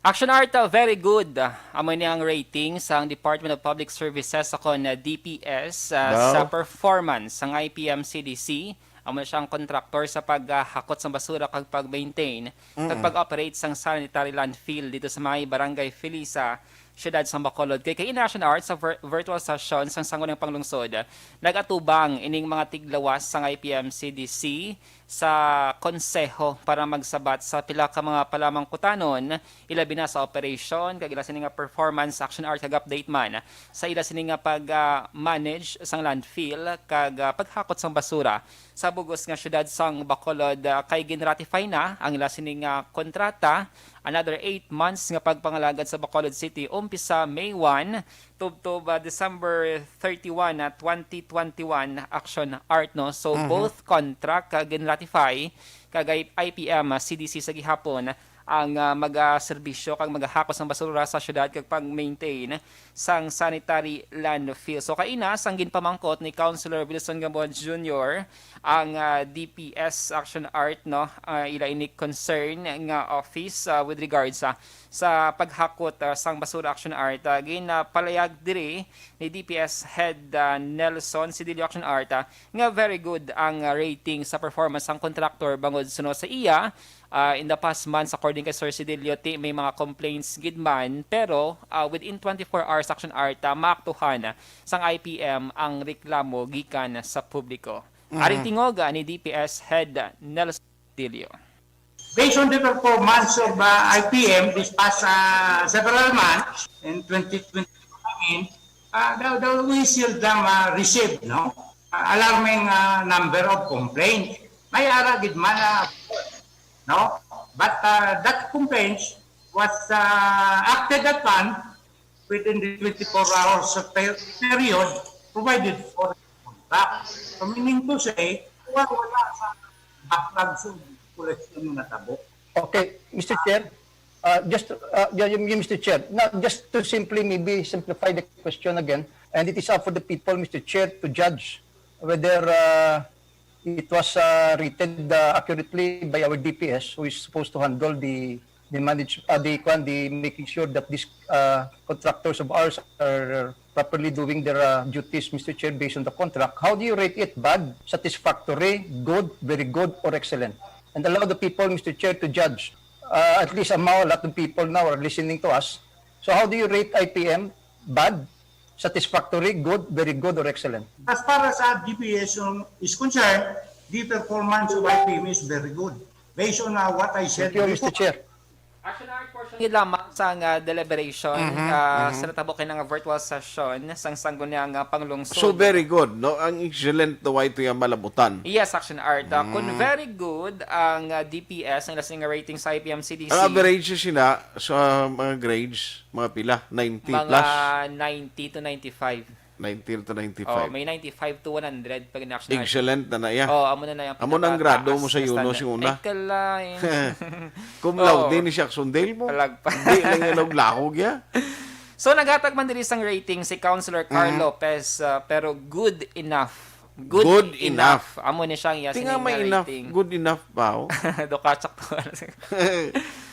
Action Art, uh, very good. Uh, amo ni ang rating sang Department of Public Services sa kon, uh, D P S, uh, Daw? sa performance sang I P M C D C. Amo na siya ang contractor sa paghakot sang basura kag pag-maintain kag pag-operate sang sanitary landfill dito sa may Barangay Felisa, siyudad sang Bacolod. Kay kaina, Action Art, sa vir- virtual session sang Sangguniang Panglungsod, nag-atubang ining mga tiglawas sang I P M C D C sa konseho para magsabat sa pila ka mga palamangkutanon, ilabi na sa operation kag ila sini nga performance, Action Art, kag update man sa ila sini nga pag, ah, manage sang landfill kag, ah, paghakot sang basura sa bug-os nga siyudad sang Bacolod, ah, kay ginratify na ang ila sini nga kontrata, another eight months nga pagpangalagad sa Bacolod City, umpisa May one tubtob, ah, December thirty-one, ah, twenty twenty-one, Action Art, no? So, both contract, ah, ginratify kag I P M, ah, C D C sa gihapon ang, ah, magaserbisyo kag magahakot sang basura sa syudad kag pag-maintain sang sanitary landfill. So, kaina, sang ginpamangkot ni Councilor Wilson Gamboa Junior, ang, ah, D P S, Action Art, no, ah, ila ini concern nga office, ah, with regards, ah, sa paghakot, ah, sang basura, Action Art, ah, ginapalayag diri ni D P S Head, ah, Nelson Sidilio, Action Art, ah, nga very good ang, ah, rating sa performance sang contractor bangod suno sa iya, ah, in the past months, according kay Sir Sidilio, ti may mga complaints gid man, pero, ah, within twenty-four hours, Action Art, ah, maaktuhan sang I P M ang reklamo gikan sa publiko. Aring tingog, ah, ni D P S Head Nelson Tilio. Based on the performance of, uh, I P M this past, uh, several months in twenty twenty-two, uh, the, the, we seldom, uh, receive, no, uh, alarming, uh, number of complaints. May ara gid man, uh, no, but, uh, that complaints was, uh, acted upon within the twenty-four hours of per- period provided for the contract. So, meaning to say, wala, wala sa backlog sa collection nga natabo. Okay, Mister Chair, uh, just, uh, y- y- Mister Chair, now just to simply maybe simplify the question again, and it is up for the people, Mister Chair, to judge whether uh, it was uh, rated uh, accurately by our D P S, who is supposed to handle the the manage uh, the kwan, the making sure that these uh, contractors of ours are properly doing their uh, duties, Mister Chair, based on the contract. How do you rate it? Bad, satisfactory, good, very good, or excellent? And allow the people, Mister Chair, to judge. Uh, at least somehow a lot of people now are listening to us. So how do you rate I P M? Bad, satisfactory, good, very good, or excellent? As far as our D P S is concerned, the performance of I P M is very good. Based on, uh, what I said Thank you, Mister before. Chair. Action Art, portion gid lamang sang, ah, deliberation, ah, sa natabo kay nga virtual session sang Sangguniang, ah, Panglungsod. So very good, no? Ang excellent daw ay ito yung malabutan. Yes, Action Art. Ah, kung very good ang, ah, D P S, ang lasing nga rating sa I P M C D C, Ang average sina sa mga grades, mga pila, ninety mga plus. ninety to ninety-five. ninety to Oh, ninety-five. May ninety-five to one hundred pag in-action. Excellent na na iya. Oh, amo na na yung Amo na ang pinakataas grado mo sa na Yuno standard. si una. Ay, kalain. Cum laude Oh. ni siya Sundel mo. Palagpa. Di lang yung lahog-lahog ya. So, naghatag man diri sang rating si Councilor Carl Mhm. Lopez, ah, pero good enough. Good, Good enough. Amo ni siyang iya Tinga sining may nga enough. Rating. Good enough ba? Oh? Do kachak to.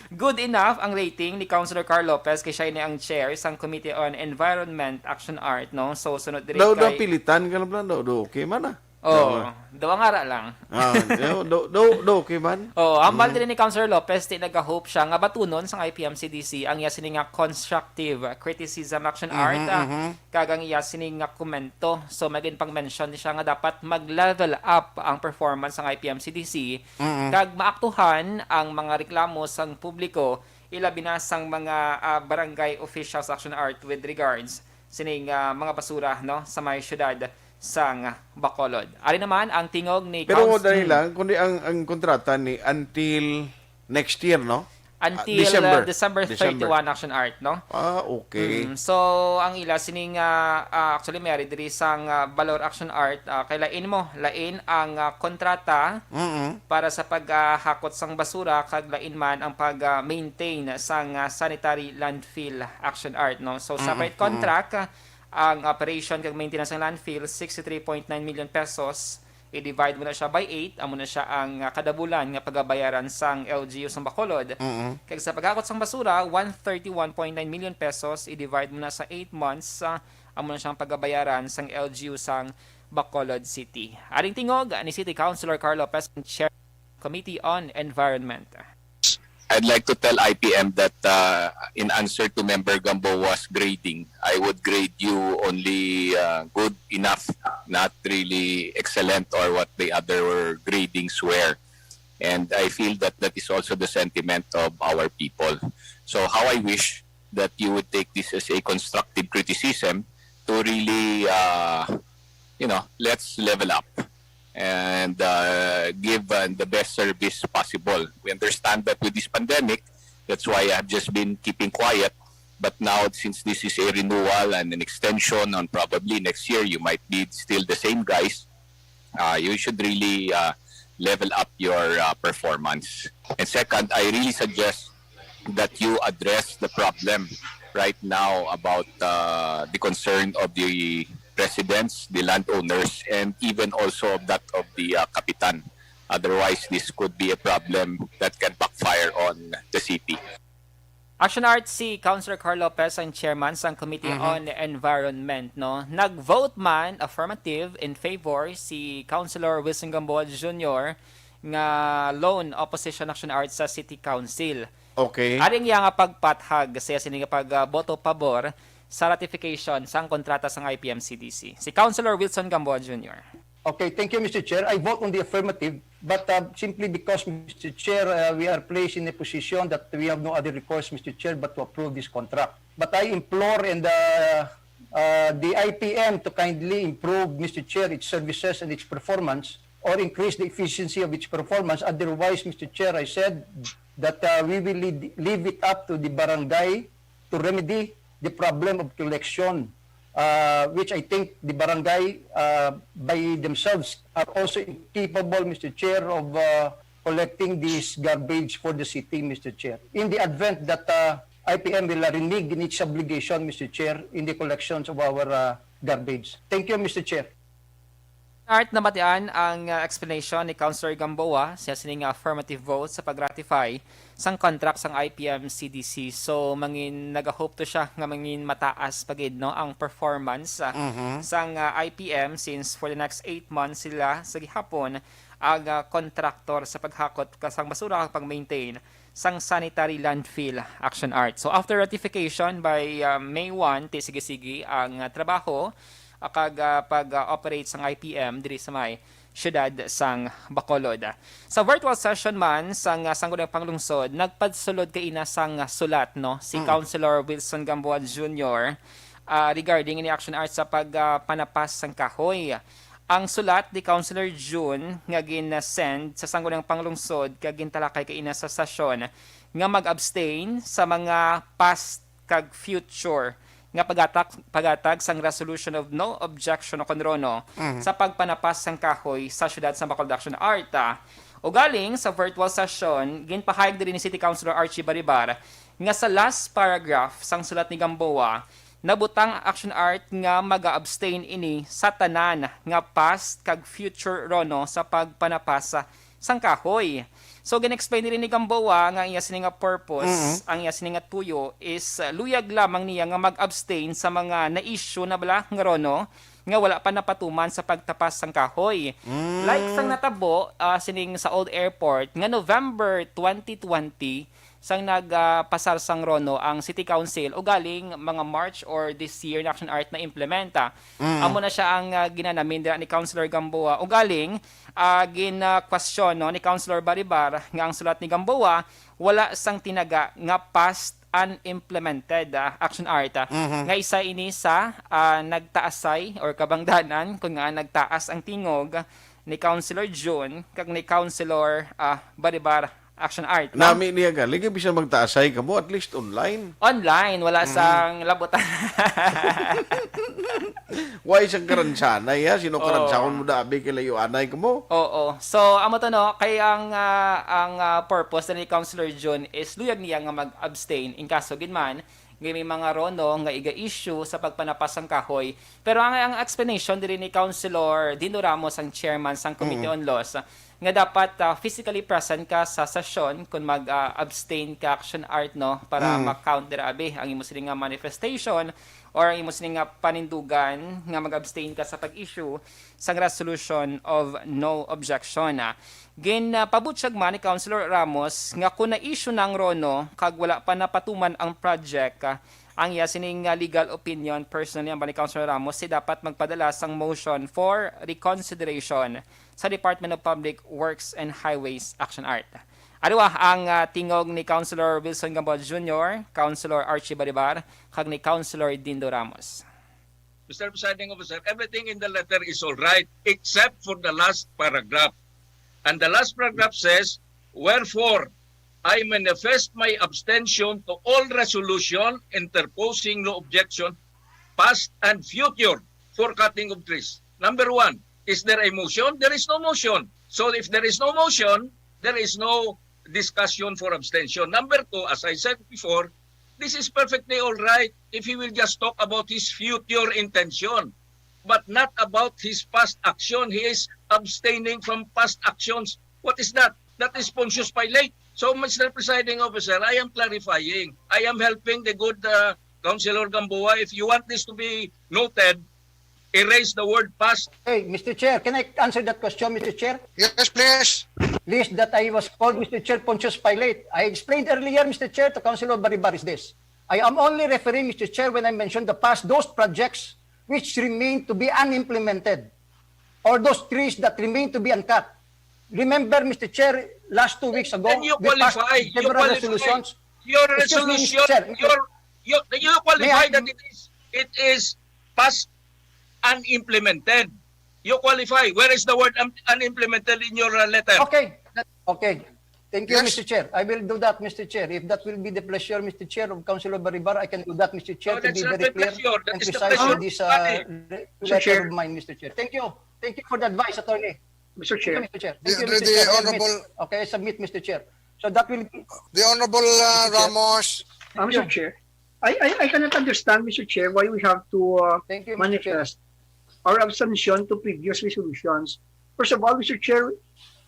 Good enough ang rating ni Councilor Carl Lopez kay siya ini ang chair sang Committee on Environment Action Art, no? So, sunod diri Daw, daw kay pilitan ka lang lang. Daw, daw okay man ah. Oh, Daw, daw ang ara lang. ah, daw, daw, daw, daw okay man. Oh, hambal diri ni Councilor Lopez, ti nagahope siya nga batunon sang I P M C D C ang iya sini nga constructive criticism action art, ah, kag ang iya sini nga komento. So, magin pang-mention ni siya nga dapat mag-level up ang performance sang I P M C D C kag maaktuhan ang mga reklamo sang publiko, ilabi na sang mga, ah, barangay officials action art with regards sining, ah, mga basura, no, sa may siyudad sang Bacolod. Ari naman ang tingog ni Pero Couns- dali Mm. lang, kundi ang, ang kontrata ni until next year, no? Until December. uh, December December. thirty-one, Action Art, no? Ah, okay. Mm, so, ang ila sining, ah, ah, actually, may ari diri sang, ah, Valor Action Art, ah, kay lain mo, lain ang, ah, kontrata Mm-mm. para sa paghakot sang basura, kag lain man ang pag-maintain sang, ah, sanitary landfill, Action Art, no? So, separate Mm-mm. contract, ah, ang operation kag maintenance sang landfill, sixty-three point nine million pesos. I-divide mo na siya by eight, amo na siya ang, ah, kada bulan nga pagabayaran sang L G U sang Bacolod. Mm-mm. Kag sa paghakot sang basura, one thirty-one point nine million pesos, i-divide mo na sa eight months, ah, amo na siyang pagabayaran sang L G U sang Bacolod City. Aring tingog ni City Councilor Carl Lopez, ang Chair Committee on Environment. I'd like to tell I P M that, uh, in answer to Member Gamboa's grading, I would grade you only, uh, good enough, not really excellent or what the other gradings were. And I feel that that is also the sentiment of our people. So how I wish that you would take this as a constructive criticism to really, uh, you know, let's level up and, uh, give, uh, the best service possible. We understand that with this pandemic, that's why I've just been keeping quiet. But now, since this is a renewal and an extension on probably next year, you might be still the same guys. Uh, you should really, uh, level up your, uh, performance. And second, I really suggest that you address the problem right now about, uh, the concern of the residents, the landowners, and even also of that of the, uh, kapitan. Otherwise, this could be a problem that can backfire on the city. Action Art, si Councilor Carl Lopez ang chairman sang Committee Mhm. on Environment, no? Nag-vote man affirmative in favor si Councilor Wilson Gamboa Junior nga lone opposition, Action Art, sa City Council. Okay. Ari ang iya nga pagpathag sa iya sini nga pag, ah, boto pabor sa ratification sang kontrata sang I P M C D C. Si Councilor Wilson Gamboa Junior. Okay, thank you, Mister Chair. I vote on the affirmative, but, uh, simply because, Mister Chair, uh, we are placed in a position that we have no other recourse, Mister Chair, but to approve this contract. But I implore and, uh, uh, the I P M to kindly improve, Mister Chair, its services and its performance, or increase the efficiency of its performance. Otherwise, Mister Chair, I said that, uh, we will leave, leave it up to the barangay to remedy the problem of collection, uh, which I think the barangay, uh, by themselves are also incapable, Mister Chair, of, uh, collecting this garbage for the city, Mister Chair. In the event that, uh, I P M will, uh, renege in its obligation, Mister Chair, in the collections of our, uh, garbage. Thank you, Mister Chair. Art, nabatian ang, uh, explanation ni Councilor Gamboa sa sining affirmative vote sa pag-ratify sang contract sang I P M C D C. So, mangin, nagahope to siya nga mangin mataas pa gid, no, ang performance, ah, Mhm. sang, ah, I P M, since for the next eight months sila sa gihapon ang, ah, contractor sa paghakot ka sang basura kag pag-maintain sang sanitary landfill, Action Art. So, after ratification by, ah, May one, ti sige-sige ang, ah, trabaho, ah, kag, ah, pag, ah, operate sang I P M diri sa may siyudad sang Bacolod. Sa virtual session man sang, ah, Sangguniang Panglungsod, nagpadsulod kaina sang, ah, sulat, no, si Mm. Councilor Wilson Gamboa Junior, ah, regarding ini, Action Art, sa pag, ah, panapas sang kahoy. Ang sulat ni Councilor June nga gin-send sa Sangguniang Panglungsod kag gintalakay kaina sa sesyon nga mag-abstain sa mga past kag future nga pagatag, pagatag sang Resolution of No Objection o kon RONO Mhm. sa pagpanapas sang kahoy sa siyudad sa Bacolod, Action Art. Ugaling sa virtual session, ginpahayag diri ni City Councilor Archie Baribar nga sa last paragraph sang sulat ni Gamboa, nabutang, Action Art, nga maga-abstain ini sa tanan nga past kag future RONO sa pagpanapas sang kahoy. So, gin-explain diri ni Gamboa nga ang iya sini nga purpose, Mhm. ang iya sini nga tuyo is, uh, luyag lamang niya nga mag-abstain sa mga na-issue na bala nga RONO nga wala pa napatuman sa pagtapas sang kahoy. Mm. Like sang natabo, ah, sining sa Old Airport nga November twenty twenty, sang nag, ah, pasar sang RONO ang City Council, ugaling mga March or this year na, Action Art, na implementa. Mm. Amo na siya ang, ah, ginanamin dira ni Councilor Gamboa. Ugaling, ah, gin, ah, question, no, ni Councilor Baribar nga ang sulat ni Gamboa wala sang tinaga nga past unimplemented, ah, Action Art, ah, Mhm. nga isa ini sa, ah, nagtaasay or kabangdanan kung nga nagtaas ang tingog ni Councilor Jun kag ni Councilor, ah, Baribar Action Art, no? Nami niya galing, eh, bisan magtaasay kamo, at least online. Online, wala Mhm. sang labutan. Why sang karansanay, ha? Sino Oo. karansaon mo da, abi, kay layo anay kamo? Oo. So, amo to, no? Kay ang, ah, ang, ah, purpose ni Councilor Jun is luyag niya nga mag-abstain in kaso gid man nga may mga RONO nga iga-issue sa pagpanapas sang kahoy. Pero ang, ang explanation diri ni Councilor Dino Ramos, ang chairman sang Committee Mm. on Laws, nga dapat, ah, physically present ka sa session kung mag, ah, abstain ka, Action Art, no, para Mm. ma-count dira, abi, ang imo sini nga manifestation or ang imo sini nga panindugan nga mag-abstain ka sa pag-issue sang resolution of no objection, ah. Gin, ah, pabutyag man ni Councilor Ramos nga kung na-issue na ang RONO kag wala pa napatuman ang project, ah, ang iya sining, ah, legal opinion, personally, ang ba ni Councilor Ramos, si dapat magpadala sang motion for reconsideration sa Department of Public Works and Highways, Action Art. Ano ba ang, ah, tingog ni Councilor Wilson Gamboa Junior, Councilor Archie Baribar, kag ni Councilor Dindo Ramos? Mister Presiding Officer, everything in the letter is all right except for the last paragraph. And the last paragraph says, "Wherefore, I manifest my abstention to all resolution interposing no objection, past and future, for cutting of trees." Number one, is there a motion? There is no motion. So if there is no motion, there is no discussion for abstention. Number two, as I said before, this is perfectly all right if he will just talk about his future intention, but not about his past action. He is abstaining from past actions. What is that? That is Pontius Pilate. So, Mister Presiding Officer, I am clarifying. I am helping the good, uh, Councilor Gamboa. If you want this to be noted, erase the word past. Hey, Mister Chair, can I answer that question, Mister Chair? Yes, please. List that I was called, Mister Chair, Pontius Pilate. I explained earlier, Mister Chair, to Councilor Baribar is this. I am only referring, Mister Chair, when I mentioned the past, those projects which remain to be unimplemented or those trees that remain to be uncut. Remember, Mister Chair, last two weeks ago, Then you we passed qualify. You several qualify. resolutions. Your Excuse me, resolution, Mister Chair. your, you, you May qualify I that it is, it is past unimplemented. You qualify. Where is the word un-, unimplemented in your, uh, letter? Okay. That, okay. Thank you, Yes. Mister Chair. I will do that, Mister Chair. If that will be the pleasure, Mister Chair, of Councilor Baribar, I can do that, Mister Chair, No, to that's be not very the clear pleasure. That and is the precise pleasure in of this, uh, the body. re-, Mister letter Chair. of mine, Mister Chair. Thank you. Thank you for the advice, Attorney. Mister Thank you, Chair. Mister Chair. Thank The, you, the, Mister the Chair. I submit. Honorable Okay, I submit, Mister Chair. So that will be, The Honorable, uh, Mister Chair. Ramos. Thank Mister you. Chair, I, I, I cannot understand, Mister Chair, why we have to, uh, Thank you, Mister Chair. manifest our abstention to previous resolutions. First of all, Mister Chair,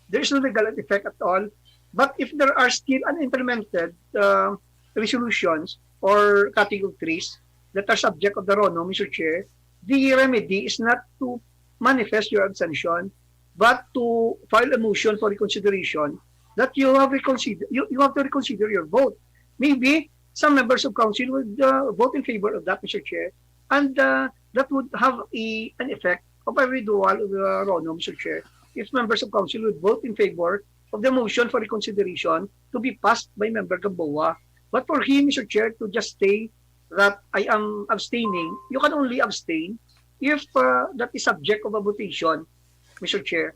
there is no legal effect at all. But if there are still unimplemented, uh, resolutions or cutting of trees that are subject of the RONO, Mister Chair, the remedy is not to manifest your abstention, but to file a motion for reconsideration that you have reconsider-, you, you have to reconsider your vote. Maybe some members of council would, uh, vote in favor of that, Mister Chair, and, uh, that would have a, an effect of a withdrawal of the RONO, Mister Chair. If members of council would vote in favor of the motion for reconsideration to be passed by Member Gamboa. But for him, Mister Chair, to just say that I am abstaining, you can only abstain if, uh, that is subject of a votation, Mister Chair.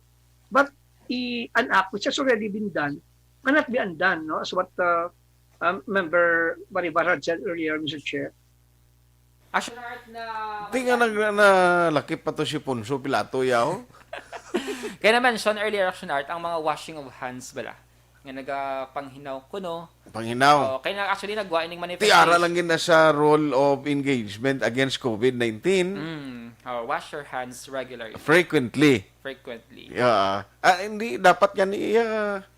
But i-, an act which has already been done cannot be undone, no? As what, uh, um, Member Baribar had said earlier, Mister Chair. Action Art na Di nga nag-, nalakip pa to si Poncio Pilato, yaw. Kaya na-mention earlier, Action Art, ang mga washing of hands bala. Nga nagapanghinaw kuno. Panghinaw. Oh, kaya na, actually, nagwa ining manifestation. Tiara lang gid na sa rule of engagement against COVID nineteen. Mm. Oh, wash your hands regularly. Frequently. Frequently. Yeah. Ah, hindi, dapat yan, iya,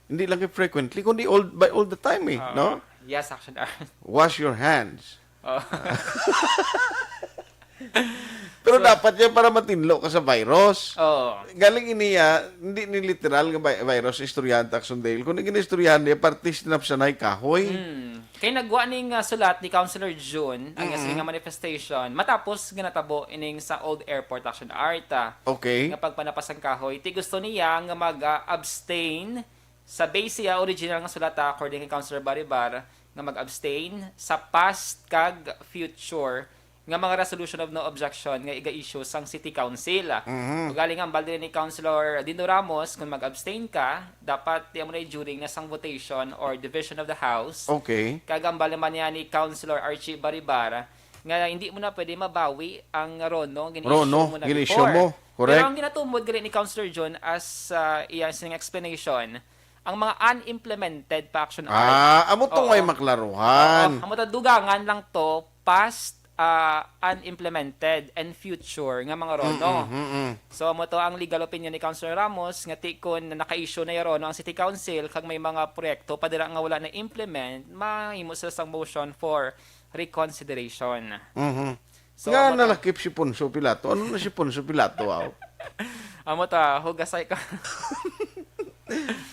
hindi lang frequently, kundi all, by all the time eh, Ah, no? Yes, Action Art. Wash your hands. Oh. Pero So, dapat yan para matinlo ka sa virus. Oo. Galing ini, ah, hindi ni literal nga vi-, virus istoryahan ta, Action Dale. Kung inistoryahan niya, partis na sanay kahoy. Hmm. Kay nagwa ning, ah, sulat ni Councilor June, ang Mm-mm. sining nga manifestation, matapos nga natabo ining sa Old Airport, Action Art, ah, Okay. nga pagpanapas sang kahoy. Ti gusto niya nga mag, ah, abstain sa base sa original nga sulat, ah, according kay Councilor Baribar, nga mag-abstain sa past kag future nga mga resolution of no objection nga iga-issue sang City Council. Mhm. Ugali nga, ang balde ni Councilor Dindo Ramos, kung mag-abstain ka, dapat di mo na during na sang votation or division of the House. Okay. Kag ang balde man niya ni Councilor Archie Baribar, nga hindi mo na pwede mabawi ang Rono, gin-issue Rono, mo na gin-issue before. Mo. Correct. Pero ang ginatumod gali ni Councilor John as, ah, iya sing explanation, ang mga unimplemented pa action art. Ah, amo tong may Oo. Maklaruhan. Oo, amo to, dugangan lang to, past, ah, unimplemented, and future nga mga Rono. Mm, mm, mm. So, amo to ang legal opinion ni Councilor Ramos nga ti kun naka-issue na ya Rono ang City Council kag may mga proyekto pa dira nga wala na-implement, mahimo sila sang motion for reconsideration. Mhm. So, Nga amo to. Nalakip si Poncio Pilato. Ano na si Poncio Pilato, aw? Amo ta, hugasay ka.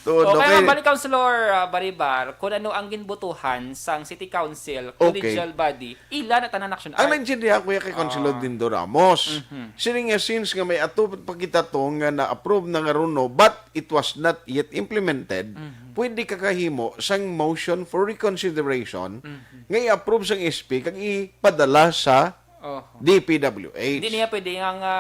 Tuod, O, no, kaya kay nga, balik, Councilor, ah, Baribar, kung ano ang ginbutuhan sang City Council, Okay. collegial body, ila na tanan action Ang art. naintindihan ko ya kay Councilor Oo. Dindo Ramos. Mhm. Sining nga since nga may ato pa kita to nga na-approve na nga Rono, but it was not yet implemented, Mhm. pwede ka kahimo sang motion for reconsideration Mhm. nga i-approve sang S P kag ipadala sa Oho. D P W H. Hindi niya pwede nga, nga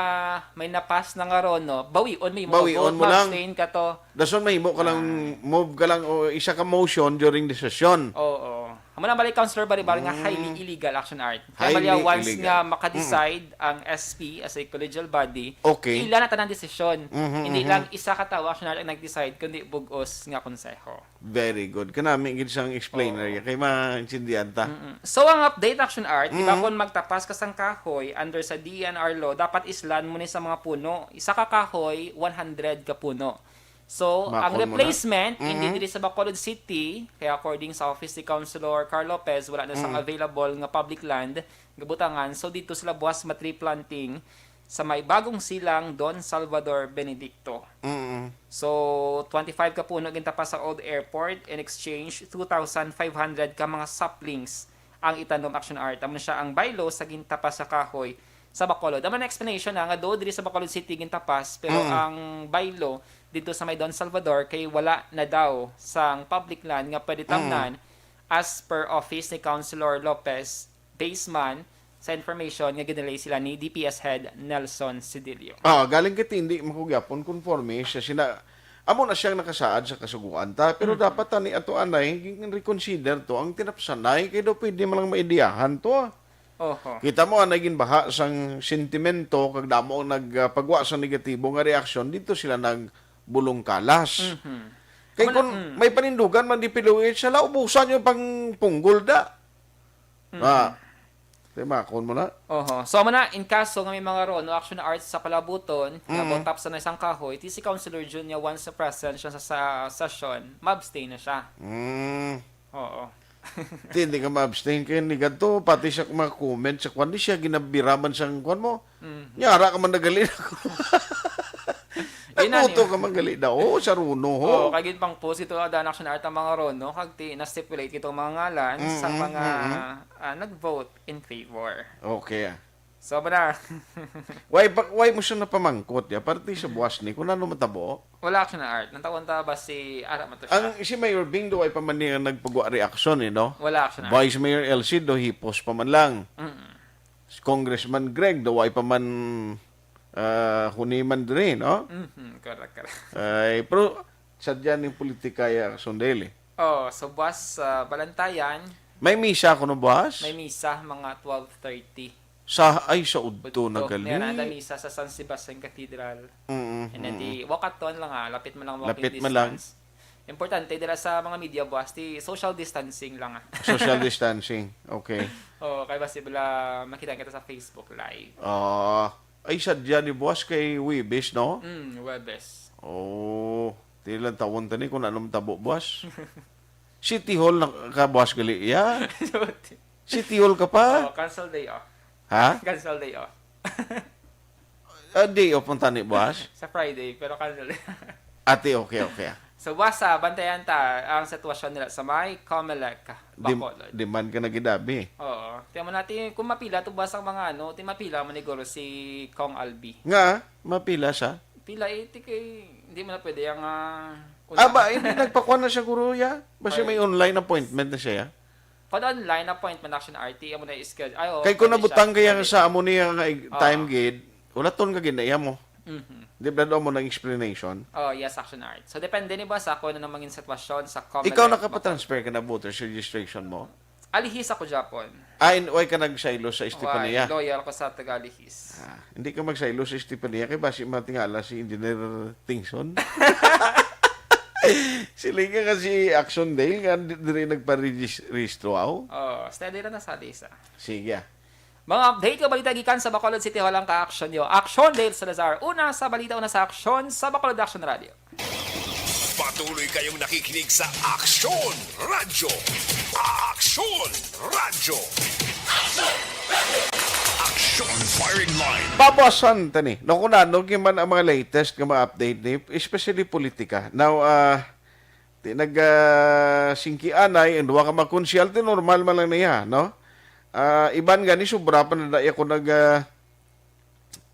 may napas na nga Rono, bawion mo yung Bawion vote, mo lang. ma-abstain ka to. Dason mahimo ka lang, Ah. move ka lang o isa ka motion during the session. Oo. Amo na balik, Councilor Baribar, nga Mm. highly illegal action art. Kaya Highly mali, once illegal. nga maka-decide Mm. ang S P as a collegial body, Okay. ila na tanan desisyon. Mhm, Hindi mhm. lang isa ka tawo action art ang nag-decide, kundi bug-os nga konseho. Very good. Kanami gid sang explainer Oo. ya, kay maintindihan ta. Mm-mm. So, ang update, action art, di ba, Mm. kung magtapas ka sang kahoy under sa D E N R law, dapat islan mo ni sa mga puno. Isa ka kahoy, one hundred ka puno. So, ang Makon mo na. replacement, hindi Mm. diri sa Bacolod City, kaya according sa office ni Councilor Carl Lopez, wala na sang Mm. available nga public land nga butangan. So, dito sila buwas ma-tree planting sa may bagong silang Don Salvador Benedicto. Mm. So, twenty-five ka puno gintapas sa Old Airport, in exchange, two thousand five hundred ka mga saplings ang itanom, action art. Amo na siya ang bylaw sa gintapas sa kahoy sa Bacolod. Amo na explanation na nga do diri sa Bacolod City gintapas, pero Mm. ang bylaw dito sa may Don Salvador kay wala na daw sang public land nga pwede Mm. tamnan as per office ni Councilor Lopez Baseman sa information nga ginrelay sila ni D P S head Nelson Cedillo. Ah, galing kay hindi man ko gyapon konforme siya sina-, amo na siyang nakasaad sa kasuguan ta, pero Mm. dapat tani ato anay gin-reconsider to ang tinapsanay kay daw pwede man lang maidiyahan to. Oho. Kita mo anay ginbaha sang sentimento kag damo ang nagpagwa sa negatibo nga reaksyon, dito sila nagbulong kalas. Mhm. Kay Amo na, kung mm. may panindugan man di piluit, siya la ubusan yung pang punggol da. Mhm. Ah. Timakon mo na. Oho. So, amo na, in kaso nga may mga Rono action arts sa palabuton, nga Mm. botap sa na isang kahoy, ti si Councilor Jun nga once na present siya sa, sa session, ma-abstain na siya. Mm. Oo. Ti, hindi ka ma-abstain kay ni gadto, pati sa mga comment sa kwan, di siya ginabiraman sang kwan mo. Mhm. Nyara ka man nagali na. Yun na Nagbuto niya. ka man gali daw, oh, sa Rono, ho. Oo, kag yun pang post ito, ada na action art ang mga Rono, kag ti, na-stipulate itong mga ngalan sa Mm, mga, mm. ah, nag-vote in favor. Okay, ah. So, ba na? Why pa, why mo siya napamangkot, ya? Parte sa buwas ni, kung ano matabo? Wala action art. Nang taon ta ba si Ara man to siya? Ang, si Mayor Bing, do, ay pa man niya nagpagwa reaksyon, eh, no? Wala action art. Vice Mayor Elsie, do, hipos pa man lang. Mm. Si Congressman Greg, do, ay pa man, ah, huniman diri, no? Mhm, correct, correct. Ay, pero, sadya ning politika ya, Sundel, eh. Oh, so buwas sa Balantayan. May misa kuno buwas? May misa, mga twelve thirty. Sa, ay, sa udto Udto. na gali. Meron na misa sa San Sebastian Cathedral. Mm, And then mm. di, walkathon lang, ah. Lapit man lang walking Lapit man lang. distance. Importante, dira sa mga media buwas, di social distancing lang, ah. Social distancing. Okay. Oh, kay basi bala makita kita sa Facebook Live. Ah, ay, sadya ni buwas kay Webes, no? Mm, Webes. Oh, ti lang tawon tani kung ano matabo buwas. City Hall na ka buwas gali, ya? City Hall ka pa? Oh, cancel day off. Ha? Cancel day off. Ah, day off ang tani buwas? Sa Friday, pero cancel day. Ate, okay, okay. So, buwas, ah, bantayan ta ang sitwasyon nila sa may Comelec, Dem-, Bacolod. demand ka na gid, abi. Oo. Tiyan mo natin kung mapila to buwas ang mga ano, ti mapila man ni Guro si Cong Albi. Nga, mapila sa? Pila, eh, ti kay, hindi mo na pwede ang, ah, una. Ah, ba, hindi nagpakuha na siya, Guro, ya? Basta Ay. may online appointment na siya, ya? Kung online appointment, Action R T, amo na i-schedule. Ay, oo, Kay kung pwede siya. nabutang kaya Pwede sa siya. amo niya nga ig-, Ah. time gid, ulaton ka gid na iya mo. Mhm. Di ba daw mo ng explanation? Oh, yes, Action Art. So, depende ni boss ako na mangin sitwasyon sa Comelec. Ikaw nakapatransfer ka na voters registration mo? Alihis ako, Japon. Ah, in, why ka nagsaylo sa Estefania? Why? Loyal ko sa taga-Alihis. Ah, hindi ka magsaylo sa Estefania kay basi matingala si Engineer Tingson. Sila nga nga si Action Dale nga di-, diri nagpa-registro, aw. Oh, steady lang na sa Alisa. Sige, ah. Mga update nga balita gikan sa Bacolod City Hall ang ka-action nyo. Action Dale Salazar. Una sa balita, una sa aksyon sa Bacolod Action Radio. Patuloy kayong nakikinig sa Aksyon Radyo. Aksyon Radyo. Aksyon Firing Line. Babasan ta ni. No, kung ano, giman ang mga latest nga mga update ni, especially politika. Now, ah, ti-, nag, ah, singkianay, ang duha ka mga konsyal, ti normal man lang niya, no? Ah, iban gani, sobra pa na daya ko nag, ah,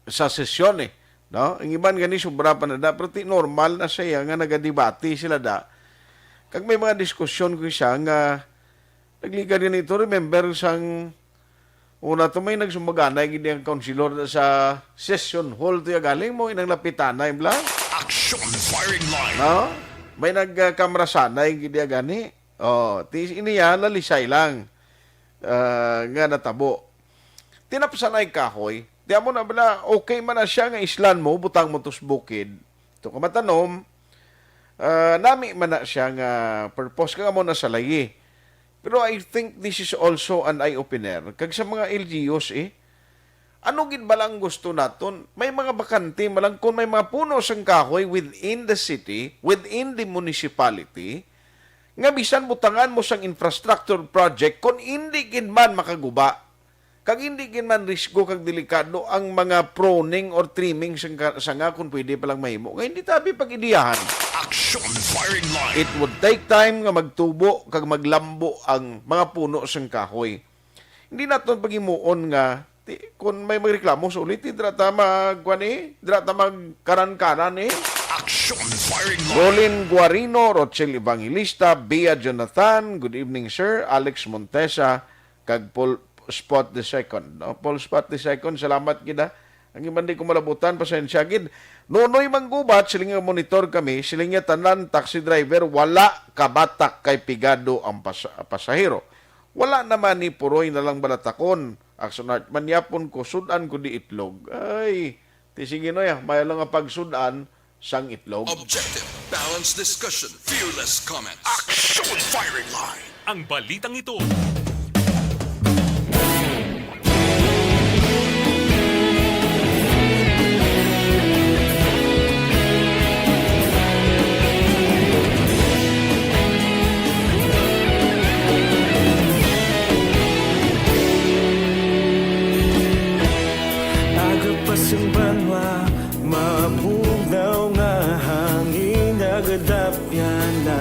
sa sesyon, eh, no? Ang iban gani, sobra pa na da, pero ti normal na siya nga nagadebate sila da. Kag may mga diskusyon ko siya nga nagligad gani ito, remember sang una to, may nagsumbaganay gid ang kaunsilor sa session hall to ya galing mo, inang napitanay, bla? Action Firing Line. No? May nagkamrasanay gid ya gani. Oh, ti iniya, lalisay lang, ah, nga natabo. Tinapsanay kahoy. Di amo na bala, okay man na siya nga islan mo, butang mo tus bukid. To ka matanom, ah, nami man na siya nga purpose, kag amo na sa layi. Pero I think this is also an eye-opener. Kag sa mga L G Us, eh, ano gid ba lang gusto naton? May mga bakante man lang kung may mga puno sang kahoy within the city, within the municipality, nga bisan butangan mo sang infrastructure project, kung indi gid man makaguba, kag indi gid man risgo kag delikado ang mga pruning or trimming sang ka-, sanga, kung pwede pa lang mahimo, nga hindi tabi pag-ideyahan. Action Firing Line. It would take time nga magtubo kag maglambo ang mga puno sang kahoy. Hindi naton paghimuon nga, ti-, kung may magreklamo sa ulit, ti, dira ta mag-, kuwan, eh, dira ta magkaran-karan, eh. Action Firing Line. Rolin Guarino, Rochelle Evangelista, Bia Jonathan, good evening, sir. Alex Montesa, kag Paul Spot the second, no? Paul Spot the second, salamat gid, ha. Ang iban di ko malabutan, pasensya gid. Nonoy Manggubat, siling nga monitor kami, siling nga tanan taxi driver, wala kabatak kay pigado ang pas-, pasahero. Wala naman ni puroy na lang balatakon. Action Art, manyapon ko, sud-an ko di itlog. Ay, ti sige, no, ya, may lang ang pagsud-an sang itlog. Objective, balanced discussion, fearless comments. Action Firing Line. Ang balitang ito. Aga pa sang banwa, mabugnaw nga hangin, nagadapyan na.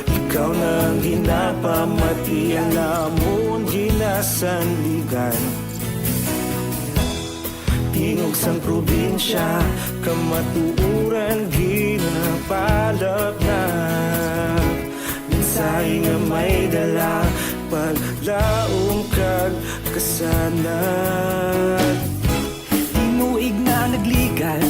Ikaw na ang ginapamatian namon ginasandigan. Tingog sang probinsya, kamatuoran ginapalapnap. Mensahe nga may dala, paglaom kag kasanag. Tinuig na nagligan,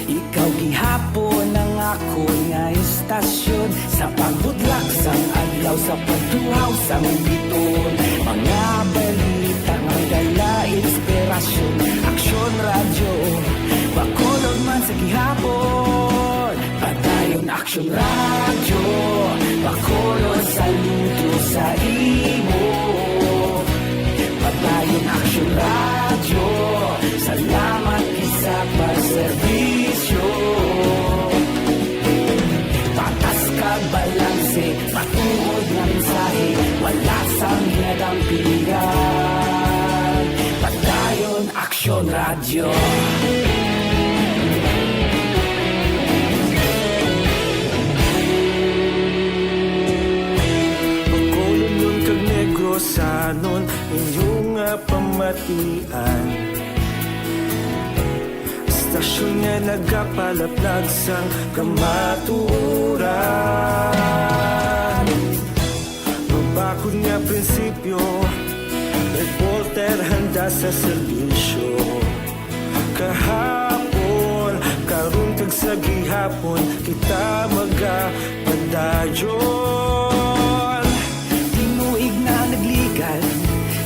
ikaw gihapon ang akon nga istasyon. Sa pagbudlak sang adlaw, sa pagtuhaw sang biton, mga balita nga dala inspirasyon. Aksyon Radyo, Bacolod man sa gihapon. Padayon Aksyon Radyo, Bacolod, saludo sa imo. Padayon Aksyon Radyo, salamat gid sa pagserbisyo. Patas kag balanse, matuod nga mensahe, wala sang ginadampigan. Padayon Aksyon Radyo. Bacolodnon kag Negrosanon, inyo nga pamatian. Istasyon nga nagapalaplag sang kamatuoran. Mabakod nga prinsipyo sa serbisyo. Kahapon, karon kag sa gihapon, kita magapadayon. Tinuig na nagligan,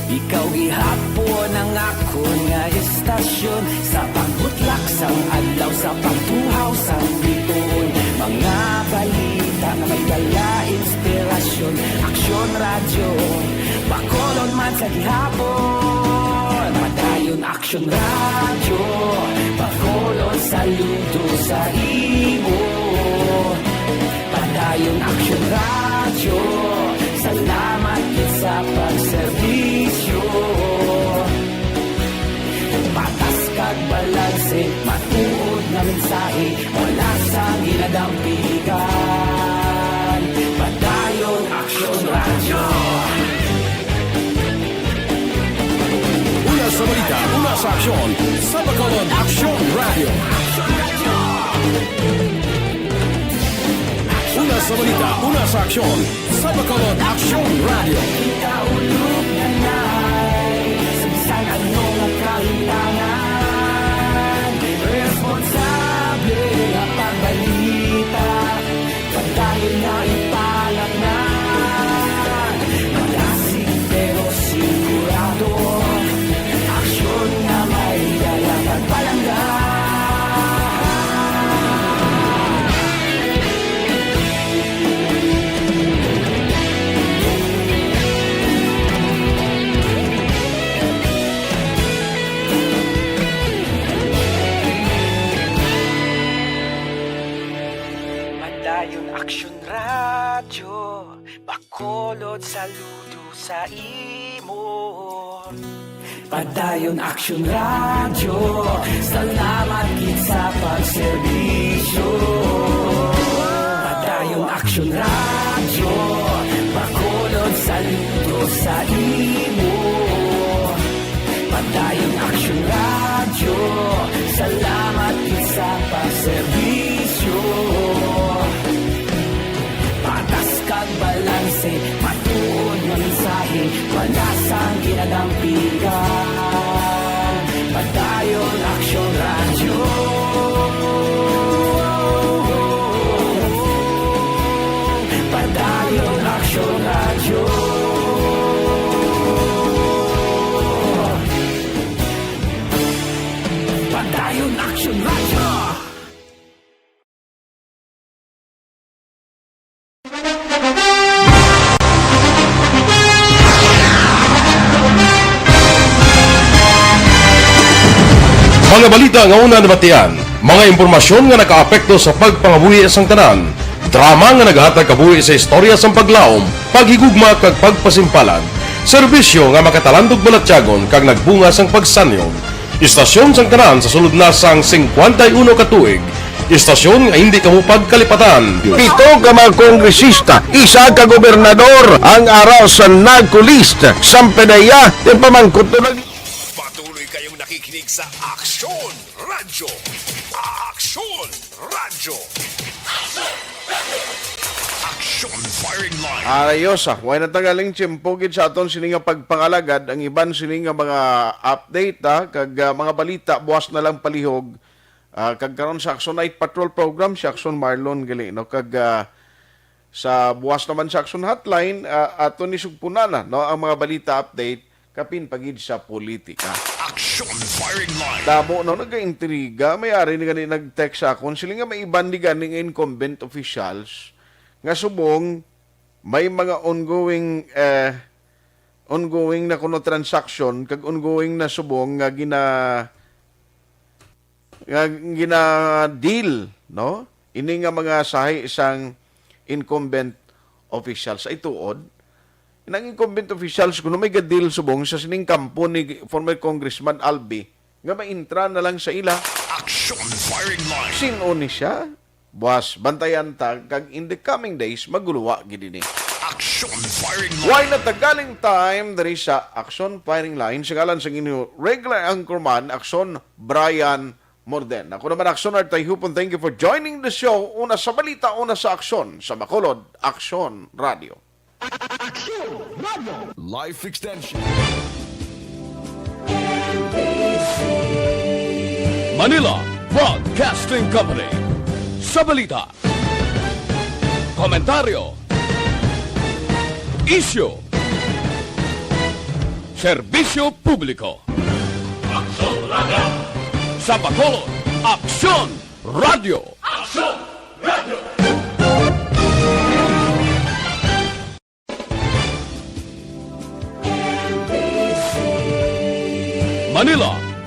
ikaw gihapon ang akon nga estasyon. Sa pagbutlak sang adlaw, sa pagbuhaw sang bituon, mga balita nga may dala inspirasyon. Aksyon Radyo, Bacolod man sa gihapon. Padayon Aksyon Radyo, Bacolod saludo sa imo. Padayon Aksyon Radyo, salamat gid sa pagserbisyo. Patas kag balanse, matuod nga mensahe, wala sang ginadampigan. Padayon Aksyon Radyo. Una sa balita, una sa aksyon, sa Bacolod Aksyon Radyo. Una sa balita, una sa aksyon, sa Bacolod Aksyon Radyo. Kita ulog na nai, sa bisan ano nga kahitangan, responsable nga pagbalita. Padayon nga ipalatnan, malasig pero sigurado. Aksyon nga may dala kag palangga. Padayon Aksyon Radyo, Bacolod saludo sa imo. Padayon Aksyon Radyo, salamat gid sa pagserbisyo. Padayon Aksyon Radyo, Bacolod saludo sa imo. Padayon Aksyon Radyo, salamat gid sa pagserbisyo. Patas kag balanse, matuod nga mensahe, wala sang ginadampigan. Padayon Aksyon Radyo. Padayon Aksyon Radyo. Padayon Aksyon Radyo. Mga balita nga una nabatian, mga impormasyon nga nakaapekto sa pagpangabuhi sang tanan, drama nga naghatag kabuhi sa istorya sang paglaom, paghigugma kag pagpasimpalan, serbisyo nga makatalandog balatyagon kag nagbunga sang pagsanyon. Istasyon sang tanan sa sulod na sang singkwenta y uno ka tuig. Istasyon nga hindi kamo pagkalipatan. Pito ka mga kongresista, isa ka gobernador ang ara sa NAGCO list. Sampedeya, yung pamangkot na nag- Patuloy kayong nakikinig sa Aksyon Radyo. Aksyon Radyo. Aksyon Firing Line. Arayos, ah. Way na tagaling tiyempo gid sa aton sini nga pagpangalagad. Ang iban sini nga mga update, ah, kag, ah, mga balita, buwas na lang palihog. Ah, kag karon sa Aksyon Night Patrol Program, si Aksyon Marlon gali, no? Kag, ah, sa buwas naman sa Aksyon Hotline, ah, ato ni sugpunan na, no, ang mga balita update, kapin pa gid sa politika. Action Firing Line. Damo, no, nagaintriga. May ari ni gani nag-text sa akon. Sila nga may iban ni gani nga incumbent officials nga subong may mga ongoing, eh, ongoing na kuno transaction, kag ongoing na subong nga gina-, nga gina-deal, no? Ini nga mga sahi sang incumbent officials ay tuod. Nang incumbent officials, kuno may ga-deal subong sa sining kampo ni former Congressman Albi, nga maintra na lang sa ila. Action Firing Line. Sin-o ni siya? Buwas, bantayan ta, kag in the coming days, maguluwa gid ini. Action Firing Line. Way na tagaling time diri sa Action Firing Line. Sa ngalan sa inyo regular anchorman, Action Brian Morden. Ako naman, Action Art Tayhupon. Thank you for joining the show. Una sa balita, una sa aksyon. Sa Bacolod, Action Radio. Action Radio. Life Extension. Manila Broadcasting Company. Sa balita, komentaryo, isyu, serbisyo publiko. Aksyon Radio. Sa Bacolod, Aksyon Radio. Aksyon